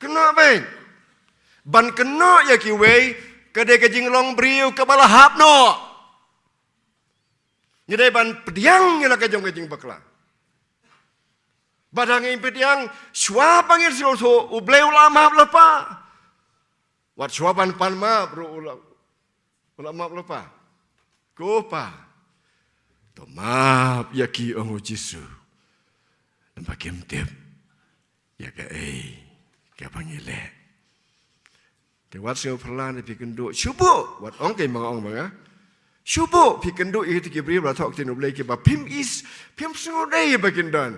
Kynnoh beit. Ban kynnoh ïa kiwei ka dei ka jinglong briew kaba la hap noh. Ngi dei ban pdiang ïa la ka jong ka jingbakla. Bad ha ngi pdiang, shuwa ba ngin sngewthuh, U Blei u la map lypa. Wat shuwa ban pan map ruh u la, u la map lypa. Ko Pa, to map ïa ki, ong u Jisu. Namar kim tip ïa kaei kaba ngi leh. Te wat sngewpyrshah, phi kynduh shuh buh, wat ong kaei ma nga, ong ma nga. Shuh buh phi kynduh ïa kito ki briew ba la thoh ktien U Blei kiba phim i, phim sngewdei ba kin don.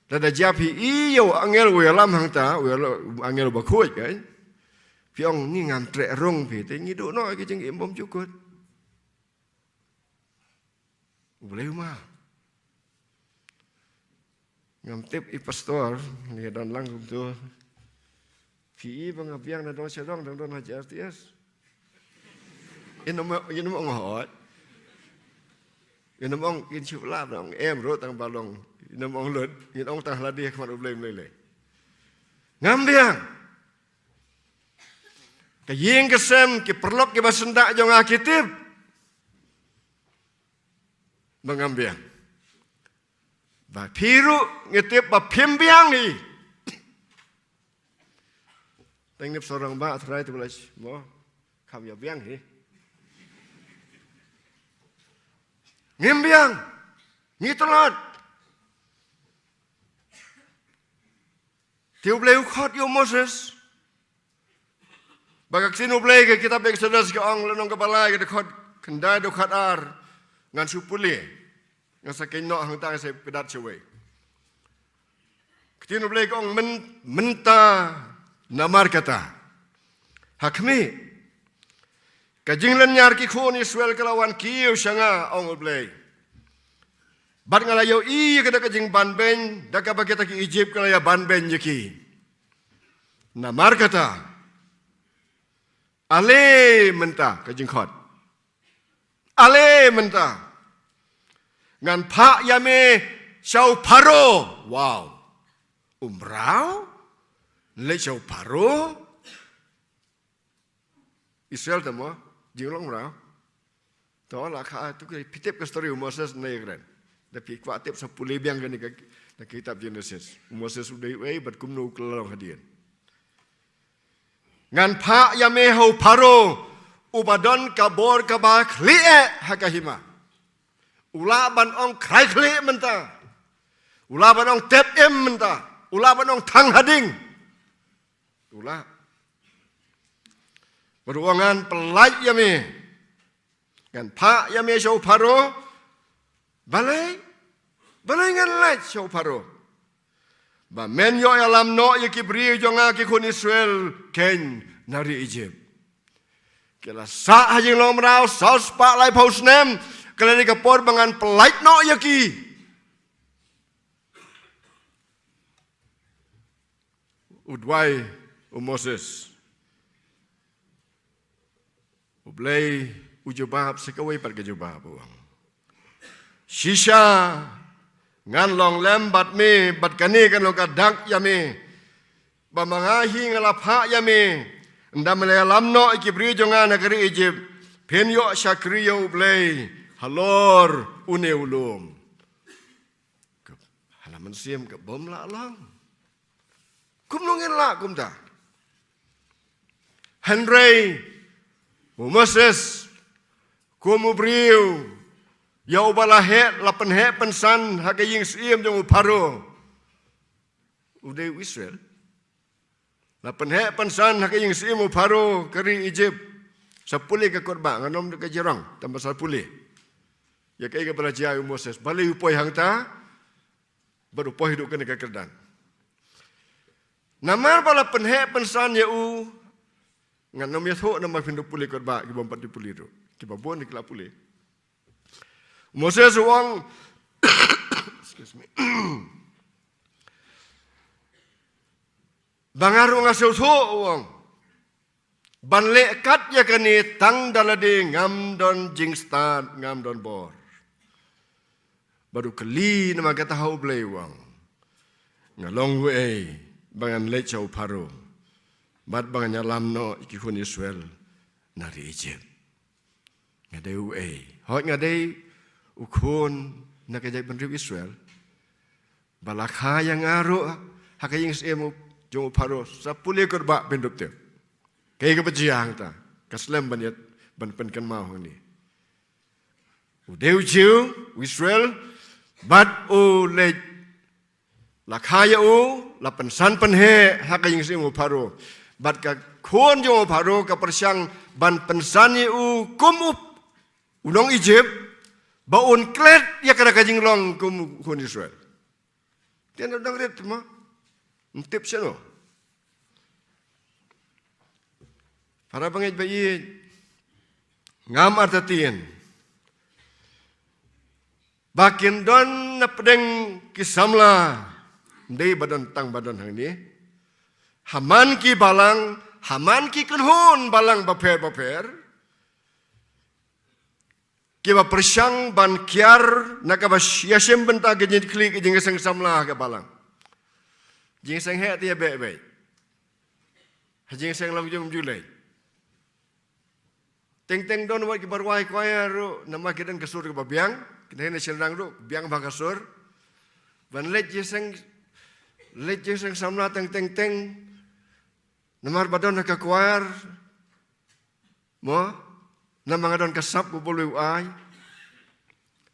Lada jia phi i ïa u angel u ïalam hangta, u ïalam, angel uba khuid, kan? Phi ong, ni ngam treh rung phi, te ngi duh noh ïa ki jingim bymjukut. U Blei u map. Ngam tip i pastor, ngi don lang kumto. Phi i ba nga biang na dong sha dong, dang don ha J R T S. Ngin ym, ngin ym ong hooid. Ngin ym ong ngin shu lap, ong em ruh tang ba long. Ngin ym ong lut, ngin ong tang ha lade ha khmat U Blei ym lei lei. Ngam biang. Ka ïing ka sem, ki paralok kiba syndah jong nga ki tip ba ngam biang. Ba phi ruh ngi tip ba phim biang hi. Tang nip sorang ba trai tu, mo kham ïa biang hi. Ngim biang. Ngi tlot. Te U Blei u khot ïa u Moses. Ba ka ktien U Blei, ka kitab Exodus ka ong, lynnong kaba lai, ka dkhot khyndai, dkhot ar. Ngan shu pule. Ngan sa kynnoh hangta, ngan sa pyndat shawei. Ka ktien U Blei ka ong, myn-, mynta namar kata, ha khmih, ka jinglynñiar ki khun Israel ka la wan kiew sha nga, ong U Blei. Bad nga la ïohi ïa kata ka jingbanbeiñ da kaba kita ki Ijipt ki la ïa banbeiñ ïa ki. Namar kata, ale mynta, ka jingkhot. Ale mynta, ngan phah ïa me sha u Pharaoh. Wow. U mraw leit sha u Pharaoh. Israel te mo, jinglong mraw. To la kha tu, ki phi tip ka story u Moses ne ïa kren. Da phi kwah tip sa pule biang kane ka, na kitab Genesis. U Moses u dei uei bad kumno u kylla long hadien. Ngan phah ïa me ha u Pharaoh, uba don ka bor kaba khlieh ha ka hima. U lah ban ong khrai khlieh mynta. U lah ban ong tep im mynta. U lah ban ong thang ha ding. U lah. Bad u ong, ngan pyllait ïa me. Ngan phah ïa me sha u Pharaoh. Balei? Balei ngan lait sha u Pharaoh? Ba men ïoh ïalam noh ïa ki briew jong nga ki khun Israel keiñ na ri Ijipt. Ki la sah ha jinglong mraw saw spah laiphew snem, ka la dei ka por ba ngan pyllait noh ïa ki. U duwai u Moses. Blei u jubab sa kawei pat ka jubab, u ong, shisha ngan long lem bad me, bad kane kan long ka dak ïa me, ba ma nga hi nga la phah ïa me, ynda me la ïalam noh ïa ki briew jong nga na ka ri Ijipt, phin ïoh shakri ïa U Blei halor une u lum. Ka, ha la mynsiem ka bym lah long. Kumno ngin lah kumta? Hynrei u Moses, kum u briew ïa uba la heh, la pynheh pynsan ha ka ïing syiem jong u Pharaoh, u dei u Israel. La pynheh pynsan ha ka ïing syiem u Pharaoh ka ri Ijipt. Sa pule ka kot ba, ngan ym da ka jrong, tang ba sa pule ïa kaei kaba la jia ïa u Moses. Balei u poi hangta? Bad u poi haduh kane ka kyrdan. Namar ba la pynheh pynsan ïa u, ngan ym ïathuh namar phin da pule kot ba, ki bym pat ju pule ruh. Kiba bun ki la pule. Moses u ong, excuse me. Ba nga ruh nga sngewthuh, u ong, ban leh kat ïa kane tang da lade ngam don jingstad, ngam don bor. Bad u kylli namar kata ha U Blei, u ong, nga long uei ba ngan leit sha u Pharaoh, bad ba ngan ïalam noh ïa ki khun Israel na ri Ijipt? Nga dei uei? Hooid, nga dei u khun na ka jaitbynriew Israel, ba la kha ïa nga ruh ha ka ïing syiem jong u Pharaoh. Sa pule kot ba phin dup tip kaei kaba jia hangta. Ka slem ban ïa, ban pynkynmaw hangne. U dei u Jiw, u Israel, bad u leit, la kha ïa u, la pynsan pynheh ha ka ïing syiem u Pharaoh. Bad ka khun jong u Pharaoh ka pyrshang ban pynsan ïa u kum u, u nong Ijipt, ba un klet ïa kata ka jinglong kum u khun Israel. Te na dang rit mo, ym tip shano. Para bangeit ba ïeit, ngam artatien ba kin don na pdeng ki samla, ym dei ba don tang ba don hangne, ha man ki balang, ha man ki kynhun balang bapher bapher, kiba pyrshang ban kiar na kaba ïashim bynta ka jingkitkhlieh ka jingïaseng samla ha ka balang. Jingïaseng heh te ïa beh beh. Ha jingïaseng long jong ym ju leit. Teng teng don wat kiba rwai choir ruh, namar ki don ka sur kaba biang, ki dei na shynrang ruh biang bha ka sur. Ban leit jingïaseng, leit jingïaseng samla teng teng teng, namar ba don ha ka choir. Mo, namar nga don ka sap ba U Blei u ai.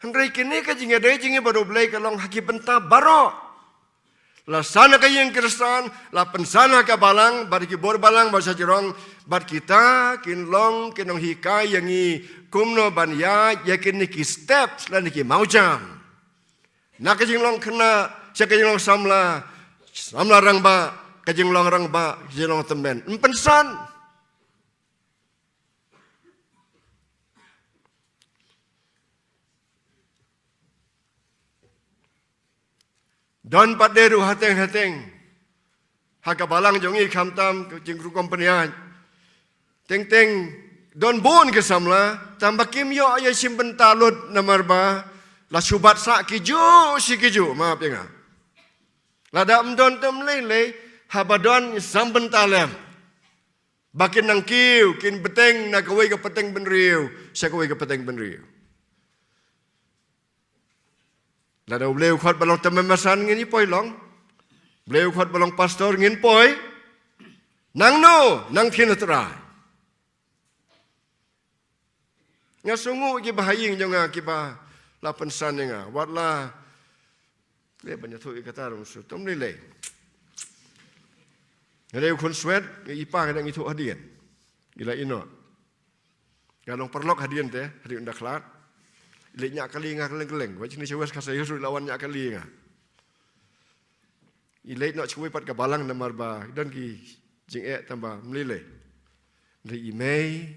Hynrei kine ka jingïadei jingïaroh Blei ka long ha ki bynta baroh. La san ha ka ïing Khristan, la pynsan ha ka balang, bad ki bor balang ba shajrong, bad kita kin long ki nonghikai ïa ngi kumno ban ïaid ïa kine ki steps lane ki mawjam. Na ka jinglong khynnah sha ka jinglong samla, samla rangbah, ka jinglong rangbah, ka jinglong tymmen. Ym pynsan. Don pat de ruh hateng hateng ha ka balang jong ngi, khamtam ka jingrukom pynïaid. Teng teng don bun ki samla, tang ba kim ïoh ïashim bynta lut namar ba la shu bat sah kijuh shi kijuh, map ïa nga. Lada ym don te ym lei lei, haba don sam bynta lem. Ba kin nang kiew, kin bteng na kawei ka pateng bynriew sha kawei ka pateng bynriew. Lada U Blei u khot ba long tymmen basan ngin ïa poi long. Blei u khot ba long pastor ngin poi. Nangno, nang ktien U Trai. Nga sngewnguh kiba ha ïing jong nga kiba la pynsan ïa nga. Wat la leh ban ïathuh ïa kata ruh shu tam lei lei. Nga dei u khun Swet, nga i pa nga dang ithuh hadien. I la ïehnoh. Nga long paralok hadien te, hadien ynda khlad. I leit ñiah kali nga kylleng kylleng. Wat shane sha West Khasi Hills ruh i la wan ñiah kali nga. I leit noh sha kawei pat ka balang namar ba don ki jingeh, tang ba ym lei lei. Hynrei i mei,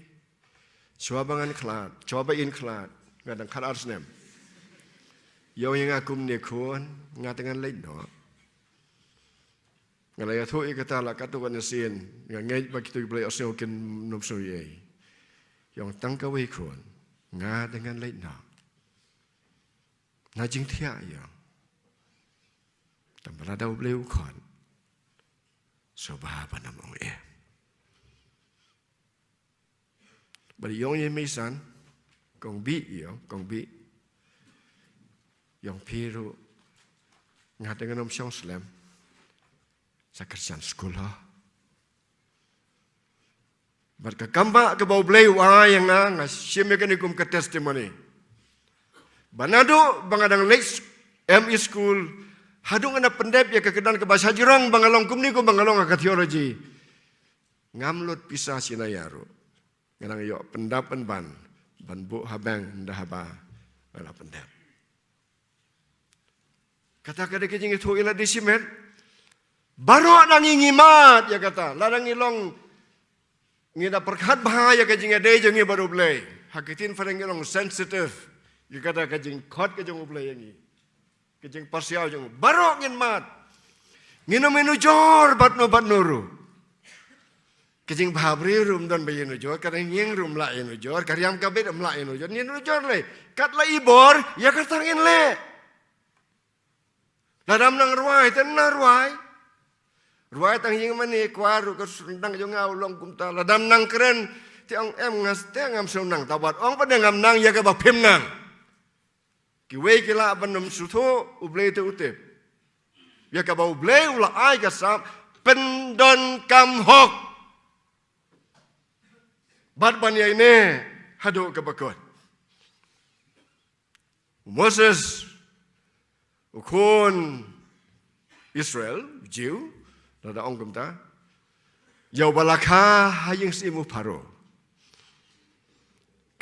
shuwa ba ngan khlad, shuwa ba in khlad, nga dang khatar snem, i ong ïa nga, kumne khun, nga te ngan leit noh. Nga la ïathuh ïa kata la katto katne sien, nga ngeit ba kito ki ba la ïohsngew kin ym sngew ei ei. Ïong tang kawei khun, nga dang ngan leit noh. Na jingthiah ïong. Tang ba lada U Blei u khot, sngewbha ban ym ong eh. Bad ïong ïa i meisan, kong Bih ïong, kong Bih. Ïong phi ruh, nga te ngan ym shong slem. Sa Christian school ho. Bad ka kam ba kaba U Blei u ai ïa nga, nga shim ïa kane kum ka testimony. Ba naduh ba nga dang leit M E school, haduh nga na pyndep ïa ka kyrdan kaba shajrong ba nga long kumne kum ba nga long ha ka theology. Ngam lut pisa shina ïa ruh. Nga dang ïoh pyndap pynban, ban buh ha bank ynda haba nga la pyndep. Kata ka dei ka jingïathuh ïa lade shimet. Baroh na ngi ngi mad ïa kata. Lada ngi long, ngi da pyrkhat bha ïa ka jingïadei jong ngi bad U Blei. Ha ka ktien phareng ngi long sensitive. Ïa kata ka jingkhot ka jong U Blei ïa ngi. Ka jingpyrshah jong baroh ngin mad. Ngin ym ïanujor bad no bad no ruh. Ka jingbhabriew ruh ym don ba ïanujor, ka rynïeng ruh ym lah ïanujor, ka riam ka bit ym lah ïanujor, ngin ïanujor lei. Kat la i bor, ïa kata ngin leh. Lada ym nang rwai, te ym nang rwai. Rwai tang ïing mane, kwar ruh ka syrngdang jong nga u long kumta. Lada ym nang kren, te ong em nga ste ngam sngewbha nang. Tang wat ong pat de ngam nang ïa kaba phim nang. Kiwei ki lah ban ym sngewthuh, U Blei te u tip. Ïa kaba U Blei u la ai ka sap, pyndonkam hok. Bad ban ïaineh, haduh kaba kut. U Moses, u khun Israel, Jiw, lada ong kumta. Ïa uba la kha ha ïing syiem u Pharaoh.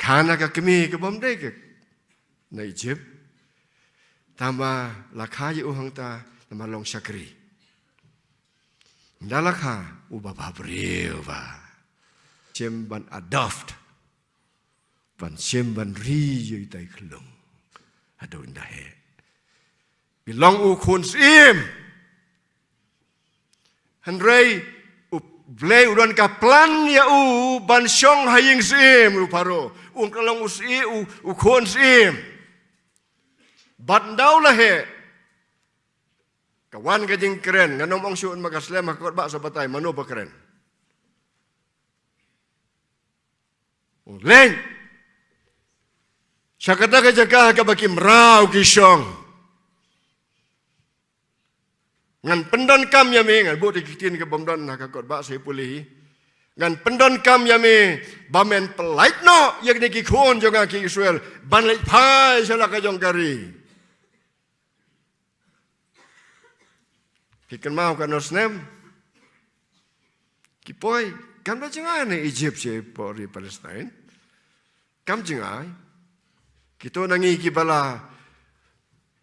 Kha na ka kmie ka bym dei ka na Egypt. Tangba la kha ïa u hangta namar long shakri. Ynda la kha uba bhabriew ba. Shim ban adopt. Ban shim ban ri ïa itai khlung. Haduh ynda heh. I long u khun syiem. Hynrei U Blei u don ka plan ïa u ban shong ha ïing syiem u Pharaoh. U ka long u syiem, u, u khun syiem. Bad ynda u la heh. Ka wan ka jingkren, ngan ym ong shuh ma ka slem ha kot ba sa batai, mano ba kren. Leng. Sha kata ka jaka kaba ki mraw ki shong. Ngan pyndonkam ïa me, ngan buh te ki ktien ka bym don ha ka kot ba sa pule hi. Ngan pyndonkam ïa me, ba men pynlait noh, ïa kine ki khun jong nga ki Israel, ban leit phai sha la ka jong ka ri. Phi kynmaw katno snem? Ki poi, kam da jngai na Egypt sha poi ri Palestine. Kam jngai. Kito na ngi kiba la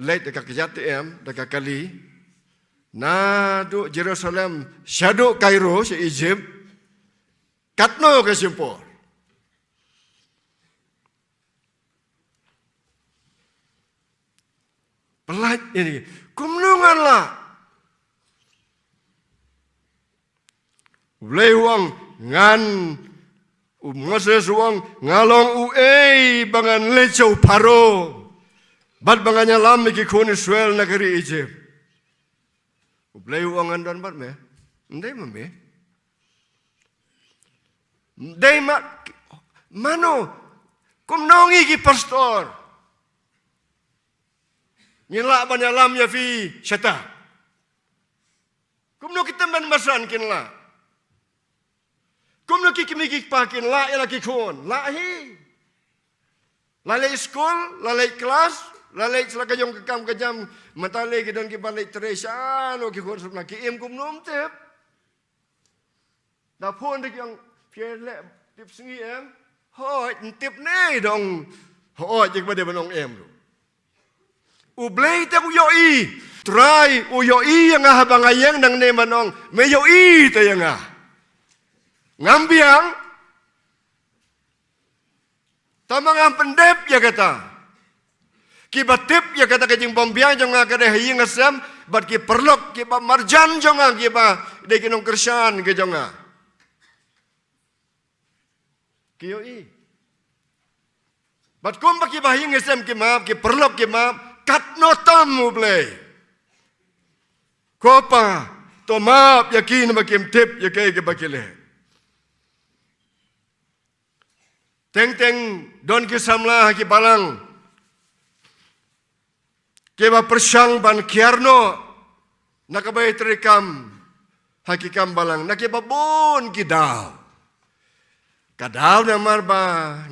leit da ka kjat te em, da ka kali. Naduh Jerusalem, shaduh Cairo, sha Egypt. Katno ka shim por. Pynlait ïa ngi. Kumno ngan lah? U Blei u ong ngan, u Moses u ong nga long uei ba ngan leit sha u Pharaoh. Bad ba ngan ïalam ïa ki khun Israel na ka ri Egypt. U Blei u ong ngan don bad me. Ym dei ma me. Ym dei ma, mano, kumno ngi ki pastor. Ngin lah ban ïalam ïa phi shata. Kumno ki tymmen basan kin lah. Kumno ki kmie ki kpa kin lah ïa la ki khun. Lah hi. La leit skul, la leit klas, la leit sha la ka jong ka kam ka jam, mynta lei ki don kiba leit trei shano ki khun samla ki im kumno ym tip. Da phone da ki ong phi leh tip sngi em. Hooid, ym tip ne da ong hooid, ïa kaba dei ban ong em ruh. U Blei te u ïohi. Trai, u ïohi ïa nga haba nga ïeng nangne ban ong me ïohi te ïa nga. Ngam biang. Tangba ngam pyndep ïa kata. Kiba tip ïa kata ka jingbymbiang jong nga ka dei ha ïing ha sem, bad ki paralok kiba marjan jong nga kiba dei ki nongkyrshan ki jong nga. Ki ïohi. Bad kumba ki bahaïing hasem ki map, ki paralok ki map, katno tam U Blei. Ko Pa, to map ïa ki namar kim tip ïa kaei kaba ki leh. Teng teng don ki samla ha ki balang kiba pyrshang ban kiar noh na kaba ïatrei kam ha ki kam balang na kiba bun ki daw. Ka daw namar ba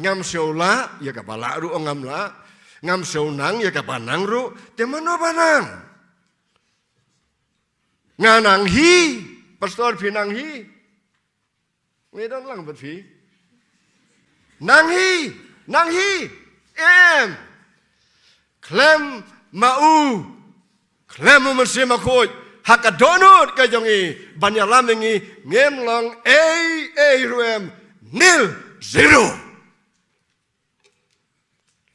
ngam sngew lah ïa kaba lah ruh, ngam lah, ngam sngew nang ïa kaba nang ruh, te mano ba nang? Nga nang hi, pastor phi nang hi. Ngi don lang bad phi. Nang hi, nang hi. Em. Khlem ma u, khlem u Mynsiem Bakhuid ha ka dohnud ka jong ngi ban ïalam ïa ngi, ngim long ei ei ruh em. Nil, zero.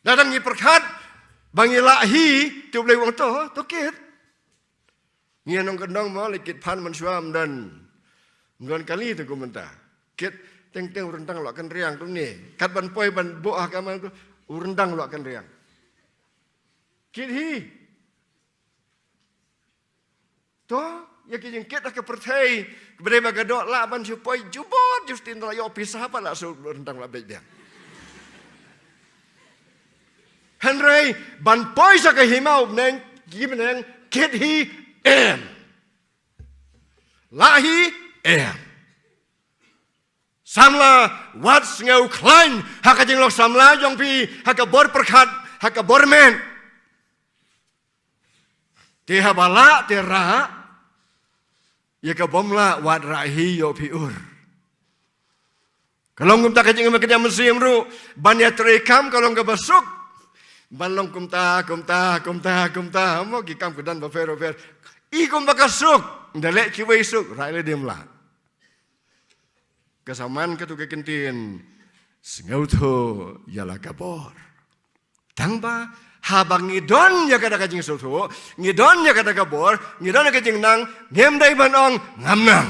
Lada ngi pyrkhat ba ngi lah hi, te U Blei u ong to, to kit. Ngi nongkyndong mo, la kit phan mynshuwa, ym don, ym don kali te kumta. Kit teng teng u ryndang la kynriang kumne. Kat ban poi ban buh ha ka man tu, u ryndang la kynriang. Kit hi. To, ïa ki jingkit ha ka pyrthei, kaba dei ba ka doh lah ban shu poi jubor, Justin la ïoh pisa ba la shu ryndang la beit biang. Hynrei ban poi sha ka hima u bneng, ki bneng, kit hi, em. Lah hi, em. Samla, wat sngew khlaiñ ha ka jinglong samla jong phi, ha ka bor pyrkhat, ha ka bor met. Te haba lah te rah, ïa ka bym lah wat rah hi ïoh phi ur. Ka long kumta ka jingim ka jingim mynsiem ruh, ban ïatrei kam ka long kaba suk. Ban long kumta, kumta, kumta, kumta, mo ki kam ka don bapher bapher. I kumba ka suk, nda leh kiwei suk, rah leh dim lah. Ka saman katu ka kyntien, sngewthuh ïa la ka bor. Tang ba haba ngi don ïa kata ka jingsngewthuh, ngi don ïa kata ka bor, ngi don ïa ka jingnang, ngim dei ban ong ngam nang.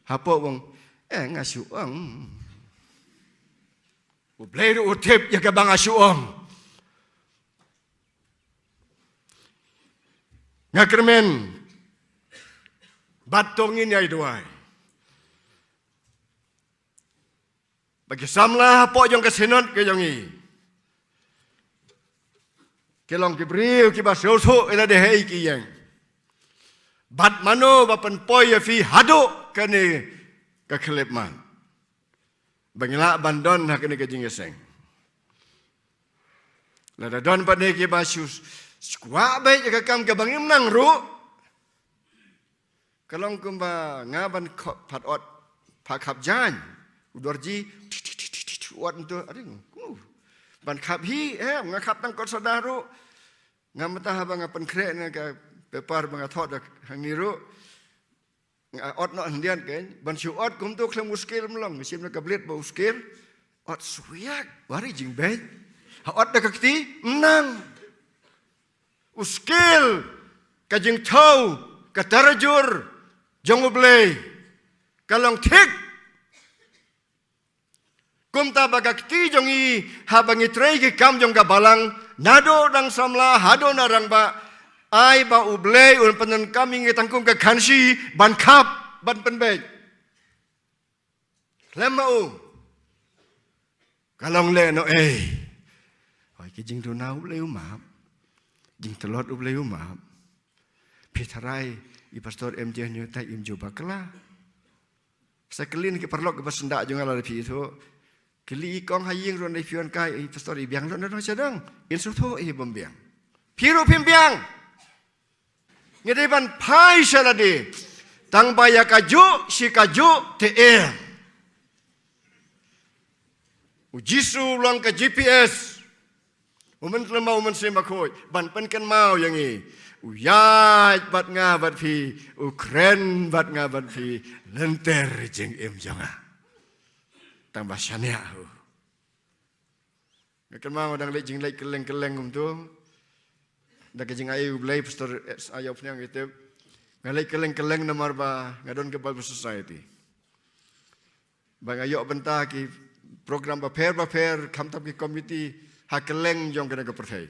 Hapoh u ong, eh, nga shu ong. U Blei ruh u tip ïa kaba nga shu ong. Nga kyrmen bad to ngin ïai duwai ba ki samla hapoh jong ka synod ka jong ngi ki long ki briew kiba sngewthuh ïa lade ha ei ki ïeng. Bad mano ba pynpoi ïa phi haduh kane ka khyllipmat. Ba ngi lah ban don ha kane ka jingïaseng. Lada don pat ne kiba shu, shu kwah beit ïa ka kam kaba ngim nang ruh. Ka long kumba nga ban khap, pat ot, pat khap jaiñ. U dorji, ti, ti, ti, ot ntu, aring. Uh. Ban khap hi, eh, nga khap tang kot soda ruh. Nga mynta haba nga pynkhreh na ka paper ba nga thoh da hangne ruh. Nga ot noh hyndiat kein, ban shu ot kumto khlem u skel ym long, shim na ka blade bad u skel, ot swiak, wari jingbeit. Ha ot da ka kti, ym nang. U skel, ka jingthew, ka tarajur, jong U Blei, ka long thik. Kumta ba ka kti jong ngi, haba ngi trei ki kam jong ka balang, naduh dang samla, haduh na rangbah, ai ba U Blei un pyndonkam ïa ngi tang kum ka khanshi, ban khap, ban pynbeit. Khlem ma u. Ka long lehnohei. Hoi ki jingduna U Blei u map. Jingtlot U Blei u map. Phi tharai, i pastor em je hynñiew tai im ju bakla. Sa kylli na ki paralok kiba syndah jong nga lada phi ithuh. Kylli i kong ha ïing ruh, nda i phi wan kai, i pastor i biang lut na dong sha dong. In sngewthuh i bym biang. Phi ruh phim biang. Ngi dei ban phai sha lade. Tang ba ïa kajuh shi kajuh te em. U Jisu u long ka G P S. U Mynkhlaiñ, U Mynsiem Bakhuid ban pynkynmaw ïa ngi. U ïaid bad nga bad phi, u kren bad nga bad phi lynter jingim jong nga. Tang ba shaniah u. Nga kynmaw nga dang leit jingleit kylleng kylleng kumto. Da ka jingai U Blei, pastor Ayo Phniang ïa tip. Nga leit kylleng kylleng namar ba nga don ka Bible Society. Ba nga ïoh bynta ki program bapher bapher, khamtam ki committee, Ha kylleng jong kane ka pyrthei.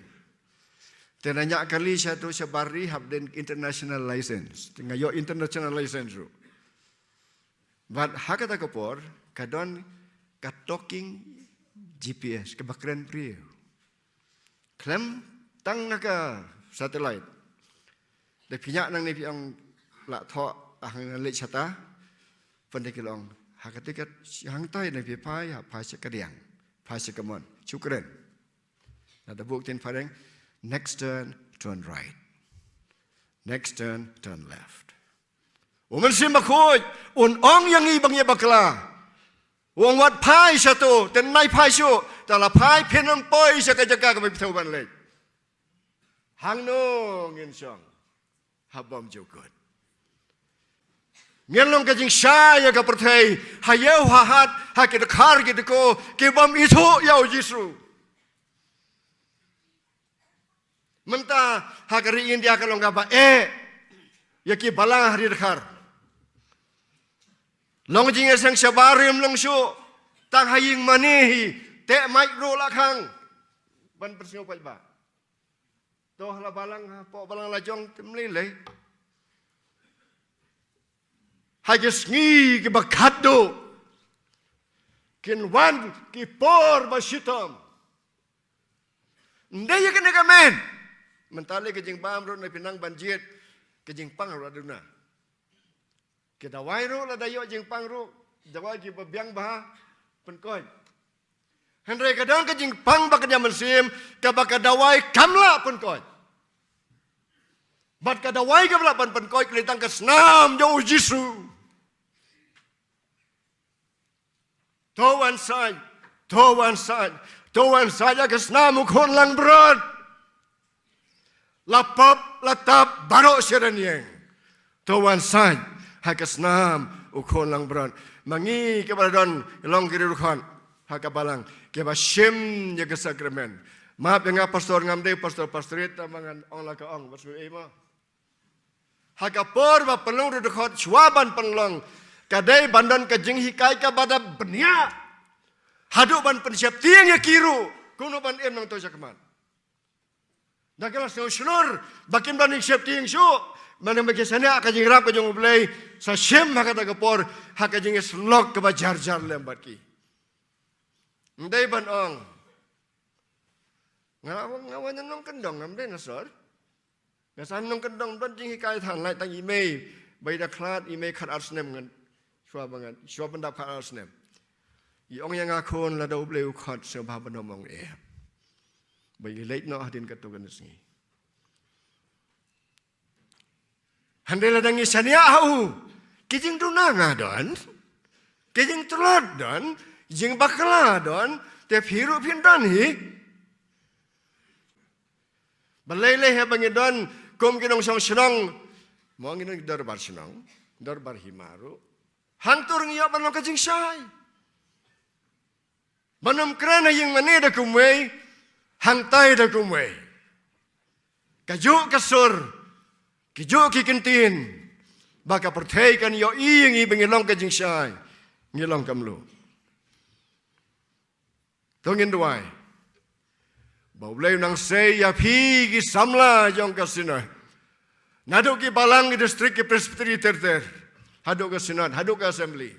Te na ñiah kali sha tu shabar ri hap don international license. Te nga ïoh international license ruh. Bad ha kata ka por, ka don ka talking G P S, kaba kren briew. Khlem tang na ka satellite. Da phi ñiah nangne phi ong lah thoh, ah, nga leit shata. Pynda ki la ong, ha kata ka hangtai na phi phai, ha phai sha kadiang, phai sha kamon, shu kren. Lada buh ktien phareng, next turn, turn right. Next turn, turn left. U Mynsiem Bakhuid un ong ïa ngi ba ngin ïa bakla. U ong wat phai sha tu, te nai phai shuh, te la phai phin ym poi sha ka jaka kaba phi thew ban leit. Hangno ngin shong? Ha bymjukut. Ngin long ka jingshai ïa ka pyrthei, ha ïew ha hat, ha ki dkhar ki dkor, ki bym ithuh ïa u Jisu. Mynta ha ka ri India ka long kaba eh ïa ki balang ha ri dkhar. Long jingïaseng shabar rim long shuh, tang ha ïing mane hi, te mic ruh la khang. Ban pynsngew paidbah. To ha la balang, hapoh balang la jong, te ym lei lei. Ha ki sngi kiba khatduh kin wan ki por ba shitom. Ym dei ïa kane ka met. Mynta lei ka jingbam ruh na phi nang ban jied, ka jingpang ruh la duna. Ki dawai ruh lada ïoh jingpang ruh, dawai kiba biang bha, pynkoit. Hynrei ka don ka jingpang ba ka jingmynsiem, kaba ka dawai kam lah pynkoit. Bad ka dawai kaba lah ban pynkoit ka dei tang ka snam jong u Jisu. To wan sait, to wan sait, to wan sait ha ka snam u Khun Langbrot. La pop, la tap, baroh shi rynïeng. To wan sait ha ka snam u Khun Langbrot. Ma ngi kiba la don long ki riewdkhot ha ka balang, kiba shim ïa ka sakramen. Map ïa nga pastor, ngam dei pastor pastorate, tang ba ngan ong la ka ong, bad shu ei ma. Ha ka por ba pynlong riewdkhot, shuwa ban pynlong, ka dei ban don ka jinghikai kaba da bniah. Haduh ban pynsheptieng ïa ki ruh, kumno ban im nangto shakhmat. Da ka la sngewshlur ba kim don jingsheptieng shuh, mynta ba ki shaniah ka jingïarap ka jong U Blei, sa shim ha kata ka por ha ka jingïasyllok kaba jar jar lem bad ki. Ym dei ban ong, nga, nga wan nongkyndong, ngam dei na sor. Nga sa nongkyndong, don jinghikai than, lait tang i mei ba i da khlad, i mei khatar snem ngan, shuwa ba ngan, shuwa pyndap khatar snem. I ong ïa nga, khun, lada U Blei u khot, sngewbha ban ym ong eh. Ba i leit noh hadien katto katne sngi. Hynrei lada ngi shaniah ha u, ki jingduna nga don, ki jingtlot don, jingbakla don, te phi ruh phin don hi. Balei lei haba ngi don kum ki nongshong shnong, mo ngi don ki dorbar shnong, dorbar hima ruh. Hangto ruh ngi ïoh ban long ka jingshai. Ban ym kren ha ïing mane da kumwei, hangtai da kumwei. Kajuh ka sur, kijuh ki kyntien, ba ka pyrthei kan ïohi ïa ngi ba ngi long ka jingshai, ngi long ka mluh. To ngin duwai ba U Blei un nang sei ïa phi ki samla jong ka Synod. Naduh ki balang, ki district, ki presbytery ter ter, haduh ka Synod, haduh ka assembly.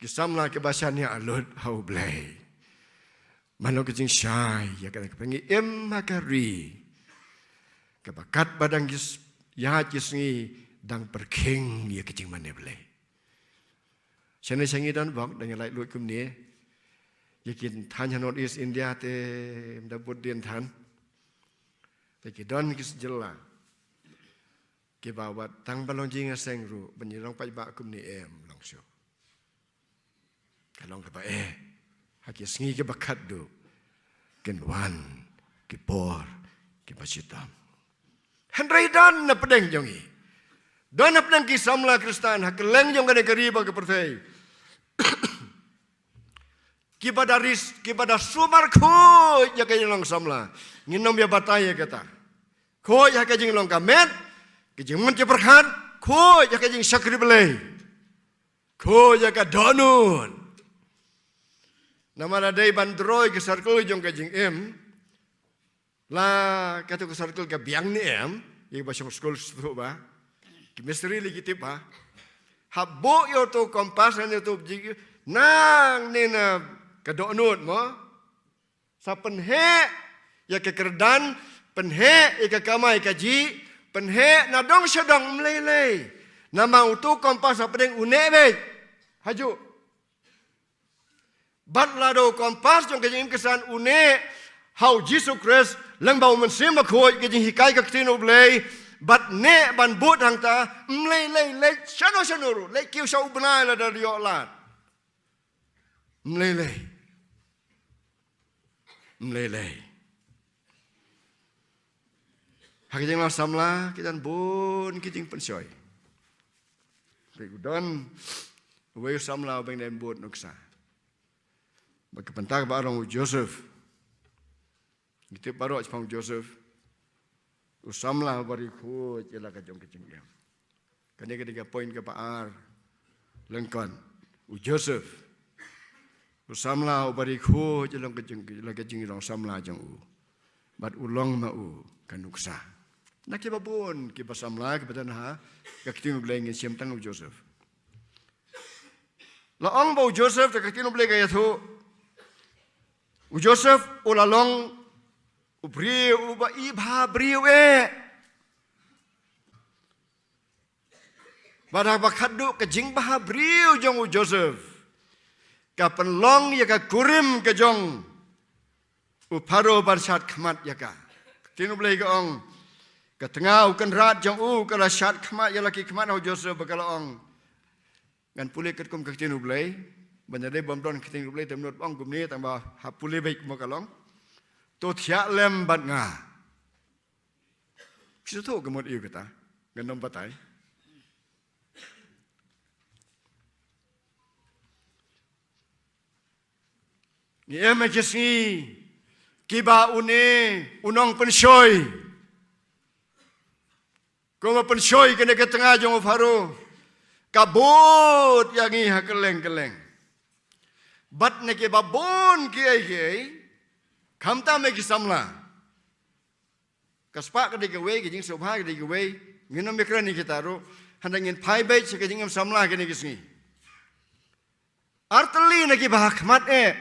Ki samla kiba shaniah lut ha U Blei. Mano ka jingshai ïa kane, kaba ngi im ha ka ri kaba katba dang ki s-, ïa ki sngi dang pyrkhing ïa ka jingmane Blei. Shane sha ngi don bok, dang ïa lait lut kumne. Ïa ki thaiñ ha North East India te ym da bud dien than. Te ki don ki jylla kiba wat tang ba long jingïaseng ruh, ban ïa long paidbah kumne em long shuh. Ka long kaba eh, ha ki sngi kiba khatduh kin wan ki por kiba shitom. Hynrei don na pdeng jong ngi, don na pdeng ki samla Khristan ha kylleng jong kane ka ri bad ka pyrthei, kiba da ris, kiba da sumar khuid ïa ka jinglong samla. Ngin ym ïa batai ïa kata. Khuid ha ka jinglong ka met, ka jingmut jingpyrkhat, khuid ha ka jingshakri Blei, khuid ha ka dohnud. Namar lada dei ban draw ïa ka circle jong ka jingim, la katu ka circle ka biang ne em, ïa ba shong skul shuh ba. Ki mistri lei ki tip ba. Hap buh ïa utu kompas ne utu jing, nang ne na ka dohnud mo. Sa pynheh ïa ka kyrdan, pynheh ïa ka kamai kajih, pynheh na dong sha dong, ym lei lei. Namar utu kompas hapdeng u neh beit. Hajuh. Bad lada u kompas jong ka jingim ka san u neh ha u Jisu Khrist, lyngba u Mynsiem Bakhuid, ka jinghikai ka ktien U Blei, bad neh ban bud hangta, ym lei lei, leit shano shano ruh, leit kiew sha u bnai lada ïoh lad. Ym lei lei. Ym lei lei. Ha ka jinglong samla ki don bun ki jingpynshoi. Peit u don uwei u samla uba dang bud nuksa. Bad ka bynta kaba ar long u Joseph. Ngi tip baroh shaphang u Joseph. U samla uba riewkhuid ïa la ka jong ka jingim. Kane ka dei ka point kaba ar. Lyngkot u Joseph, u samla uba riewkhuid ïa la ka jing, ïa la ka jinglong samla jong u. Bad u long ma u ka nuksa. Na kiba bun kiba samla kiba don ha ka ktien U Blei, ngin shim tang u Joseph. La ong ba u Joseph, da ka ktien U Blei ka ïathuh, u Joseph u la long u briew uba i bha briew eh. Bad haba khatduh ka jingbha briew jong u Joseph ka pynlong ïa ka kurim ka jong u Pharaoh ban shad khmat ïa ka. Ka ktien U Blei ka ong, ka tnga u kynrad jong u ka la shad khmat ïa la ki khmat ha u Joseph, ba ka la ong, ngan pule katkum ka ktien U Blei. Ban ïadei bym don ka ktien U Blei te mynta ong kumne, tang ba hap pule beit kumba ka long. To thiah lem bad nga. Phi sngewthuh ka mut aïu kata? Ngan ym batai. Ngi em ha ki sngi kiba une u nongpynshoi, kumba pynshoi kane ka tnga jong u Pharaoh, ka bud ïa ngi ha kylleng kylleng. Bad na kiba bun kiei kiei, khamtam ïa ki samla. Ka spah ka dei kawei, ka jingsngewbha ka dei kawei. Ngin ym ïakren ïa kita ruh. Hynrei ngin phai beit sha ka jingim samla kine ki sngi. Artylli na kiba ha khmat eh,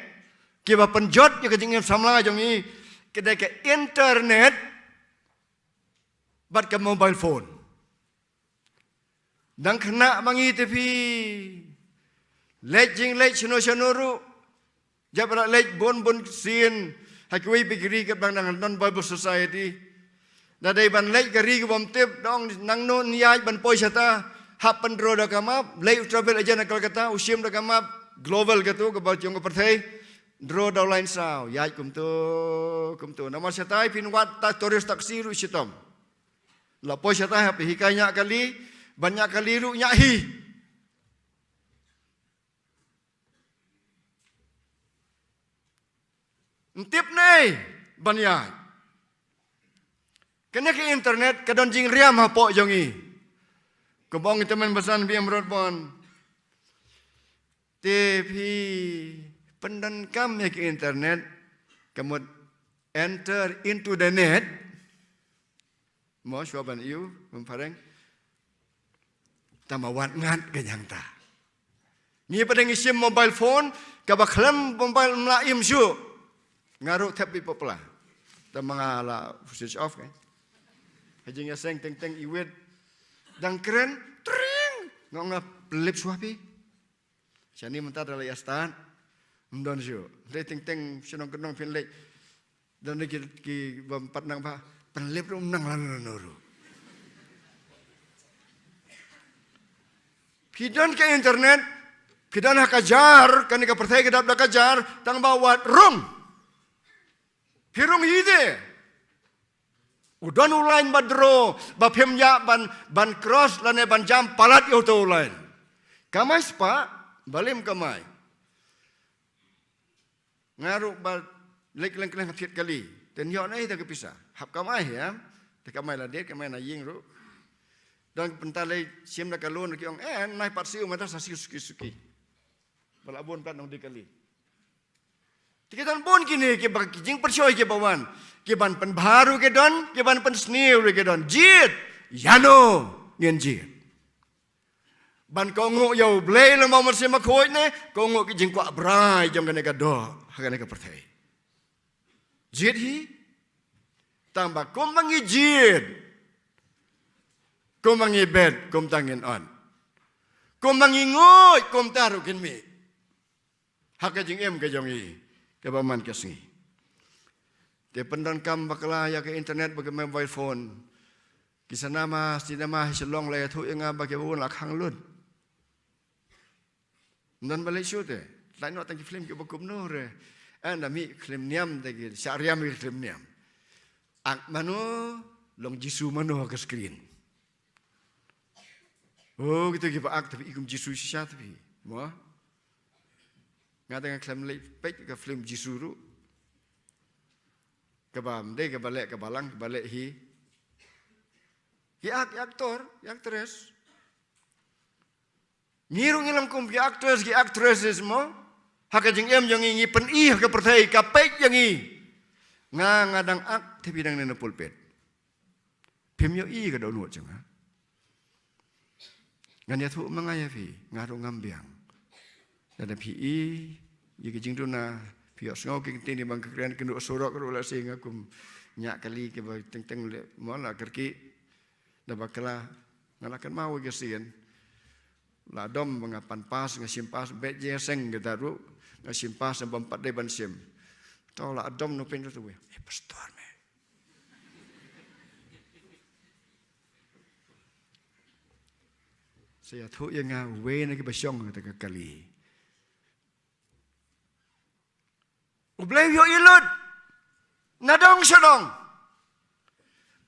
kiba pynjot ïa ka jingim samla jong ngi, ka dei ka internet bad ka mobile phone. Dang khynnah ma ngi te phi leit jingleit shano shano ruh. Jait ba la leit bun bun sien ha kiwei pat ki ri katba dang don Bible Society. Da dei ban leit ka ri kaba ym tip, da ong nangno ïaid ban poi shata, hap pyndraw da ka map, leit u travel agent na Kolkata, u shim da ka map global katu kaba jong ka pyrthei, draw da u lain saw, ïaid kumto kumto. Namar shatai phin wad ta tourist taxi ruh shitom. La poi shatai hap hikai ñiah kali, ban ñiah kali ruh ñiah hi. Ym tip ne ban ïaid. Kane ka internet ka don jingriam hapoh jong ngi. Kumba ong i tymmen basan B M Rodbon. Te phi pyndonkam ïa ka internet, ka mut enter into the net. Mo shuwa ban ïoh, ban phareng. Tang ba wat ngat ka jingta. Ngi pat ngi shim mobile phone, kaba khlem mobile ym lah im shuh. Nga ruh thep beit pop la. Tang ba nga la switch off kan. Ha jingïaseng teng teng iwit. Dang kren, tring. Nga ong nga pynlip shuwa phi. Shane mynta da la ïa start. Ym don shuh. Hynrei teng teng shnong kyndong phin leit. Don ki, ki bym pat nang ba pynlip ruh ym nang lano lano ruh. Phi don ka internet, phi don ha ka jar, kane ka pyrthei ka dap da ka jar, tang ba wat rung. Phi rung hi de. U don u line ba draw, ba phim ïa ban, ban cross lane ban jam palat ïa uto u line. Kamai spah, balei ym kamai. Nga ruh ba leit kylleng kylleng ha thied kali. Te ïoh na ita ka pisa. Hap kamai ïa. Te kamai la dei, kamai na ïing ruh. Don pynta leit shim da ka loan ki ong, eh, nai pat siew mynta sa siew suki suki. Ba la bun pat nongdie kali. Te ki don bun kine kiba ki jingpynshoi kiba wan. Ki ban pynbha ruh ki don, ki ban pynsniew ruh ki don. Jied, ïano ngin jied. Ban kohnguh ïa U Blei lem bad U Mynsiem Bakhuid ne, kohnguh ki jingkwah brai jong kane ka doh, ha kane ka pyrthei. Jied hi, tang ba kumba ngi jied, kumba ngi bet, kumta ngin ot. Kumba ngi nguid, kumta ruh kin mih. Ha ka jingim ka jong i, kaba man ka sngi. Te pyndonkam bakla ïa ka internet bad ka mobile phone. Ki cinema, cinema ha Shillong la ïathuh ïa nga ba kiba bun la khang lut. Ym don ba leit shuh te. Lait noh tang ki film kiba kumno re. Ynda mih film niam te ki shah riam ki film niam. Ak mano, long Jisu mano ha ka screen. Oh, kito kiba ak te phi i kum Jisu shisha te phi. Mo? Nga te nga khlem leit peit ka film Jisu ruh. Kaba ym dei kaba leh ka balang, kaba leh hi. Ki ak, ki actor, ki actress. Ngi ruh ngi long kum ki actors, ki actresses mo. Ha ka jingim jong ngi, ngi pyni ha ka pyrthei, ka peit ïa ngi. Nga, nga dang ak, te phi dang ne na pulpit. Phim ïohi ka dohnud jong nga. Ngan ïathuh ma nga ïa phi, nga ruh ngam biang. Lada phi i ïa ka jingduna, phi ïohsngew ki ktien, ba nga kren kynduh surok ruh lehse nga kum ñiah kali kiba teng teng leh mo la kyrkieh. Da bakla nga la kynmaw ïa ka sien. La dom ba nga pan pass, nga shim pass, bad jingïaseng kata ruh nga shim pass, bym pat dei ban shim. To la dom, no pyn ruh tu wei. Eh, pastor me. Sa ïathuh ïa nga uwei na kiba shong ha kata ka kali. U Blei u ïohi lut na dong sha dong.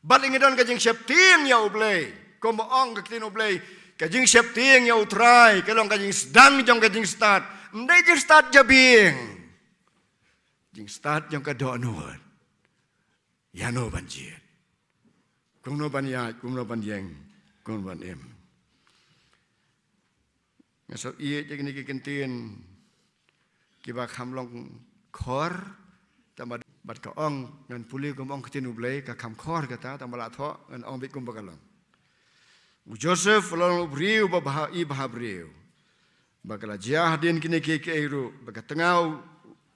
Bad ngi don ka jingsheptieng ïa U Blei. Kumba ong ka ktien U Blei, ka jingsheptieng ïa U Trai ka long ka jingsdang jong ka jingstad. Ym dei jingstad jabieng. Jingstad jong ka dohnud. Ïano ban jied? Kumno ban ïaid, kumno ban ïeng, kumno ban im? Nga shu ïeit ïa kine ki ktien kiba kham long khor, tang ba bad ka ong ngan pule kum ong ka ktien U Blei, ka kham khor kata, tang ba la thoh ngan ong beit kumba ka long. U Joseph u la long u briew ba bha, i bha briew. Ba ka la jia hadien kine kiei kiei ruh, ba ka tnga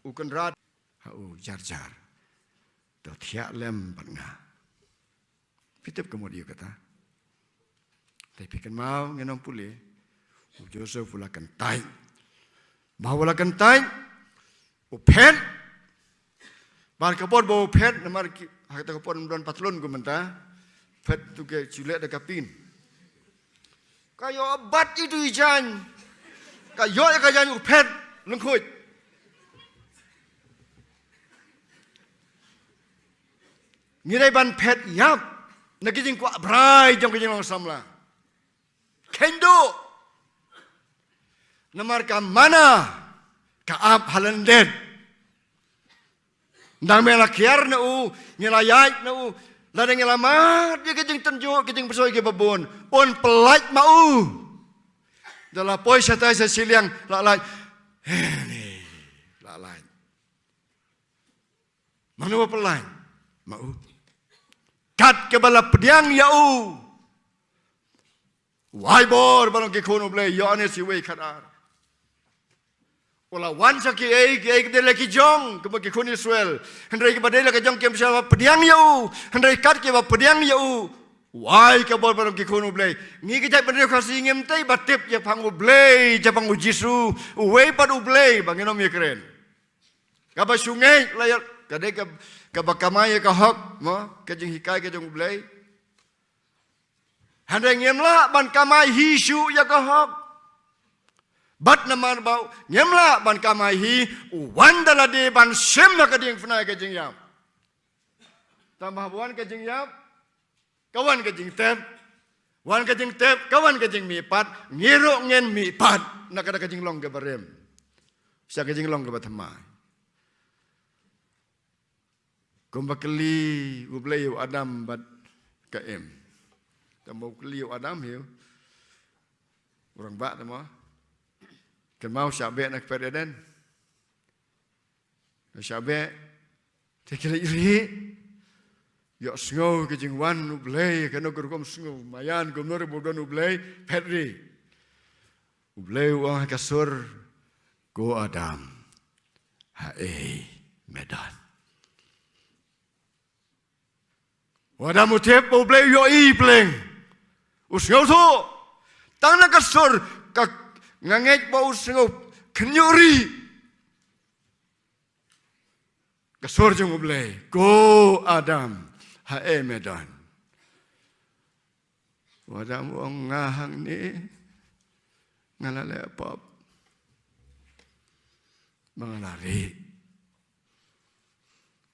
u Kynrad ha u, jar jar. To thiah lem bad nga. Phi tip ka mut ïa kata. Te phi kynmaw, ngan ong pule. U Joseph u la kyntait. Ba u la kyntait, u phet. Bad ka por ba u phet, namar ki, ha kata ka por ym don patlun kum mynta. Phet tu ki ju leh da ka pin. Ka ïoh bat ïa utu i jaiñ. Ka ïoh ïa ka jaiñ, u phet lyngkhuid. Ngi dei ban phet ïap na ki jingkwah brai jong ki jinglong samla. Kheiñ duh. Namar ka manna ka ap ha lyndet. Nang me la kiar na u, ngi la ïaid na u, lada ngi la mad ïa ki jingtynjuh, ki jingpynshoi kiba bun, un pyllait ma u. Da la poi shatai sha shiliang, la lait. He, ni, la lait. Mano ba pyllait ma u? Kat kaba la pdiang ïa u. Wai bor ba long ki khun U Blei, Ïoannis wei khatar. U la wan sha kiei kiei ki dei la ki jong, kumba ki khun Israel. Hynrei kiba dei la ki jong kim shym la pdiang ïa u. Hynrei kat kiba pdiang ïa u, wai ka bor ba long ki khun U Blei. Ngi ki jait bynriew Khasi ngim tei ba tip ïa phang U Blei, ïa phang U Jisu, uwei pat U Blei ba ngin ym ïakren. Kaba shu ngeit la ïa, ka dei ka, kaba kamai ïa ka hok, mo, ka jinghikai ka jong U Blei. Hynrei ngim lah ban kamai hi shuh ïa ka hok. Bad namar ba ngim lah ban kamai hi, u wan da lade ban shim ha ka diengphna ïa ka jingïap. Tang ba haba wan ka jingïap, ka wan ka jingtep. Wan ka jingtep, ka wan ka jingmihpat. Ngi ruh ngin mihpat na kata ka jinglong kaba rim, sha ka jinglong kaba thymmai. Kumba kylli U Blei ïa u Adam bad ka Im. Tang ba u kylli ïa u Adam hi, u rangbah, tang ba kynmaw, shah beh na kper Eden. Sha beh te ki leit rieh. Ïohsngew ka jingwan U Blei, kano ka rukom sngew, maïan kumno ruh ba don U Blei, phet rieh. U Blei u ong ha ka sur, ko Adam, haei me don? U Adam u tip ba U Blei u ïohi pleng. U sngewthuh. Tang na ka sur, ka, nga ngeit ba u sngew khynñiuh rieh. Ka sur jong U Blei, ko Adam, haei me don? U Adam u ong, nga hangne, nga la leh pop ba nga la rieh.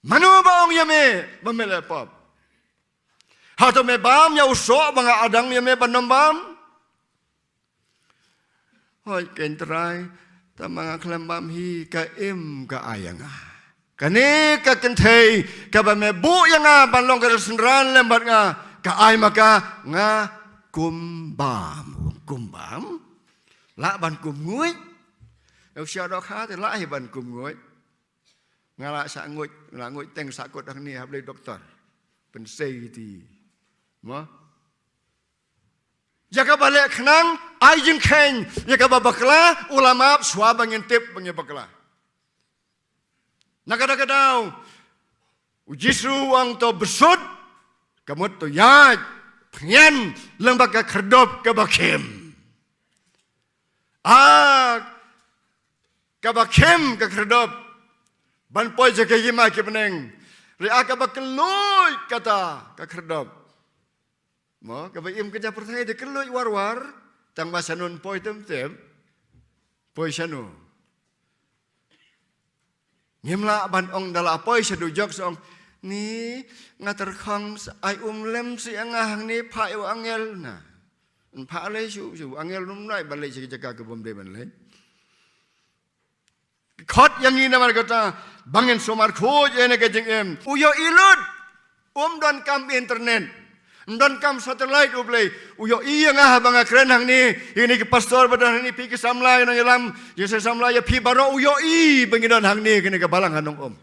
Mano ba ong ïa me ba me leh pop? Hato me bam ïa u soh ba nga la dang ïa me ban ym bam? Hooid keiñ Trai, tang ma nga khlem bam hi, ka im ka ai ïa nga. Kane ka kynthei kaba me buh ïa nga ban long ka synran lem bad nga, ka ai ma ka, nga kum bam. Kum bam? Lah ban kum nguid? Ïa u sha dohkha te lah hi ban kum nguid. Nga lah sah nguid, lah nguid teng sah kut hangne ha Blei doktor. Pynsei ti. Mo? Ïa kaba leh khnang ai jingkheiñ, ïa kaba bakla u la map shuwa ba ngin tip ba ngi bakla. Na kata ka daw u Jisu u ong to bsut, ka mut to ïaid, pynïan lyngba ka khyrdop kaba khim. A kaba khim ka khyrdop ban poi sha ka ïing ki bneng. Re a kaba kylluid kata ka khyrdop. Mo, kaba im ka jingpyrthei da kylluid war war, tang ba shano poi tem tem. Poi shano? Ngim lah ban ong da la poi sha dujok sa ong, ni nga tyrkhong sa ai um lem sa ïa nga hangne, phah ïa u angel na. Phah lei shu shu angel rum nai ban leit sha ka jaka ka bym dei ban leit. Khot ïa ngi namar kata ba ngin sumar khuid ïa kane ka jingim. U ïohi lut. Um donkam internet. Um donkam satellite U Blei. U ïohi ïa nga haba nga kren hangne. Ïa kine ki pastor ba don hangne, phi ki samla, ïa nongïalam, ïa ki samla, ïa phi baroh u ïohi ba ngi don hangne kane ka balang ha Nongum.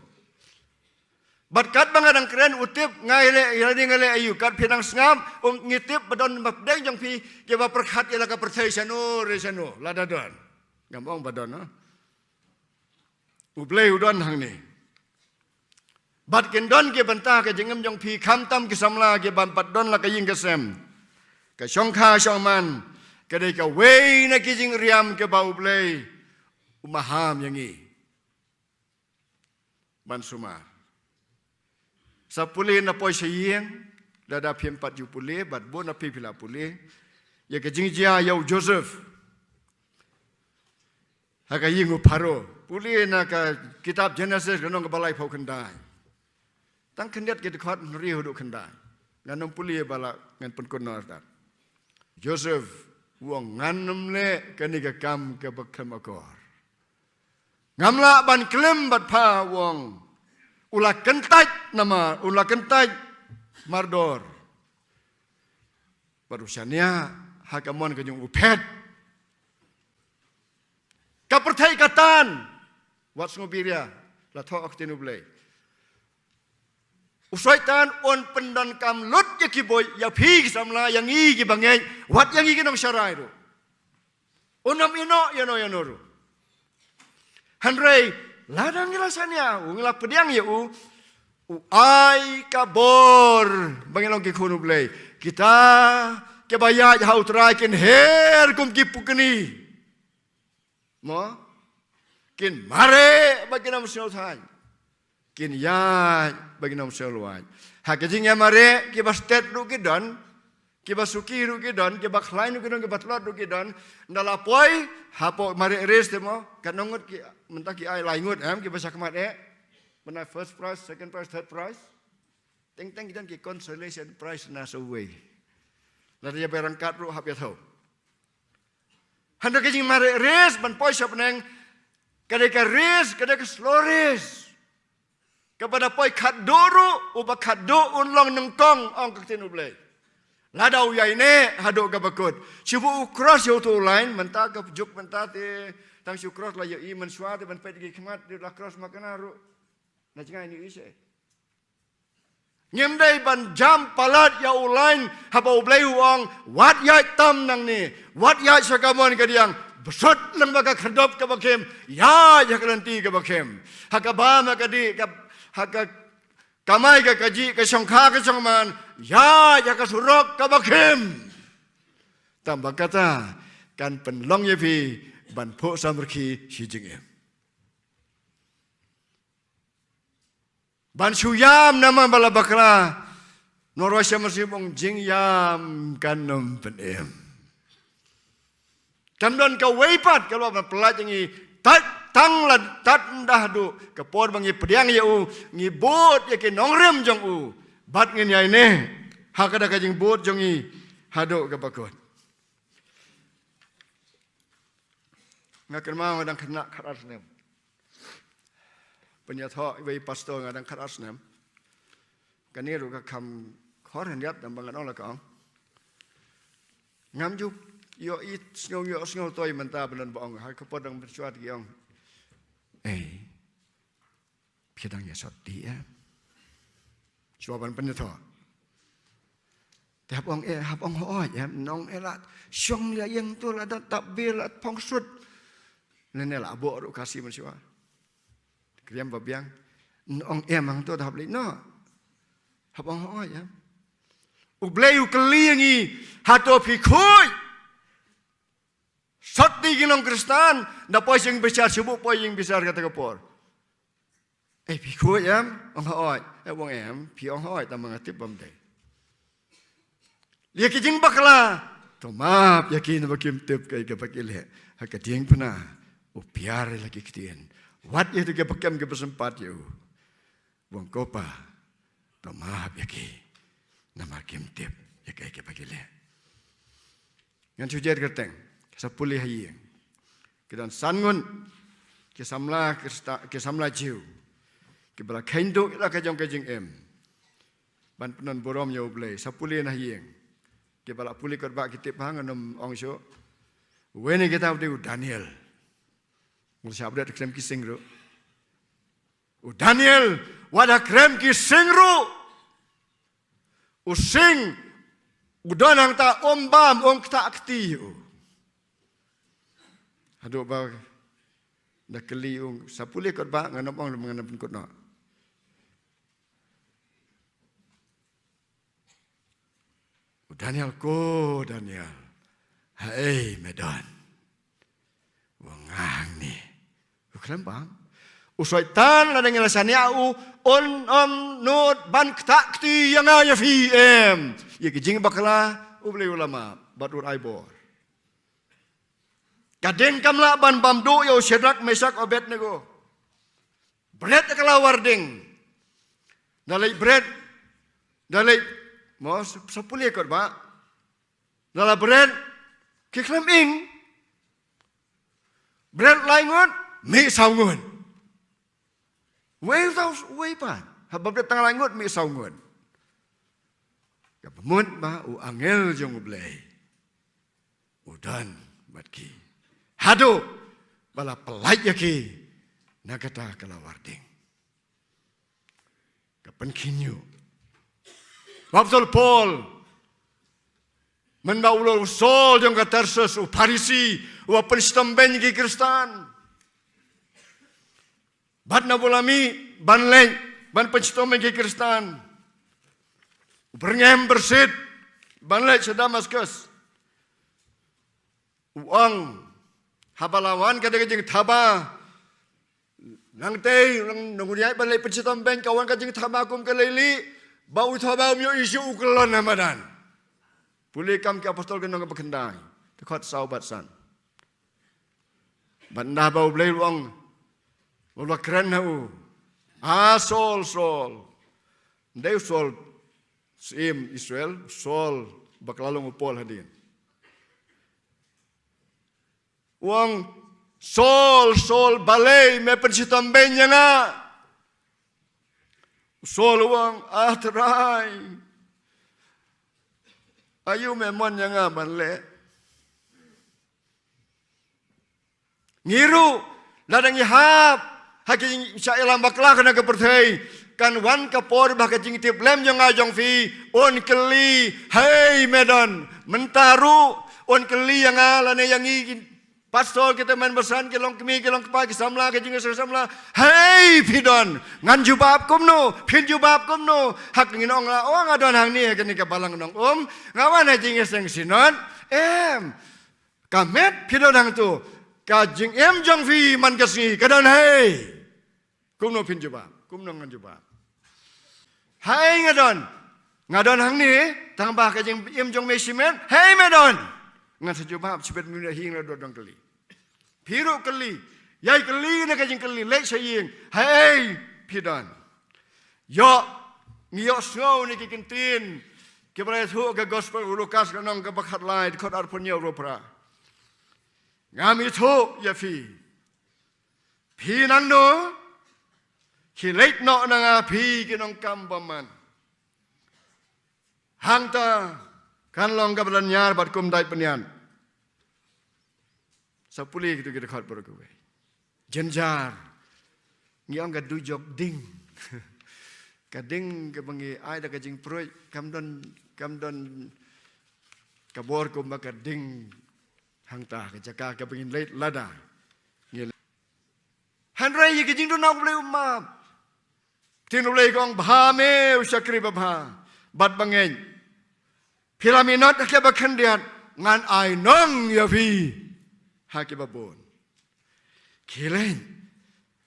Bad katba nga dang kren u tip, nga ïaleh, ïa lade nga leh aïu, kat phi dang sngap, um, ngi tip ba don ba pdeng jong phi kiba pyrkhat ïa la ka pyrthei shano re shano, lada don. Ngam ong ba don, ha? U Blei u don hangne. Bad kin don ki bynta ka jingim jong phi, khamtam ki samla kiban pat don la ka ïing ka sem, ka shongkha shongman, ka dei kawei na ki jingriam kiba U Blei u maham ïa ngi ban sumar. Sa pule na poi sha ïing, lada phim pat ju pule, bad bun na phi phi la pule ïa ka jingjia ïa u Joseph ha ka ïing u Pharaoh. Pule na ka kitab Genesis ka lynnong kaba laiphew khyndai. Tang khyndiat ki dkhot, hynriew haduh khyndai. Ngan ym pule ba la ngan pynkut noh artat. Joseph u ong, ngan ym leh kane ka kam kaba khlem akor. Ngam lah ban klim bad pha, u ong. U la kyntait namar, u la kyntait mardor. Bad u shaniah ha ka mon ka jong u phet. Ka pyrthei ka tan. Wat sngewbha ïa la thoh ha ka ktien U Blei. U Soitan un pyndonkam lut ïa ki buit, ïa phi ki samla, ïa ngi ki bangeit, wat ïa ngi ki nongsharai ruh. Un ym ïehnoh ïano ïano ruh. Hynrei lada ngi la shaniah, u ngi la pdiang ïa u, u ai ka bor ba ngin long ki khun U Blei. Kita kiba ïaid ha U Trai kin her kum ki pukni. Mo? Kin mareh ba kin ym sngewthait. Kin ïaid ba kin ym sngewlwait. Ha ka jingïamareh kiba stet ruh ki don, kiba suki ruh ki don, kiba khlaiñ ruh ki don, kiba tlot ruh ki don. Ynda la poi hapoh mareh race te mo, katno ngut ki, mynta ki ai lai ngut em, kiba shakmat eh. Mynta first prize, second prize, third prize. Teng teng ki don ki consolation prize na sawei. Lada ïa bai ryngkat ruh hap ïa thaw. Hynda ka jingmareh race ban poi sha bneng, ka dei ka race, ka dei ka slow race. Kaba da poi khatduh ruh, uba khatduh un long nyngkong, ong ka ktien U Blei. Lada u ïaineh haduh kaba kut. Shu buh u cross ïa uto u line, mynta ka juk mynta te, tang shu cross la ïohi, mynshuwa te ban peit ki khmat, te la cross makna ruh. Na jngai ni ise. Ngim dei ban jam palat ïa u lain haba U Blei u ong, wat ïaid tam nangne, wat ïaid sha kamon kadiang, bsut lang ba ka khyrdop kaba khim, ïaid ha ka lynti kaba khim. Ha ka bam ha ka dih, ka, ha ka kamai ka kajih, ka shongkha ka shongman, ïaid ha ka surok kaba khim. Tang ba kata kan pynlong ïa phi ban phuh samrkhie shi jingim. Ban shu ïam namar ba la bakla. Nongrai sha mynsiem ong jingïam kan ym pynim. Kan don kawei pat ka lok ban pyllait ïa ngi. Tat tang la tat ynda haduh ka por ba ngi pdiang ïa u, ngi bud ïa ki nongrim jong u. Bad ngin ïai neh ha kata ka jingbud jong ngi haduh kaba kut. Nga kynmaw nga dang khynnah khatar snem. Pynïathoh iwei i pastor nga dang khatar snem. Kane ruh ka kham khor hynriat, namar ba nga ong la ka ong, ngam ju ïohi sngew ïohsngew toi mynta ba don ba ong, ha ka por dang mynshuwa ki ong, ei, phi dang ïa sotti em? Shuwa ban pynïathoh. Te hap ong, eh, hap ong hooid em, nong eh la shong ïa ïing tu, la da tap bill, la phong sut. Lane la bok ruh Khasi mynshuwa. Kriam ba biang. Nong em hangto da hap leit noh. Hap ong hooid em. U Blei u kylli ïa ngi, hato phi khuid? Sotti ki nongkhristan, da poi sha ïing bishar, shu buh poi ïing bishar kata ka por. Ei, phi khuid em? Ong hooid. Ei, ong em, phi ong hooid, tang ma nga tip bym dei. Ïa ki jingbakla, to map ïa ki namar kim tip kaei kaba ki leh. Ha ka diengphna, u piar ïa la ki ktien. Wat ïa tu kiba kem kiba sympat ïa u. Ong ko Pa, to map ïa ki. Namar kim tip ïa kaei kaba ki leh. Ngan shu jer kyrteng, sa pule ha ïing. Ki don san ngut ki samla Khristan, ki samla Jiw, kiba la kheiñ duh ïa la ka jong ka jingim ban pyndon burom ïa U Blei, sa pule na ha ïing. Kiba la pule kot ba ki tip ha, ngan ym ong shuh. Uwei na kita u dei u Daniel. Ngan sa bret khlem ki sing ruh. U Daniel, wat ha khlem ki sing ruh. U sing, u don hangta, um bam, um ktah kti u. Haduh ba da kylli u, sa pule kot ba, ngan ym ong, ngan ym pynkut noh. U Daniel, ko Daniel, haei me don? U ong, nga hangne. U khlem bang. U Soitan lada ngi la shaniah u, un ym nud ban ktah kti ïa nga ïa phi em. Ïa ki jingbakla, U Blei u la map bad u ai bor. Ka ding kam lah ban bam duh ïa u Shadrak, Meshak, Abednego. Bret ka la war ding. Da leit bret. Da leit, mo, sa, sa pule kot ba. Da la bret, ki khlem ing. Bret lai ngut, mih saw ngut. Wei saw, wei pat. Haba bret tang lai ngut, mih saw ngut. Kaba mut ba u angel jong U Blei u don bad ki. Haduh ba la pyllait ïa ki na kata ka la war ding. Ka pynkhynñiuh. Baptol Paul, mynba u la u Saul jong ka Tarsus, u Pharisi, uba pynshitom bein ïa ki Khristan. Bad naba u la mih ban leit ban pynshitom ïa ki Khristan. U byrngem byrsit ban leit sha Damaskus. U ong, haba la wan kata ka jingthaba, nangtei, nang, nang u ïaid ban leit pynshitom bein, ka wan ka jingthaba kum ka leilieh, ba u thaba um ïohi shuh, u kyllon ha madan. Pule Kam ki Apostol ka lynnong kaba khyndai, dkhot saw bad san. Bad ynda ba U Blei u ong, u la kren ha u, a Saul, Saul. Ym dei u Saul syiem Israel, u Saul ba ka la long u Paul hadien. U ong, Saul, Saul, balei me pynshitom bein ïa nga? U Saul u ong, ah Trai, aïu me mon ïa nga ban leh? Ngi ruh, lada ngi hap Ha ki jing sha ïalam bakla ka na ka pyrthei, kan wan ka por ba ka jingtiplem jong nga jong phi, un kylli, hei me don, mynta ruh, un kylli ïa nga lane ïa ngi ki pastor, kita man basan, ki long kmie, ki long kpa, ki samla, ki jingïaseng samla, hei phi don, ngan jubab kumno, phin jubab kumno, ha ka ngin ong la, oh nga don hangne, ha kane ka balang nong um, nga wan ha jingïaseng synod, em, ka met phi don hangto, ka jingim jong phi man ka sngi, ka don hei. Kumno phin jubab, kumno ngan jubab. Hei nga don, nga don hangne, tang ba ka jingim jong me shimet, hei me don. Ngan sa jubab, shibit minit hi nga don dang kylli. Phi ruh kylli, ïai kylli na ka jingkylli, leit sha ïing, hei phi don. Ïoh, ngi ïoh sngew na ki ktien, kiba la ïathuh ka gospel u Lukas ka lynnong kaba khatlai, dkhot arphew hynñiew, arphew phra. Ngam ithuh ïa phi. Phi nangno, khie leit noh na nga phi ki nongkam bymman. Hangta kan long kaba lynñiar bad kum dait pynïaid. Sa pule kito ki dkhot baroh kawei. Jynjar. Ngi ong ka dujok ding. Ka ding kaba ngi ai da ka jingpruid, kam don, kam don ka bor kumba ka ding hangta, ka jaka kaba ngin leit lada. Ngi leit. Hynrei ïa ka jingduna U Blei u map. Ktien U Blei ka ong, bha me u shakri babha bad bangeit. Phi la minot ha kaba khyndiat, ngan ai nong ïa phi ha kiba bun. Khie leit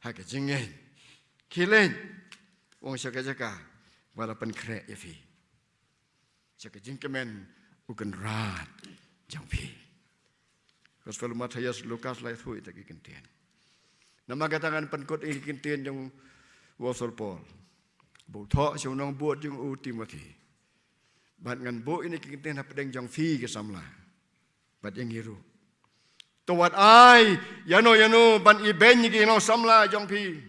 ha ka jingngeit. Khie leit, ong, sha ka jaka ba la pynkhreh ïa phi. Sha ka jingkmen u Kynrad jong phi. Gospel u Mathaios, Lukas la ïathuh ïa kita ki ktien. Namar kata ngan pynkut ïa ki ktien jong u Apostol Paul ba u thoh sha u nongbud jong u Timothi. Bad ngan buh ïa ki ktien hapdeng jong phi ki samla bad ïa ngi ruh. To wat ai ïano ïano ban ibeiñ ïa ki nongsamla jong phi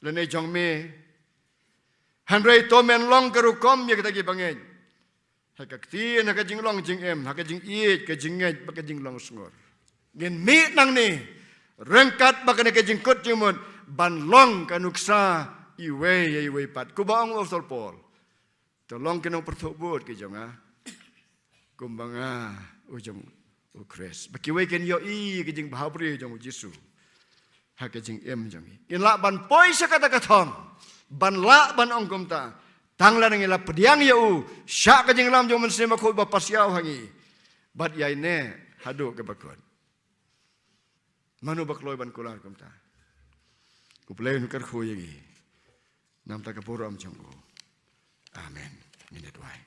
lane jong me. Hynrei to men long ka rukom ïa kita kiba ngeit. Ha ka ktien, ha ka jinglong jingim, ha ka jingïeit, ka jingngeit bad ka jinglong sngur. Ngin mih nangne ryngkat bad kane ka jingkut jingmut ban long ka nuksa iwei ïa iwei pat. Kumba ong u Apostol Paul, to long ki nongpyrthuh bud ki jong nga, kumba nga u jong u Khrist. Ba kiwei kin ïohi ka jingbhabriew jong u Jisu ha ka jingim jong ngi. Ngin lah ban poi sha kata ka thong, ban lah ban ong kumta, tang lada ngi la pdiang ïa u sha ka jinglam jong u Mynsiem Bakhuid ba pasiaw ha ngi bad ïaineh haduh kaba kut. Mano ba kloi ban kular kumta? U Blei un kyrkhu ïa ngi na ka bynta ka burom jong u. Amen. Ngin ïa duwai.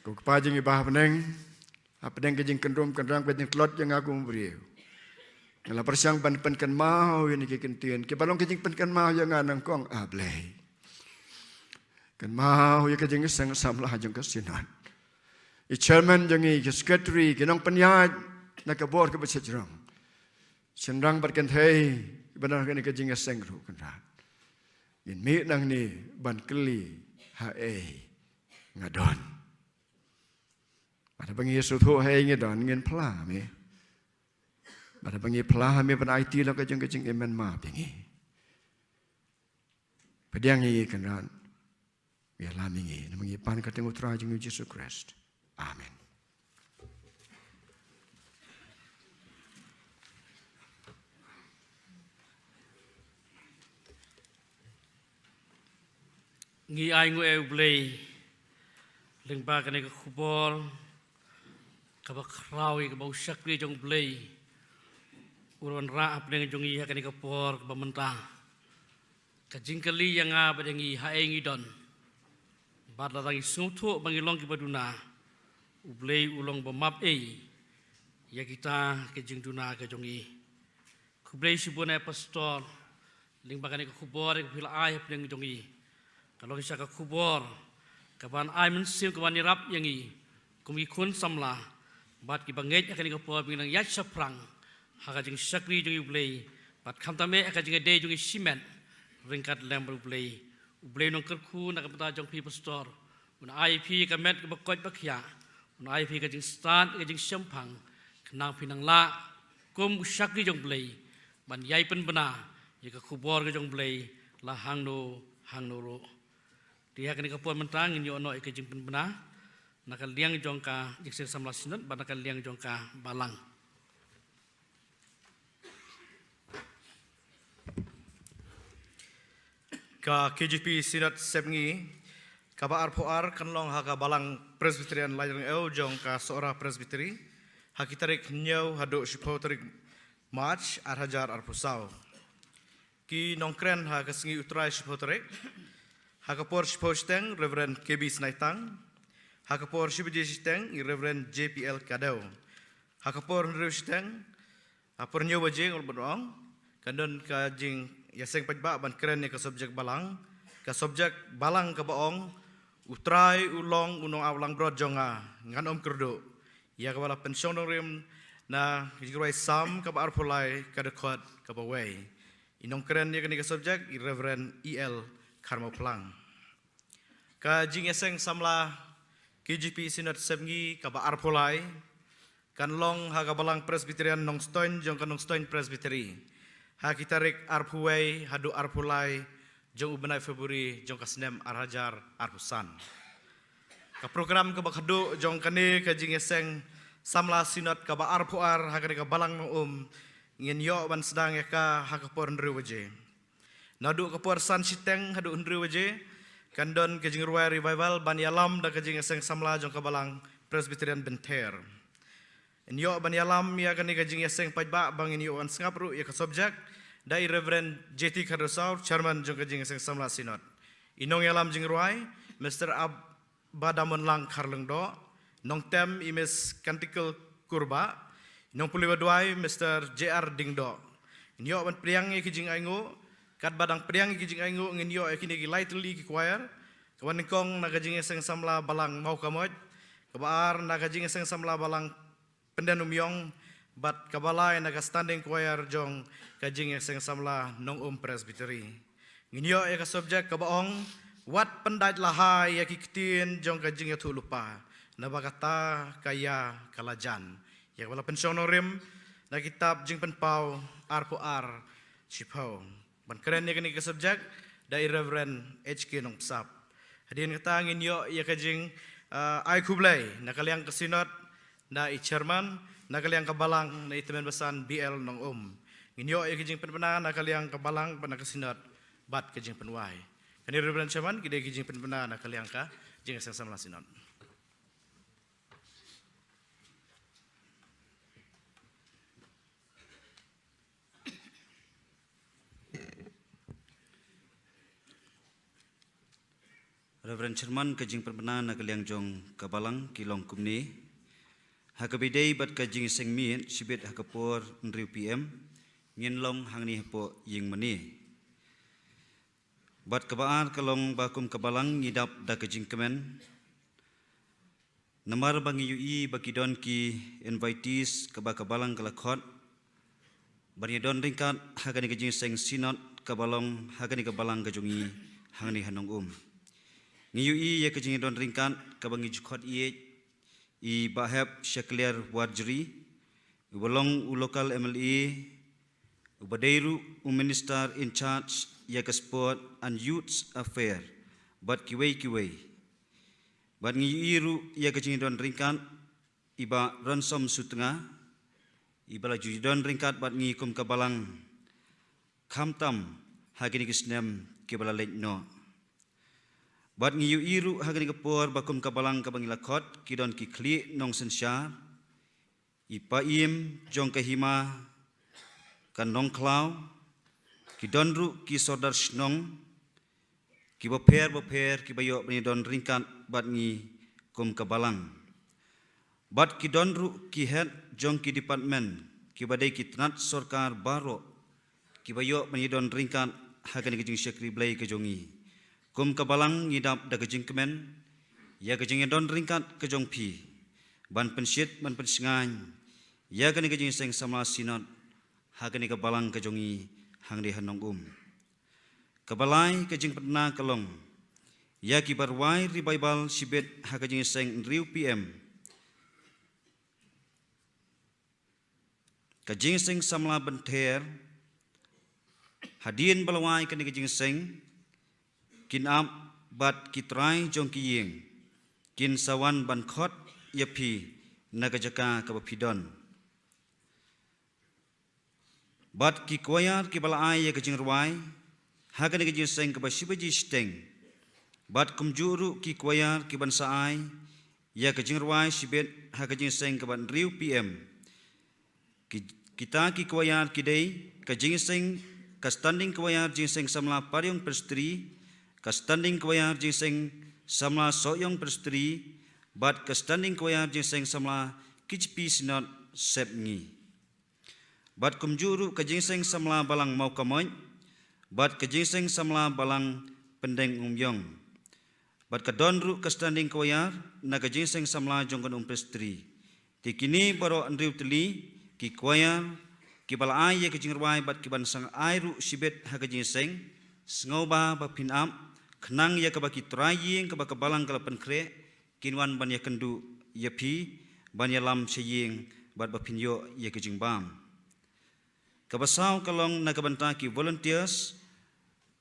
Ko Kpa jong ngi ba ha bneng, hapdeng ka jingkynrum kynram, ka jingtlot jong nga kum u briew, nga la pyrshang ban pynkynmaw ïa kine ki ktien kiba long ka jingpynkynmaw ïa nga nyngkong, A Blei. Kynmaw ïa ka jingseng samla jong ka Synod, i chairman jong ngi, ki secretary, ki nongpynïaid na ka bor kaba shajrong, shynrang bad kynthei, bad na kane ka jingïaseng ruh Kynrad. Ngin mih nangne ban kylli, haei nga don. Bad haba ngi sngewthuh haei nga don, ngin phla ha me. Bad haba ngi phla ha me ban aiti la ka jong ka jingim, men map ïa ngi. Pdiang ïa ngi Kynrad. Ïalam ïa ngi, namar ngi pan ka kyrteng u Trai jong ngi u Jisu Khrist. Amen. Ngi ai nguh ïa u Blei lyngba kane ka khubor kaba khraw, ïa kaba u shakri jong u Blei u la wanrah hapdeng jong ngi ha kane ka por kaba mynta. Ka jingkylli ïa nga bad ïa ngi, haei ngi don. Bad lada ngi sngewthuh ba ngi long kiba duna, u Blei u long ba map ei ïa kita ki jingduna ki jong ngi. Khublei shibun eh Pastor, lyngba kane ka khubor kaba phi la ai hapdeng jong ngi. Ka long shisha ka khubor kaban ai mynsiem, kaban ïarap ïa ngi kum ki khun samla bad kiba ngeit ha kane ka por ba ngin nang ïaid shaphrang ha ka jingshakri jong u Blei, bad khamtam eh ha ka jingïadei jong ngi shimet ryngkat lem bad u Blei. U Blei un nang kyrkhu na ka bynta jong phi Pastor, un ai ïa phi ka met kaba koit ba khiah, un ai ïa phi ka jingstad, ka jingshemphang, khnang phin nang lah kum u shakri jong u Blei ban ïai pynbna ïa ka khubor ka jong U Blei la hangno hangno ruh. Te ha kane ka por mynta ngin ïoh noh ïa ka jingpynbna na ka liang jong ka Jingïaseng Samla Synod bad na ka liang jong ka Balang. Ka K J P Synod Sepngi kaba arphew ar kan long ha ka Balang Presbyterian Laitlyngkot jong ka Sohra Presbytery ha ki tarik hynñiew haduh shiphew tarik March ar hajar arphew saw. Ki nongkren ha ka sngi U Trai shiphew tarik, ha ka por shiphew shiteng Reverend K B Snaitang, ha ka por shi baje shiteng i Reverend J P L Kadew, ha ka por hynriew shiteng, ha por hynñiew baje ngon ban ong, kan don ka jingïaseng paidbah ban kren ïa ka subject Balang, ka subject Balang kaba ong, U Trai u long u nongaw langbrot jong nga, ngan ym kyrduh. Ïa kaba la pynshong nongrim na ka jingrwai Salm kaba arphew lai ka dkhot kaba wei. I nongkren ïa kane ka subject i Reverend E L Kharmawphlang. Ka Jingïaseng Samla K J P Synod Sepngi kaba arphew lai kan long ha ka Balang Presbyterian Nongstoiñ jong ka Nongstoiñ Presbytery ha ki tarik arphew wei haduh arphew lai jong u bnai February jong ka snem ar hajar arphew san. Ka program kaba khadduh jong kane ka Jingïaseng Samla Synod kaba arphew ar ha kane ka Balang Nongum ngin ïoh ban sdang ïa ka ha ka por hynriew baje. Naduh ka por san shiteng haduh hynriew baje kan don ka jingrwai revival ban ïalam da ka Jingïaseng Samla jong ka Balang Presbyterian Bynther. Ngin ïoh ban ïalam ïa kane ka jingïaseng paidbah ba ngin ïoh ban sngap ruh ïa ka subject da i Reverend J T Khardew Saur, Chairman jong ka Jingïaseng Samla Synod. I nongïalam jingrwai Mister Ab- Badamonlang Kharlyngdoh, nongtem i Miss Kantikal Kurbah, nongpule ba duwai Mister J R Diengdoh. Ngin ïoh ban pdiang ïa ki jingainguh, katba dang pdiang ïa ki jingainguh ngin ïoh ïa kine ki lai tylli ki choir, kaba nyngkong na ka Jingïaseng Samla Balang Mawkamoit, kaba ar na ka Jingïaseng Samla Balang Pyndenumïong, bad kaba lai na ka Standing Choir jong ka Jingïaseng Samla Nongum Presbytery. Ngin ïoh ïa ka subject kaba ong, Wat pyndait lahai ïa ki ktien jong ka jingïathuhlypa, naba kata ka ïa ka la jan. Ïa kaba la pynshong nongrim na kitab Jingpynpaw arphew ar shiphew. Ban kren ïa kane ka subject da i Reverend H K Nongbsap. Hadien kata ngin ïoh ïa ka jing, ah, ai khublei na ka liang ka Synod na i Chairman, na ka liang ka Balang na i Tymmen Basan B L Nongum. Ngin ïoh ïa ka jingpynbna na ka liang ka Balang bad na ka Synod bad ka jingpynwai. Kane Reverend Chairman, ki dei ki jingpynbna na ka liang ka Jingïaseng Samla Synod. Reverend Chairman, ka jingpynbna na ka liang jong ka Balang ki long kumne. Ha kaba ïadei bad ka jingïaseng miet shibit ha ka por hynriew P M ngin long hangne hapoh ïing mane. Bad kaba ar ka long ba kum ka Balang ngi dap da ka jingkmen. Namar ba ngi ïohi ba ki don ki invitees kaba ka Balang ka la khot ban ïa don ryngkat ha kane ka jingïaseng Synod kaba long ha kane ka Balang ka jong ngi hangne ha Nongum. Ngi ïohi ïa ka jingïadon ryngkat kaba ngi ju khot ïa i Bah Hep Shakliar Warjri, uba long u local M L A, uba dei ruh u Minister in charge ïa ka Sport and Youth Affair, bad kiwei kiwei. Bad ngi ïohi ruh ïa ka jingdon ryngkat i Bah Ransom Sutnga, iba la ju don ryngkat bad ngi kum ka Balang, khamtam ha kine ki snem kiba la leit noh. Bad ngi ïohi ruh ha kane ka por ba kum ka Balang kaba ngi la khot ki don ki khlieh nongsynshar, i paiem jong ka hima ka Nongkhlaw, ki don ruh ki sordar shnong kiba pher bapher kiba ïoh ban ïadon ryngkat bad ngi kum ka Balang. Bad ki don ruh ki head jong ki department kiba dei ki tnat sorkar baroh kiba ïoh ban ïadon ryngkat ha kane ka jingshakri Blei ka jong ngi. Kum ka Balang ngi dap da ka jingkmen ïa ka jingïadon ryngkat ka jong phi ban pynshit ban pynshngaiñ ïa kane ka jingïaseng samla Synod ha kane ka Balang ka jong ngi hangne ha Nongum. Kaba lai ka jingpynbna ka long ïa kiba rwai revival shibit ha ka jingïaseng hynriew P M. Ka jingïaseng samla Bynther Hadien ba la wai kane ka jingïaseng, kin ap bad ki trai jong ki ïing kin sa wan ban khot ïa phi na ka jaka kaba phi don. Bad ki kwayar kiba la ai ïa ka jingrwai ha kane ka jingïaseng kaba shi baje shiteng. Bad kumjuh ruh ki kwayar kiban sa ai ïa ka jingrwai shibit ha ka jingïaseng kaba hynriew P M. Ki, kita ki kwayar ki dei ka jingïaseng, ka standing kwayar jingïaseng samla Pariong Presbytery, ka standing kwayar jingïaseng samla Sohiong Presbytery, bad ka standing kwayar jingïaseng samla K J P Synod Sepngi. Bad kumjuh ruh ka jingïaseng samla Balang Mawkamoit, bad ka jingïaseng samla Balang Pyndengumiong. Bad ka don ruh ka standing kwayar na ka jingïaseng samla jong ka Nongum Presbytery. Te kine baroh hynriew tylli ki kwayar kiba la ai ïa ka jingrwai bad kiban sa ai ruh shibit ha ka jingïaseng, sngewbha ba phin ap, khnang ïa kaba ki trai ïing kaba ka balang ka la pynkhreh kin wan ban ïakynduh ïa phi, ban ïalam sha ïing bad ba phin ïoh ïa ka jingbam. Kaba saw ka long na ka bynta ki volunteers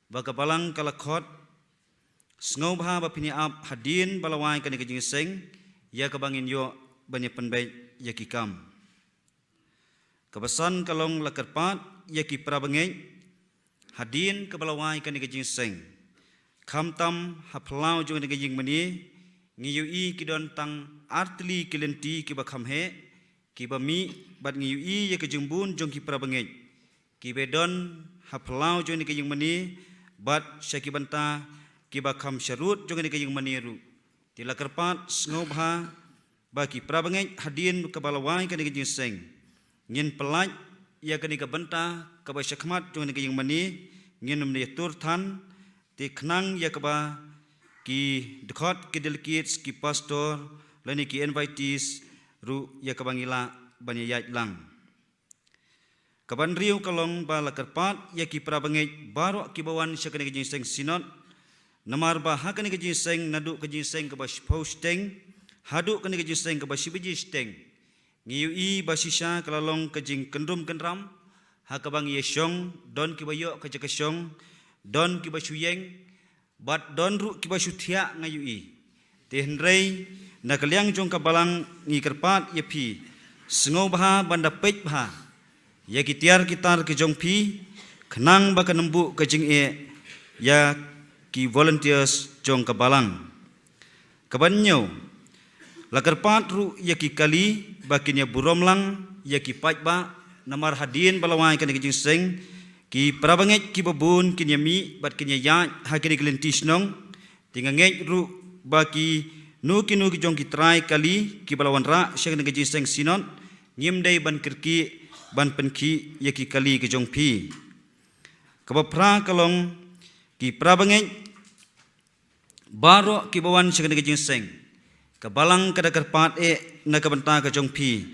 ba ka balang ka la khot, sngewbha ba phin ïa ap hadien ba la wai kane ka jingïaseng, ïa kaba ngin ïoh ban ïa pynbeit ïa ki kam. Kaba san ka long la kyrpad ïa ki para bangeit hadien kaba la wai kane ka jingïaseng. Khamtam ha phyllaw jong kane ka ïing mane ngi ïohi ki don tang artylli ki lynti kiba kham heh, kiba mih, bad ngi ïohi ïa ka jingbun jong ki para bangeit kiba don ha phyllaw jong kane ka ïing mane bad sha ki bynta kiba kham sharud jong kane ka ïing mane ruh. Te la kyrpad sngewbha ba ki para bangeit hadien kaba la wai kane ka jingïaseng ngin pyllait ïa kane ka bynta kaba shakhmat jong kane ka ïing mane, ngin ym ïa tur than, te khnang ïa kaba ki dkhot, ki delegates, ki pastor lane ki invitees ruh ïa kaba ngi lah ban ïa ïaid lang. Kaba hynriew ka long ba la kyrpad ïa ki para bangeit baroh kiba wan sha kane ka jingïaseng Synod. Namar ba ha kane ka jingïaseng, naduh ka jingïaseng kaba shiphew shiteng haduh kane ka jingïaseng kaba shi baje shiteng, ngi ïohi ba shisha ka la long ka jingkynrum kynram ha kaba ngi ïa shong, don kiba ïoh ka jaka shong, don kiba shu ïeng, bad don ruh kiba shu thiah, nga ïohi. Te hynrei na ka liang jong ka balang ngi kyrpad ïa phi, sngewbha ban da peit bha ïa ki tiar ki tar ki jong phi, khnang ba kan ym buh ka jingeh ïa ki volunteers jong ka balang. Kaba hynñiew, la kyrpad ruh ïa ki kali ba kin ïa burom lang ïa ki paidbah, namar hadien ba la wai kane ka jingïaseng, ki para bangeit kiba bun kin ïa mih bad kin ïa ïaid ha kine ki lynti shnong. Te nga ngeit ruh ba kino kino ki jong ki trai kali kiba la wanrah sha kane ka jingïaseng Synod, ngim dei ban kyrkieh ban pynkhih ïa ki kali ki jong phi. Kaba phra ka long, ki para bangeit baroh kiba wan sha kane ka jingïaseng, ka balang ka da kyrpad eh na ka bynta ka jong phi,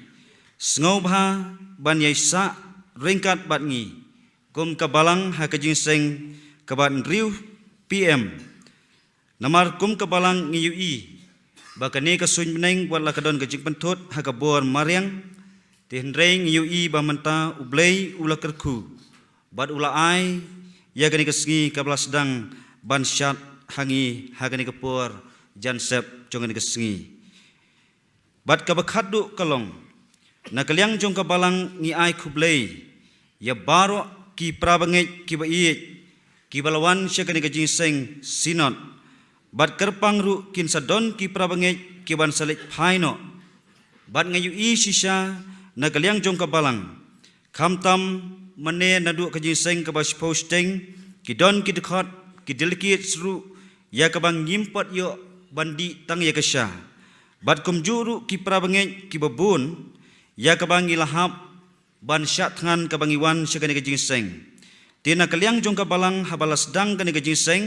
sngewbha ban ïa sah ryngkat bad ngi kum ka balang ha ka jingïaseng kaba hynriew P M. Namar kum ka balang ngi ïohi ba kane ka suiñ bneng wat la ka don ka jingpynthut ha ka bor mariang. Te hynrei ngi ïohi ba mynta U Blei u la kyrkhu bad u la ai ïa kane ka sngi kaba la sdang ban shad ha ngi ha kane ka por jan sep jong kane ka sngi. Bad kaba khatduh ka long, na ka liang jong ka balang ngi ai khublei ïa baroh ki para bangeit kiba ïeit kiba la wan sha kane ka jingïaseng Synod. Bad kyrpang ruh kin sa don ki para bangeit kiban sa leit phai noh. Bad nga ïohi shisha na ka liang jong ka balang, khamtam mynne naduh ka jingïaseng kaba shiphew shiteng, ki don ki dkhot, ki delegates ruh ïa kaba ngim pat ïoh ban dih tang ïa ka sha. Bad kumjuh ruh ki para bangeit kiba bun ïa kaba ngi la hap ban shah thngan kaba ngi wan sha kane ka jingïaseng. Te na ka liang jong ka balang haba la sdang kane ka jingïaseng,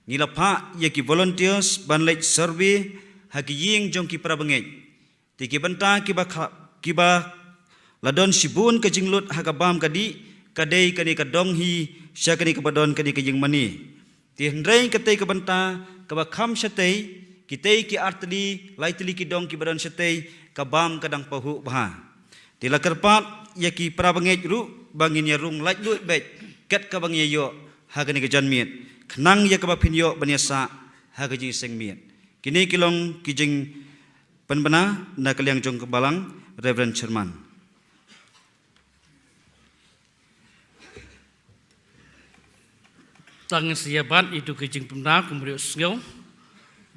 ngi la phah ïa ki volunteers ban leit survey ha ki ïing jong ki para bangeit. Te ki bynta kiba kha-, kiba la don shibun ka jinglut ha ka bam ka dih, ka dei kane ka dong hi sha kane kaba don kane ka ïing mane. Te hynrei katei ka bynta kaba kham shatei, kitei ki artylli laitylli ki dong kiba don shatei, ka bam ka dang pahuh bha. Te la kyrpad ïa ki para bangeit ruh ba ngin ïa rung laitluid beit kat kaba ngi ïoh ha kane ka janmiet, khnang ïa kaba phin ïoh ban ïasah ha ka jingseng miet. Kine ki long ki jingpynbna na ka liang jong ka balang, Reverend Chairman. Tang ngin sa ïa bat ïa tu ka jingpynbna kum u riewsngew.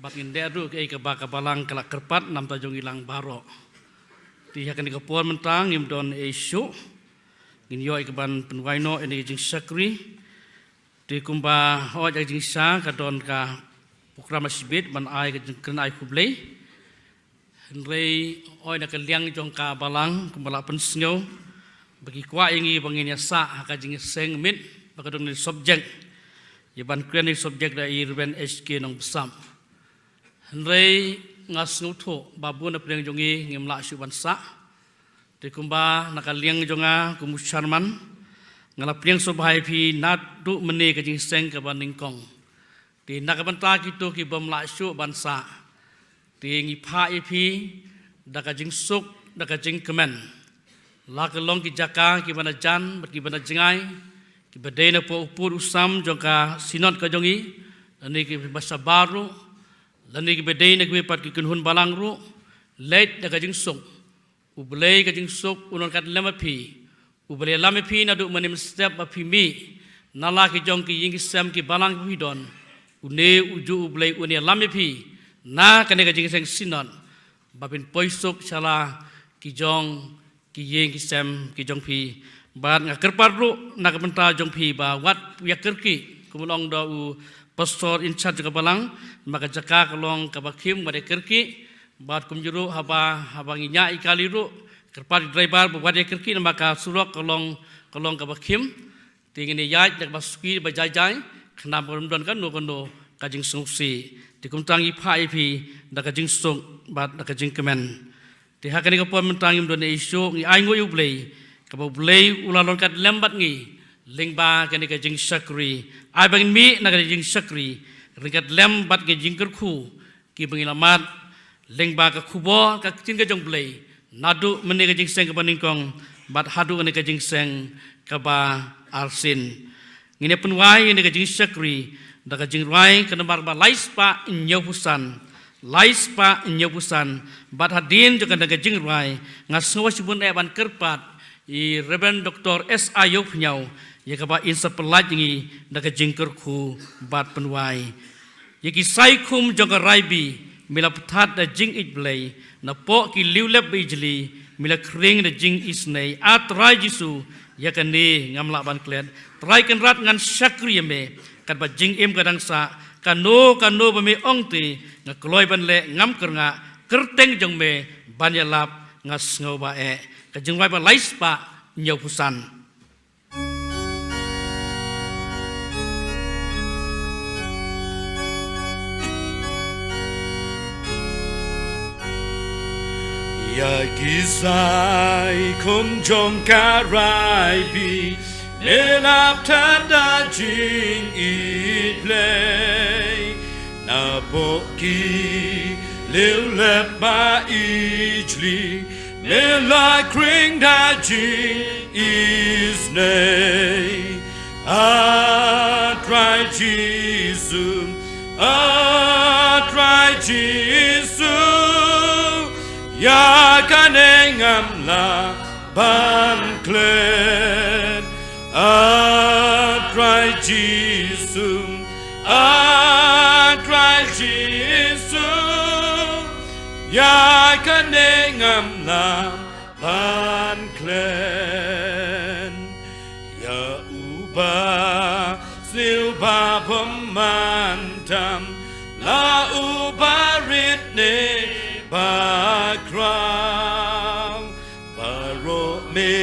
Bad ngin dei ruh kaei kaba ka balang ka la kyrpad namar jong ngi lang baroh. Te ha kane ka por mynta ngim don ei shuh. Ngin ïoh ïa kaban pynwai noh ïa kane ka jingshakri. Te kumba hooid ka jingshisha ka don ka program shibit ban ai ka jingkren ai khublei. Hynrei hooid na ka liang jong ka balang kumba la pynsngew ba ki kwah ïa ngi ba ngin ïasah ha ka jingseng miet ba ka don ka subject. Ïa ban kren ïa ka subject da i Reverend H K Nongbsap. Hynrei nga sngewthuh ba bun na pdeng jong ngi ngim lah shuh ban sah. Te kumba na ka liang jong nga kum u Chairman, nga la pdiang sngewbha ïa phi naduh mynne ka jingseng kaba nyngkong. Te na ka bynta kito ki bym lah shuh ban sah, te ngi phah ïa phi da ka jingsuk, da ka jingkmen. La ka long ki jaka kiba na jan bad kiba na jngai, kiba dei na poh u pud u sam jong ka Synod ka jong ngi, lane kiba shabar ruh, lane kiba dei na kiwei pat ki kynhun balang ruh, leit da ka jingsuk. U Blei ka jingsuk un wan ryngkat lem bad phi. U Blei ïalam ïa phi naduh mynne mynstep ba phi mih na la ki jong ki ïing ki sem ki balang ba phi don. Une ujuh U Blei un ïalam ïa phi na kane ka jingseng Synod ba phin poi suk sha la ki jong ki ïing ki sem ki jong phi. Bad nga kyrpad ruh na ka bynta jong phi ba wat ïa kyrkieh, kum ong da u Pastor in charge ka balang, ba ka jaka ka long kaba khim, wat ïa kyrkieh. Bad kumjuh ruh haba, haba ngi ñiah ïa kali ruh, kyrpad ïa u driver ba wat ïa kyrkieh namar ka surok ka long, ka long kaba khim. Te ngin ïaid da kaba suki ba jai jai, khnang ba ym don kano kano ka jingsngewsih. Te kumta ngi phah ïa phi da ka jingsuk bad da ka jingkmen. Te ha kane ka por mynta ngim don ei shuh, ngi ainguh ïa U Blei, kaba U Blei u la long ryngkat lem bad ngi lyngba kane ka jingshakri. Ai ba ngin mih na kane ka jingshakri ryngkat lem bad ka jingkyrkhu kiba ngi la mad lyngba ka khubor ka ktien ka jong U Blei naduh mynne ka jingseng kaba nyngkong bad haduh kane ka jingseng kaba arsien. Ngin ïa pynwai ïa kane ka jingshakri da ka jingrwai ka nambar ba lai spah hynñiewphew san, lai spah hynñiewphew san. Bad hadien jong kane ka jingrwai nga sngew ba shibun eh ban kyrpad ïa i Reverend Doctor S I Ïewphniaw, ïa kaba in sa pyllait ïa ngi da ka jingkyrkhu bad pynwai. Ïa ki saikhum jong ka Raibi me la pynthad da jingïeit Blei, napoh ki liewlep ba ijli me la khring da jingisynei. A Trai Jisu, ïa kane ngam lah ban klet. Trai Kynrad, ngan shakri ïa me katba jingim ka dang sah. Kano kano ba me ong te nga kloi ban leh, ngam kyrngah. Kyrteng jong me ban ïalap, nga sngew ba eh. Ka jingrwai ba lai spah hynñiewphew san. Ïa ki saikhum jong ka Raibi me la pynthad da jingïeit Blei, napoh ki liewlep ba ijli me la khring da jingïeit. A Trai Jisu, a Trai Jisu, ïa kane ngam lah ban klet. A Trai Jisu, a Trai Jisu, ïa kane ngam lah ban klet. Ïa uba sniew ba bym man tam, la uba rit ne ba khraw, baroh me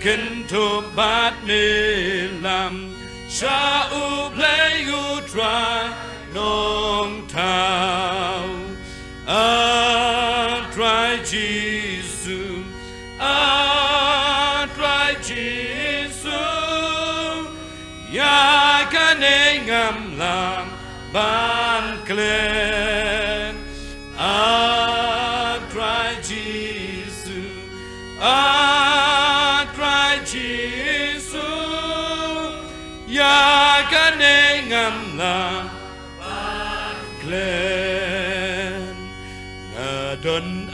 kynthup bad me lam sha U Blei U Trai Nongthaw. A Trai Jisu, a Trai Jisu, ïa kane ngam lah ban klet. A Trai Jisu, a Trai Jisu,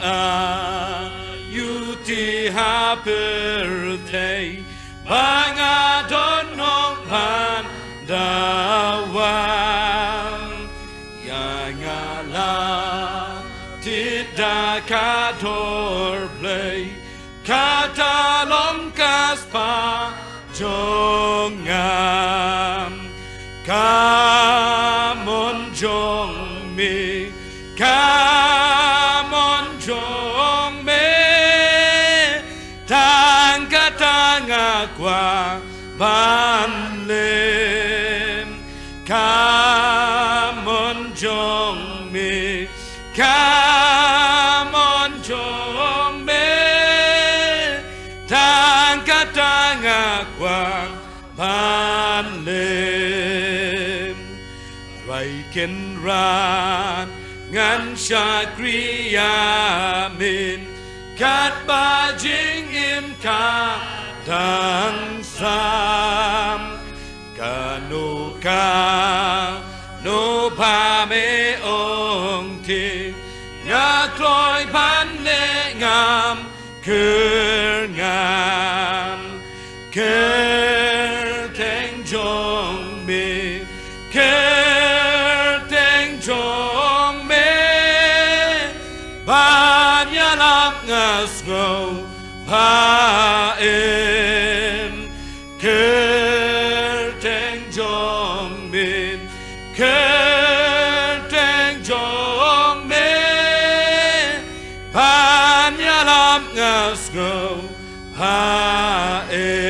Ïa ïuti ha pyrthei ba nga don nongpyndawa. Ïa nga la tied da ka dor Blei, kata long ka spah jong nga. Ka mon jong me, ka mon jong me, tang kata nga kwah ban leh. Ka mon jong me, ka mon jong me, tang kata nga kwah ban leh. Trai Kynrad, ngan shakri ïa me katba jingim ka dang sam. Kano kano ba me ong te, nga kloi ban leh, ngam kyrngam. Kyrteng jong me, kyrteng jong me, ban ïalap nga sngewbha em. Kyrteng jong me, kyrteng jong me, ban ïalap nga sngewbha em.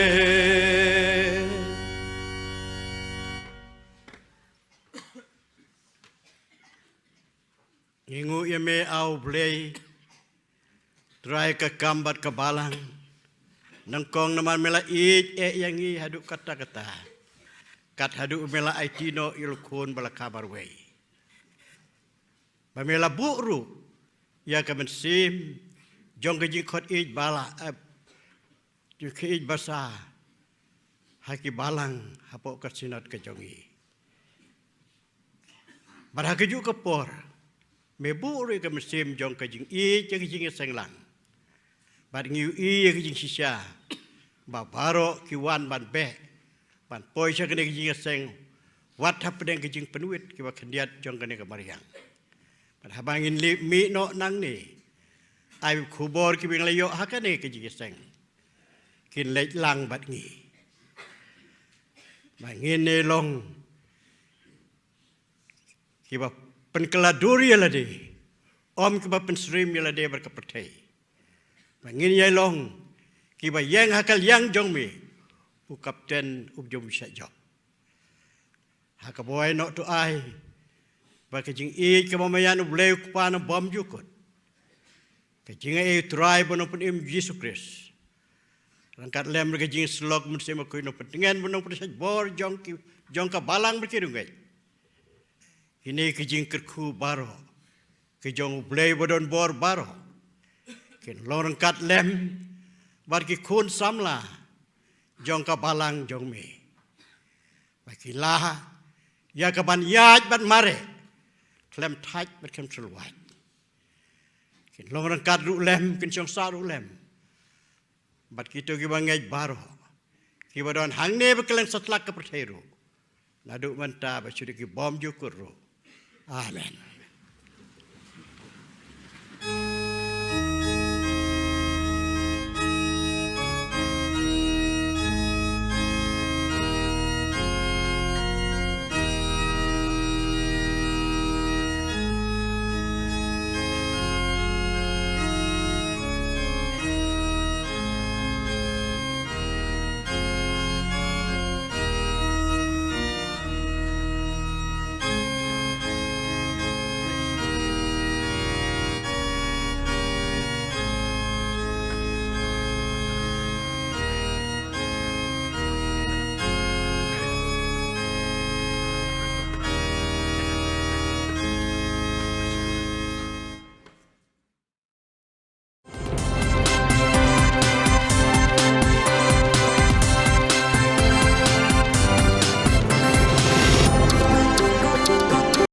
Ngi nguh ïa me, A U Blei, Trai ka kam bad ka balang. Nyngkong namar me la ïeit eh ïa ngi haduh katta katta, kat haduh me la aiti noh ïa u Khun ba la kha marwei, ba me la buh ruh ïa ka mynsiem jong ka jingkhot ïeit ba la, eh, jingkhot ïeit basa ha ki balang hapoh ka Synod ka jong ngi. Bad ha kajuh ka por me buh ruh ïa ka mynsiem jong ka jingïeit ïa ka jingïaseng lang. Bad ngi ïohi ïa ka jingshisha ba baroh ki wan ban beh, ban poi sha kane ka jingïaseng, wat hapdeng ka jingpynwit kiba khyndiat jong kane ka mariang. Bad haba ngin leit mih noh nangne, ai khubor kiba ngi la ïoh ha kane ka jingïaseng kin leit lang bad ngi. Ba ngin ïa long kiba pynkylla dur ïa lade, ym kiba pynsyriem ïa lade bad ka pyrthei. Ba ngin ïa long kiba ïeng ha ka liang jong me, u Kapten uba jong u shah jop. Ha kaba ïehnoh to ai ba ka jingïeit kaba ma ïa U Blei U Kpa na bymjukut, ka jingaiei U Trai ba nongpynim Jisu Khrist, ryngkat lem bad ka jingïasyllok Mynsiem Bakhuid, nongpyntngen bad nongpynshait bor jong ki, jong ka balang bad ki riewngeit, kine ki jingkyrkhu baroh ki jong U Blei ba don bor baroh, kin long ryngkat lem bad ki khun samla jong ka balang jong me, ba kin lah ïa ka ban ïaid bad mareh khlem thait bad khlem sylwait. Kin long ryngkat ruh lem, kin shong sah ruh lem bad kito kiba ngeit baroh, kiba don hangne bad kylleng satlak ka pyrthei ruh, naduh mynta bad sha ki bymjukut ruh. Amen.